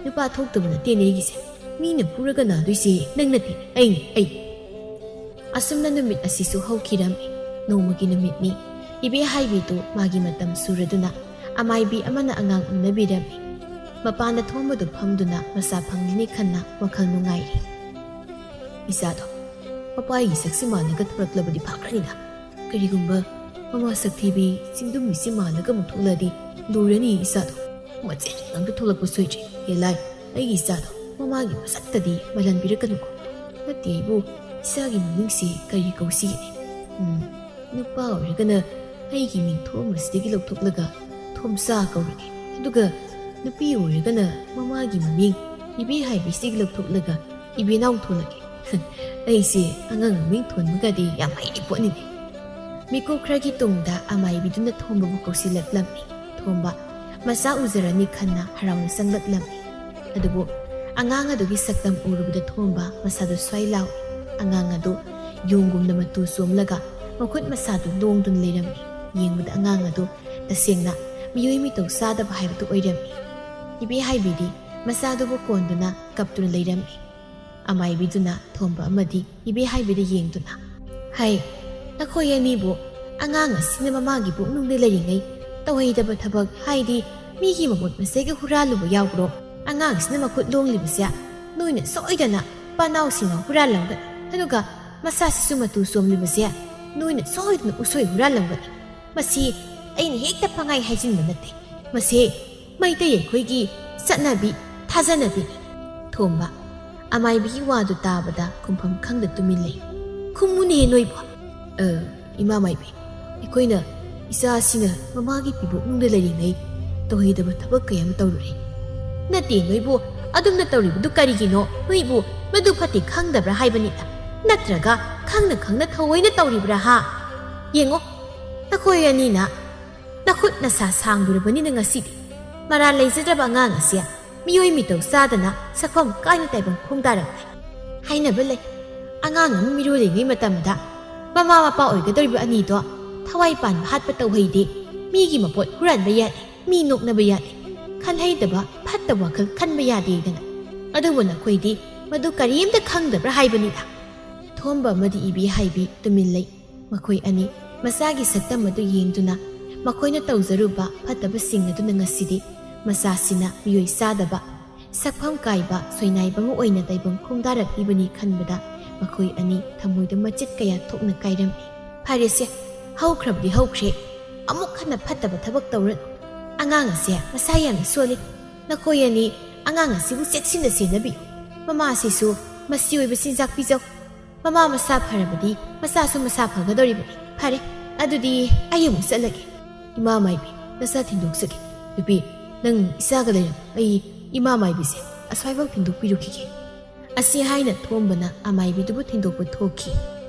ꯅꯨꯄꯥ ꯊꯣꯛꯇꯕ ꯅꯠꯇꯦꯅꯦ ꯑꯩꯒꯤꯁꯦ꯫ ꯃꯤꯅ ꯐꯨꯔꯒ ꯅꯥꯗꯣꯏꯁꯦ ꯅꯪ ꯅꯠꯇꯦ, ꯑꯩꯅꯦ, ꯑꯩ꯫ ꯑꯁꯨꯝꯅ ꯅꯨꯃꯤꯠ ꯑꯁꯤꯁꯨ ꯍꯧꯈꯤꯔꯝꯃꯤ꯫ ꯅꯣꯡꯃꯒꯤ ꯅꯨꯃꯤꯠꯅꯤ꯫ ꯏꯕꯦ ꯍꯥꯏꯕꯤꯗꯨ ꯃꯥꯒꯤ ꯃꯇꯝ ꯁꯨꯔꯗꯨꯅ ꯑꯃꯥꯏꯕꯤ ꯑꯃꯅ ꯑꯉꯥꯡ ꯎꯅꯕꯤꯔꯝꯃꯤ꯫ ꯃꯄꯥꯟꯗ ꯊꯣꯝꯕꯗꯨ ꯐꯝꯗꯨꯅ ꯃꯆꯥ ꯐꯪꯂꯤꯅꯤ ꯈꯟꯅ ꯋꯥꯈꯜ ꯅꯨꯡꯉꯥꯏꯔꯤ꯫ ꯏꯆꯥꯗꯣ ꯃꯄꯥꯒꯤ ꯁꯛꯁꯤ ꯃꯥꯜꯂꯒ ꯊꯣꯔꯛꯂꯕꯗꯤ ꯐꯈ꯭ꯔꯅꯤꯗ꯫ ꯀꯔꯤꯒꯨꯝꯕ ꯃꯃꯥ ꯁꯛꯊꯤꯕꯤ ꯆꯤꯡꯗꯨꯝꯕꯤꯁꯤ ꯃꯥꯜꯂꯒ ꯑꯃꯨꯛ ꯊꯣꯛꯂꯗꯤ ꯂꯨꯔꯅꯤ ꯏꯆꯥꯗꯣ꯫ ꯃꯆꯦꯠ ꯉꯥꯛꯇ ꯊꯣꯛꯂꯛꯄ ꯁꯣꯏꯗ꯭ꯔꯦ꯫ ꯍꯦ ꯂꯥꯏ, ꯑꯩꯒꯤ ꯏꯆꯥꯗꯣ ꯃꯃꯥꯒꯤ ꯃꯁꯛꯇꯗꯤ ꯃꯥꯜꯍꯟꯕꯤꯔꯛꯀꯅꯨꯀꯣ꯫ ꯅꯠꯇꯦ ꯏꯕꯨ, ꯏꯆꯥꯒꯤ ꯃꯃꯤꯡꯁꯦ ꯀꯔꯤ ꯀꯧꯁꯤꯒꯦꯅꯦ? ꯎꯝ, ꯅꯨꯄꯥ ꯑꯣꯏꯔꯒꯅ ꯑꯩꯒꯤ ꯃꯤꯡ ꯊꯣꯝꯕꯁꯤꯗꯒꯤ ꯂꯧꯊꯣꯛꯂꯒ ꯊꯣꯝꯆꯥ ꯀꯧꯔꯒꯦ꯫ ꯑꯗꯨꯒ ꯅꯨꯄꯤ ꯑꯣꯏꯔꯒꯅ ꯃꯃꯥꯒꯤ ꯃꯃꯤꯡ ꯏꯕꯦ ꯍꯥꯏꯕꯤꯁꯤꯗꯒꯤ ꯂꯧꯊꯣꯛꯂꯒ ꯏꯕꯦꯅꯥꯎ ꯊꯣꯜꯂꯒꯦ꯫ ꯑꯩꯁꯦ ꯑꯉꯥꯡ ꯃꯃꯤꯡ ꯊꯣꯟꯕꯒꯗꯤ ꯌꯥꯝ ꯍꯩꯔꯤ ꯄꯣꯠꯅꯤꯅꯦ꯫ ꯃꯤꯀꯨꯞ ꯈꯔꯒꯤ ꯇꯨꯡꯗ ꯑꯃꯥꯏꯕꯤꯗꯨꯅ ꯊꯣꯝꯕꯕꯨ ꯀꯧꯁꯤꯜꯂꯛꯂꯝꯃꯤ꯫ ꯊꯣꯝꯕ ꯃꯆꯥ ꯎꯖꯔꯅꯤ ꯈꯟꯅ ꯍꯔꯥꯎꯅ ꯆꯪꯂꯛꯂꯝꯃꯤ꯫ ꯑꯗꯨꯕꯨ ꯑꯉꯥꯡ ꯑꯗꯨꯒꯤ ꯁꯛꯇꯝ ꯎꯔꯨꯕꯗ ꯊꯣꯝꯕ ꯃꯁꯥꯗꯨ ꯁ꯭ꯋꯥꯏ ꯂꯥꯎꯏ꯫ ꯑꯉꯥꯡ ꯑꯗꯨ ꯌꯣꯡꯒꯨꯝꯅ ꯃꯇꯨ ꯆꯣꯝꯂꯒ ꯃꯈꯨꯠ ꯃꯁꯥꯗꯨ ꯂꯣꯡꯗꯨꯅ ꯂꯩꯔꯝꯃꯤ꯫ ꯌꯦꯡꯕꯗ ꯑꯉꯥꯡ ꯑꯗꯨ ꯇꯁꯦꯡꯅ ꯃꯤꯑꯣꯏ ꯃꯤꯇꯧ ꯆꯥꯗꯕ ꯍꯥꯏꯕꯗꯨ ꯑꯣꯏꯔꯝꯃꯤ꯫ ꯏꯕꯦ ꯍꯥꯏꯕꯤꯗꯤ ꯃꯆꯥꯗꯨꯕꯨ ꯀꯣꯟꯗꯨꯅ ꯀꯞꯇꯨꯅ ꯂꯩꯔꯝꯃꯤ꯫ ꯑꯃꯥꯏꯕꯤꯗꯨꯅ ꯊꯣꯝꯕ ꯑꯃꯗꯤ ꯏꯕꯦ ꯍꯥꯏꯕꯤꯗ ꯌꯦꯡꯗꯨꯅ, "ꯍꯩ, ꯅꯈꯣꯏ ꯑꯅꯤꯕꯨ ꯑꯉꯥꯡ ꯑꯁꯤꯅ ꯃꯃꯥꯒꯤ ꯄꯨꯛꯅꯨꯡꯗ ꯂꯩꯔꯤꯉꯩ ꯇꯧꯍꯩꯗꯕ ꯊꯕꯛ, ꯍꯥꯏꯗꯤ ꯃꯤꯒꯤ ꯃꯄꯣꯠ ꯃꯆꯩꯒ ꯍꯨꯔꯥꯜꯂꯨꯕ ꯌꯥꯎꯕ꯭ꯔꯣ? ꯑꯉꯥꯡꯁꯤꯅ ꯃꯈꯨꯠ ꯂꯣꯡꯂꯤꯕꯁꯦ ꯅꯣꯏꯅ ꯁꯣꯏꯗꯅ ꯄꯥꯅꯥꯎꯁꯤꯡꯅ ꯍꯨꯔꯥꯜꯂꯝꯒꯅꯤ, ꯑꯗꯨꯒ ꯃꯁꯥꯁꯤꯁꯨ ꯃꯇꯨ ꯆꯣꯝꯂꯤꯕꯁꯦ ꯅꯣꯏꯅ ꯁꯣꯏꯗꯅ ꯎꯁꯣꯏ ꯍꯨꯔꯥꯜꯂꯝꯒꯅꯤ꯫ ꯃꯁꯤ ꯑꯩꯅ ꯍꯦꯛꯇ ꯄꯪꯍꯥꯏ ꯍꯥꯏꯖꯤꯟꯕ ꯅꯠꯇꯦ꯫ ꯃꯁꯤ ꯃꯩꯇꯩ ꯑꯩꯈꯣꯏꯒꯤ ꯆꯠꯅꯕꯤ, ꯊꯥꯖꯅꯕꯤꯅꯤ꯫ ꯊꯣꯝꯕ, ꯑꯃꯥꯏꯕꯤꯒꯤ ꯋꯥꯗꯨ ꯇꯥꯕꯗ ꯈꯨꯝꯐꯝ ꯈꯪꯗ ꯇꯨꯃꯤꯟ ꯂꯩ꯫ ꯈꯨꯝꯃꯨꯅꯦ ꯅꯣꯏꯕꯣ꯫ "ꯑ, ꯏꯃꯥ ꯃꯥꯏꯕꯤ, ꯑꯩꯈꯣꯏꯅ ꯏꯆꯥꯁꯤꯅ ꯃꯃꯥꯒꯤ ꯄꯤꯕꯣꯛꯅꯨꯡꯗ ꯂꯩꯔꯤꯉꯩ ꯇꯧꯍꯩꯗꯕ ꯊꯕꯛ ꯀꯌꯥ ꯑꯃ ꯇꯧꯔꯨꯔꯦ꯫" "ꯅꯠꯇꯦ ꯅꯣꯏꯕꯨ, ꯑꯗꯨꯝꯅ ꯇꯧꯔꯤꯕꯗꯨ ꯀꯔꯤꯒꯤꯅꯣ? ꯅꯣꯏꯕꯨ ꯃꯗꯨ ꯐꯠꯇꯦ ꯈꯪꯗꯕ꯭ꯔꯥ ꯍꯥꯏꯕꯅꯤꯗ? ꯅꯠꯇ꯭ꯔꯒ ꯈꯪꯅ ꯈꯪꯅ ꯊꯑꯣꯏꯅ ꯇꯧꯔꯤꯕ꯭ꯔꯥ ꯍꯥ? ꯌꯦꯡꯉꯣ, ꯅꯈꯣꯏ ꯑꯅꯤꯅ ꯅꯈꯨꯠ ꯅꯁꯥ ꯁꯥꯡꯂꯨꯔꯕꯅꯤꯅ ꯉꯁꯤꯗꯤ ꯃꯔꯥꯜ ꯂꯩꯖꯗ꯭ꯔꯕ ꯑꯉꯥꯡ ꯑꯁꯦ ꯃꯤꯑꯣꯏ ꯃꯤꯇꯧ ꯆꯥꯗꯅ ꯁꯛꯐꯝ ꯀꯥꯏꯅ ꯇꯥꯏꯕꯪ ꯈꯣꯡꯗꯥꯔꯝꯂꯦ꯫" ꯍꯥꯏꯅꯕ ꯂꯩ, ꯑꯉꯥꯡ ꯑꯃ ꯃꯤꯔꯣꯜꯂꯤꯉꯩ ꯃꯇꯝꯗ ꯃꯃꯥ ꯃꯄꯥ ꯑꯣꯏꯒꯗꯧꯔꯤꯕ ꯑꯅꯤꯗꯣ ꯊꯋꯥꯏ ꯄꯥꯟꯕ ꯍꯥꯠꯄ ꯇꯧꯍꯩꯗꯦ, ꯃꯤꯒꯤ ꯃꯄꯣꯠ ꯍꯨꯔꯥꯟꯕ ꯌꯥꯗꯦ, ꯃꯤ ꯅꯣꯛꯅꯕ ꯌꯥꯗꯦ, ꯈꯜꯍꯩꯗꯕ ꯐꯠꯇꯕ ꯋꯥꯈꯜ ꯈꯟꯕ ꯌꯥꯗꯦꯗꯅ꯫ ꯑꯗꯨꯕꯨ ꯅꯈꯣꯏꯗꯤ ꯃꯗꯨ ꯀꯔꯤꯝꯇ ꯈꯪꯗꯕ꯭ꯔꯥ ꯍꯥꯏꯕꯅꯤꯗ꯫ ꯊꯣꯝꯕ ꯑꯃꯗꯤ ꯏꯕꯦꯍꯥꯏꯕꯤ ꯇꯨꯃꯤꯟ ꯂꯩ꯫ ꯃꯈꯣꯏ ꯑꯅꯤ ꯃꯆꯥꯒꯤ ꯁꯛꯇꯝ ꯑꯗꯨ ꯌꯦꯡꯗꯨꯅ ꯃꯈꯣꯏꯅ ꯇꯧꯖꯔꯨꯕ ꯐꯠꯇꯕꯁꯤꯡ ꯑꯗꯨꯅ ꯉꯁꯤꯗꯤ ꯃꯆꯥꯁꯤꯅ ꯃꯤꯑꯣꯏ ꯆꯥꯗꯕ, ꯁꯛꯐꯝ ꯀꯥꯏꯕ ꯁꯣꯏꯅꯥꯏꯕ ꯑꯃ ꯑꯣꯏꯅ ꯇꯥꯏꯕꯪ ꯈꯣꯡꯗꯥꯔꯛꯂꯤꯕꯅꯤ ꯈꯟꯕꯗ ꯃꯈꯣꯏ ꯑꯅꯤ ꯊꯃꯣꯏꯗ ꯃꯆꯦꯠ ꯀꯌꯥ ꯊꯣꯛꯅ ꯀꯥꯏꯔꯝꯃꯤ꯫ ꯐꯔꯦꯁꯦ, ꯍꯧꯈ꯭ꯔꯕꯗꯤ ꯍꯧꯈ꯭ꯔꯦ, ꯑꯃꯨꯛ ꯍꯟꯅ ꯐꯠꯇꯕ ꯊꯕꯛ ꯇꯧꯔꯅꯨ꯫ ꯑꯉꯥꯡ ꯑꯁꯦ ꯃꯁꯥ ꯌꯥꯝꯅ ꯁꯣꯜꯂꯤ꯫ ꯅꯈꯣꯏ ꯑꯅꯤ ꯑꯉꯥꯡ ꯑꯁꯤꯕꯨ ꯆꯦꯛꯁꯤꯟꯅ ꯁꯦꯟꯅꯕꯤꯌꯨ꯫ ꯃꯃꯥ ꯑꯁꯤꯁꯨ ꯃꯁꯤ ꯑꯣꯏꯕ ꯆꯤꯟꯖꯥꯛ ꯄꯤꯖꯧ꯫ ꯃꯃꯥ ꯃꯁꯥ ꯐꯔꯕꯗꯤ ꯃꯆꯥꯁꯨ ꯃꯁꯥ ꯐꯒꯗꯧꯔꯤꯕꯅꯤ꯫ ꯐꯔꯦ, ꯑꯗꯨꯗꯤ ꯑꯩ ꯑꯃꯨꯛ ꯆꯠꯂꯒꯦ꯫ ꯏꯃꯥ ꯃꯥꯏꯕꯤ, ꯅꯆꯥ ꯊꯤꯟꯗꯣꯛꯆꯒꯦ꯫ ꯅꯨꯄꯤ, ꯅꯪ ꯏꯆꯥꯒ ꯂꯩꯔꯝꯃꯨ꯫ ꯑꯩ ꯏꯃꯥ ꯃꯥꯏꯕꯤꯁꯦ ꯑꯁ꯭ꯋꯥꯏꯐꯥꯎ ꯊꯤꯟꯗꯣꯛꯄꯤꯔꯨꯈꯤꯒꯦ꯫ ꯑꯁꯤ ꯍꯥꯏꯅ ꯊꯣꯝꯕꯅ ꯑꯃꯥꯏꯕꯤꯗꯨꯕꯨ ꯊꯤꯟꯗꯣꯛꯄ ꯊꯣꯛꯈꯤ꯫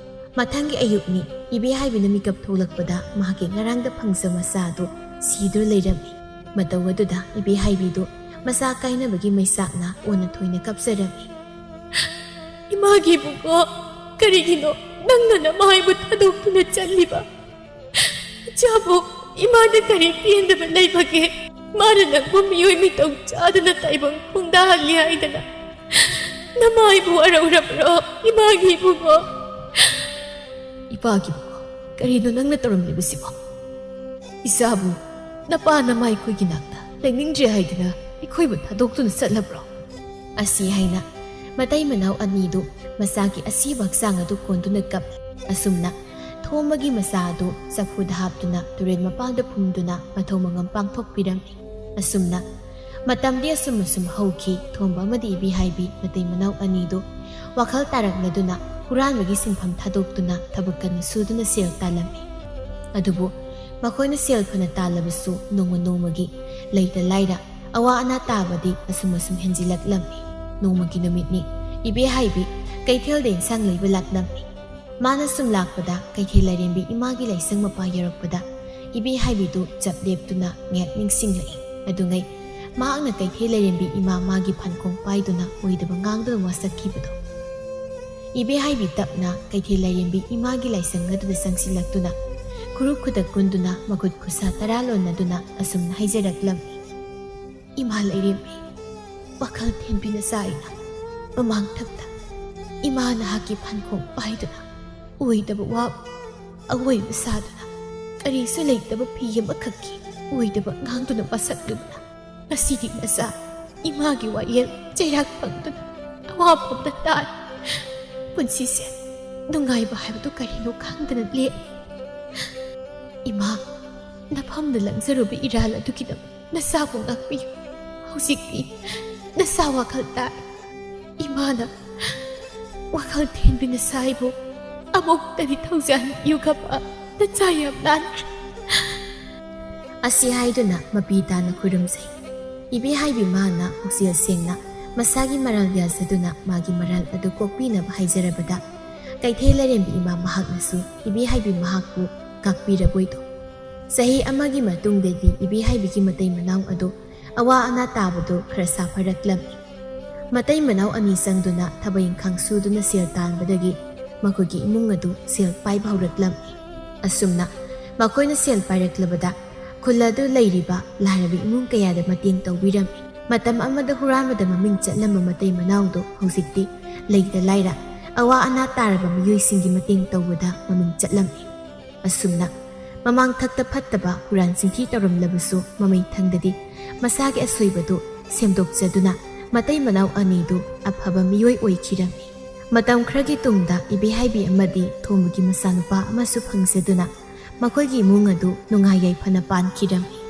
ꯃꯊꯪꯒꯤ ꯑꯌꯨꯛꯅꯤ, ꯏꯕꯦꯍꯥꯏꯕꯤꯅ ꯃꯤꯀꯞ ꯊꯣꯛꯂꯛꯄꯗ ꯃꯍꯥꯛꯀꯤ ꯉꯔꯥꯡꯗ ꯐꯪꯖ ꯃꯆꯥ ꯑꯗꯨ ꯁꯤꯗꯨꯅ ꯂꯩꯔꯝꯃꯤ꯫ ꯃꯇꯧ ꯑꯗꯨꯗ ꯏꯕꯦꯍꯥꯏꯕꯤꯗꯨ ꯃꯆꯥ ꯀꯥꯏꯅꯕꯒꯤ ꯃꯩꯆꯥꯛꯅ ꯑꯣꯟꯅ ꯊꯣꯏꯅ ꯀꯞꯆꯔꯝꯃꯤ꯫ "ꯏꯃꯥꯒꯤ ꯏꯕꯨꯡꯉꯣ, ꯀꯔꯤꯒꯤꯅꯣ ꯅꯪꯅ ꯅꯃꯥꯏꯕꯨ ꯊꯥꯗꯣꯛꯇꯨꯅ ꯆꯠꯂꯤꯕ? ꯏꯆꯥꯕꯨ ꯏꯃꯥꯗ ꯀꯔꯤ ꯄꯦꯟꯗꯕ ꯂꯩꯕꯒꯦ? ꯃꯥꯅ ꯅꯪꯕꯨ ꯃꯤꯑꯣꯏ ꯃꯤꯇꯧ ꯆꯥꯗꯅ ꯇꯥꯏꯕꯪ ꯈꯣꯡꯗꯥꯍꯜꯂꯤ ꯍꯥꯏꯗꯅ ꯅꯃꯥꯏꯕꯨ ꯋꯥꯔꯧꯔꯕ꯭ꯔꯣ, ꯏꯃꯥꯒꯤ ꯏꯕꯨꯡꯉꯣ?" "ꯏꯄꯥꯒꯤ ꯏꯕꯨꯡꯉꯣ, ꯀꯔꯤꯅꯣ ꯅꯪꯅ ꯇꯧꯔꯝꯂꯤꯕꯁꯤꯕꯣ? ꯏꯆꯥꯕꯨ ꯅꯄꯥ ꯅꯃꯥꯏꯈꯣꯏꯒꯤ ꯅꯥꯛꯇ ꯂꯩꯅꯤꯡꯗ꯭ꯔꯦ ꯍꯥꯏꯗꯅ ꯑꯩꯈꯣꯏꯕꯨ ꯊꯥꯗꯣꯛꯇꯨꯅ ꯆꯠꯂꯕ꯭ꯔꯣ?" ꯑꯁꯤ ꯍꯥꯏꯅ ꯃꯇꯩ ꯃꯅꯥꯎ ꯑꯅꯤꯗꯨ ꯃꯆꯥꯒꯤ ꯑꯁꯤꯕ ꯍꯛꯆꯥꯡ ꯑꯗꯨ ꯀꯣꯟꯗꯨꯅ ꯀꯞꯂꯤ꯫ ꯑꯁꯨꯝꯅ ꯊꯣꯝꯕꯒꯤ ꯃꯆꯥ ꯑꯗꯨ ꯆꯐꯨꯗ ꯍꯥꯞꯇꯨꯅ ꯇꯨꯔꯦꯜ ꯃꯄꯥꯟꯗ ꯐꯨꯝꯗꯨꯅ ꯃꯊꯧ ꯃꯉꯝ ꯄꯥꯡꯊꯣꯛꯄꯤꯔꯝꯃꯤ꯫ ꯑꯁꯨꯝꯅ ꯃꯇꯝꯗꯤ ꯑꯁꯨꯝ ꯑꯁꯨꯝ ꯍꯧꯈꯤ꯫ ꯊꯣꯝꯕ ꯑꯃꯗꯤ ꯏꯕꯦꯍꯥꯏꯕꯤ ꯃꯇꯩ ꯃꯅꯥꯎ ꯑꯅꯤꯗꯨ ꯋꯥꯈꯜ ꯇꯥꯔꯛꯂꯗꯨꯅ ꯍꯨꯔꯥꯟꯕꯒꯤ ꯁꯤꯟꯐꯝ ꯊꯥꯗꯣꯛꯇꯨꯅ ꯊꯕꯛ ꯀꯟꯅ ꯁꯨꯗꯨꯅ ꯁꯦꯜ ꯇꯥꯜꯂꯝꯃꯤ꯫ ꯑꯗꯨꯕꯨ ꯃꯈꯣꯏꯅ ꯁꯦꯜ ꯐꯅ ꯇꯥꯜꯂꯕꯁꯨ ꯅꯣꯡꯃ ꯅꯣꯡꯃꯒꯤ ꯂꯩꯇ ꯂꯥꯏꯔ ꯑꯋꯥ ꯑꯅꯥ ꯇꯥꯕꯗꯤ ꯑꯁꯨꯝ ꯑꯁꯨꯝ ꯍꯦꯟꯖꯤꯜꯂꯛꯂꯝꯃꯤ꯫ ꯅꯣꯡꯃꯒꯤ ꯅꯨꯃꯤꯠꯅꯤ꯫ ꯏꯕꯦꯍꯥꯏꯕꯤ ꯀꯩꯊꯦꯜꯗ ꯏꯟꯁꯥꯡ ꯂꯩꯕ ꯂꯥꯛꯂꯝꯃꯤ꯫ ꯃꯥꯅ ꯁꯨꯝ ꯂꯥꯛꯄꯗ ꯀꯩꯊꯦꯜ ꯂꯥꯏꯔꯦꯝꯕꯤ ꯏꯃꯥꯒꯤ ꯂꯥꯏꯁꯪ ꯃꯄꯥ ꯌꯧꯔꯛꯄꯗ ꯏꯕꯦꯍꯥꯏꯕꯤꯗꯨ ꯆꯞ ꯂꯦꯞꯇꯨꯅ ꯉꯥꯏꯍꯥꯛ ꯅꯤꯡꯁꯤꯡꯂꯛꯏ꯫ ꯑꯗꯨꯉꯩ ꯃꯍꯥꯛꯅ ꯀꯩꯊꯦꯜ ꯂꯥꯏꯔꯦꯝꯕꯤ ꯏꯃꯥ ꯃꯥꯒꯤ ꯐꯥꯟꯈꯣꯡ ꯄꯥꯏꯗꯨꯅ ꯑꯣꯏꯗꯕ ꯉꯥꯡꯗꯨꯅ ꯋꯥꯁꯛꯈꯤꯕꯗꯣ꯫ ꯏꯕꯦꯍꯥꯏꯕꯤ ꯇꯞꯅ ꯀꯩꯊꯦꯜ ꯂꯥꯏꯔꯦꯝꯕꯤ ꯏꯃꯥꯒꯤ ꯂꯥꯏꯁꯪ ꯑꯗꯨꯗ ꯆꯪꯁꯤꯜꯂꯛꯇꯨꯅ ꯈꯨꯔꯨ ꯈꯨꯗꯛ ꯀꯨꯟꯗꯨꯅ ꯃꯈꯨꯠ ꯈꯨꯠꯁꯥ ꯇꯔꯥ ꯂꯣꯟꯅꯗꯨꯅ ꯑꯁꯨꯝꯅ ꯍꯥꯏꯖꯔꯛꯂꯝꯃꯤ꯫ "ꯏꯃꯥ ꯂꯥꯏꯔꯦꯝꯕꯤ, ꯋꯥꯈꯜ ꯊꯦꯝꯕꯤꯅ ꯆꯥꯏꯅ ꯃꯃꯥꯡꯊꯛꯇ ꯏꯃꯥ ꯅꯍꯥꯛꯀꯤ ꯐꯥꯟꯈꯣꯡ ꯄꯥꯏꯗꯨꯅ ꯑꯣꯏꯗꯕ ꯋꯥ ꯑꯋꯣꯏꯕ ꯁꯥꯗꯨꯅ ꯀꯔꯤꯁꯨ ꯂꯩꯇꯕ ꯐꯤ ꯑꯃꯈꯛꯀꯤ ꯑꯣꯏꯗꯕ ꯉꯥꯡꯗꯨꯅ ꯋꯥꯁꯛꯂꯨꯕꯅ ꯉꯁꯤꯗꯤ ꯅꯆꯥ ꯏꯃꯥꯒꯤ ꯋꯥꯌꯦꯜ ꯆꯩꯔꯥꯛ ꯐꯪꯗꯨꯅ ꯑꯋꯥꯐꯝꯗ ꯇꯥꯔꯦ꯫ ꯄꯨꯟꯁꯤꯁꯦ ꯅꯨꯡꯉꯥꯏꯕ ꯍꯥꯏꯕꯗꯨ ꯀꯔꯤꯅꯣ ꯈꯪꯗꯅ ꯂꯦꯜꯂꯤ꯫ ꯏꯃꯥ, ꯅꯐꯝꯗ ꯂꯪꯖꯔꯨꯕ ꯏꯔꯥꯜ ꯑꯗꯨꯒꯤꯗꯃꯛ ꯅꯆꯥꯕꯨ ꯉꯥꯛꯄꯤꯌꯨ꯫ ꯍꯧꯖꯤꯛꯇꯤ ꯅꯆꯥ ꯋꯥꯈꯜ ꯇꯥꯏ꯫ ꯏꯃꯥꯅ ꯋꯥꯈꯜ ꯊꯦꯝꯕꯤꯅ ꯁꯥꯏꯕꯨ ꯑꯃꯨꯛꯇꯗꯤ ꯊꯧꯖꯥꯟ ꯄꯤꯌꯨ ꯈꯕ, ꯅꯆꯥ ꯌꯥꯝ ꯅꯥꯟꯈ꯭ꯔꯦ꯫" ꯑꯁꯤ ꯍꯥꯏꯗꯨꯅ ꯃꯄꯤ ꯇꯥꯅ ꯈꯨꯔꯨꯝꯖꯩ꯫ ꯏꯕꯦꯍꯥꯏꯕꯤ ꯃꯥꯅ ꯄꯨꯛꯆꯦꯜ ꯁꯦꯡꯅ ꯃꯁꯥꯒꯤ ꯃꯔꯥꯜ ꯌꯥꯖꯗꯨꯅ ꯃꯥꯒꯤ ꯃꯔꯥꯜ ꯑꯗꯨ ꯀꯣꯛꯄꯤꯅꯕ ꯍꯥꯏꯖꯔꯕꯗ ꯀꯩꯊꯦꯜ ꯂꯥꯏꯔꯦꯝꯕꯤ ꯏꯃꯥ ꯃꯍꯥꯛꯅꯁꯨ ꯏꯕꯦꯍꯥꯏꯕꯤ ꯃꯍꯥꯛꯄꯨ ꯉꯥꯛꯄꯤꯔꯕꯣꯏꯗꯣ꯫ ꯆꯍꯤ ꯑꯃꯒꯤ ꯃꯇꯨꯡꯗꯗꯤ ꯏꯕꯦꯍꯥꯏꯕꯤꯒꯤ ꯃꯇꯩ ꯃꯅꯥꯎ ꯑꯗꯨ ꯑꯋꯥ ꯑꯅꯥ ꯇꯥꯕꯗꯨ ꯈꯔ ꯁꯥꯐꯔꯛꯂꯝꯃꯤ꯫ ꯃꯇꯩ ꯃꯅꯥꯎ ꯑꯅꯤ ꯆꯪꯗꯨꯅ ꯊꯕꯛ ꯏꯪꯈꯥꯡ ꯁꯨꯗꯨꯅ ꯁꯦꯜ ꯇꯥꯟꯕꯗꯒꯤ ꯃꯈꯣꯏꯒꯤ ꯏꯃꯨꯡ ꯑꯗꯨ ꯁꯦꯜ ꯄꯥꯏꯕ ꯍꯧꯔꯛꯂꯝꯃꯤ꯫ ꯑꯁꯨꯝꯅ ꯃꯈꯣꯏꯅ ꯁꯦꯜ ꯄꯥꯏꯔꯛꯂꯕꯗ ꯈꯨꯜ ꯑꯗꯨ ꯂꯩꯔꯤꯕ ꯂꯥꯏꯔꯕ ꯏꯃꯨꯡ ꯀꯌꯥꯗ ꯃꯇꯦꯡ ꯇꯧꯕꯤꯔꯝꯃꯤ꯫ ꯃꯇꯝ ꯑꯃꯗ ꯍꯨꯔꯥꯟꯕꯗ ꯃꯃꯤꯡ ꯆꯠꯂꯝꯕ ꯃꯇꯩ ꯃꯅꯥꯎꯗꯨ ꯍꯧꯖꯤꯛꯇꯤ ꯂꯩꯇ ꯂꯥꯏꯔ ꯑꯋꯥ ꯑꯅꯥ ꯇꯥꯔꯕ ꯃꯤꯑꯣꯏꯁꯤꯡꯒꯤ ꯃꯇꯦꯡ ꯇꯧꯕꯗ ꯃꯃꯤꯡ ꯆꯠꯂꯝꯃꯤ꯫ ꯑꯁꯨꯝꯅ ꯃꯃꯥꯡꯊꯛꯇ ꯐꯠꯇꯕ ꯍꯨꯔꯥꯟ ꯆꯤꯟꯊꯤ ꯇꯧꯔꯝꯂꯕꯁꯨ, ꯃꯃꯩꯊꯪꯗꯗꯤ ꯃꯁꯥꯒꯤ ꯑꯁꯣꯏꯕꯗꯨ ꯁꯦꯝꯗꯣꯛꯆꯗꯨꯅ ꯃꯇꯩ ꯃꯅꯥꯎ ꯑꯅꯤꯗꯨ ꯑꯐꯕ ꯃꯤꯑꯣꯏ ꯑꯣꯏꯈꯤꯔꯝꯃꯤ꯫ ꯃꯇꯝ ꯈꯔꯒꯤ ꯇꯨꯡꯗ ꯏꯕꯦꯍꯥꯏꯕꯤ ꯑꯃꯗꯤ ꯊꯣꯝꯕꯒꯤ ꯃꯆꯥꯅꯨꯄꯥ ꯑꯃꯁꯨ ꯐꯪꯖꯗꯨꯅ ꯃꯈꯣꯏꯒꯤ ꯏꯃꯨꯡ ꯑꯗꯨ ꯅꯨꯡꯉꯥꯏ ꯌꯥꯏꯐꯅ ꯄꯥꯟꯈꯤꯔꯝꯃꯤ꯫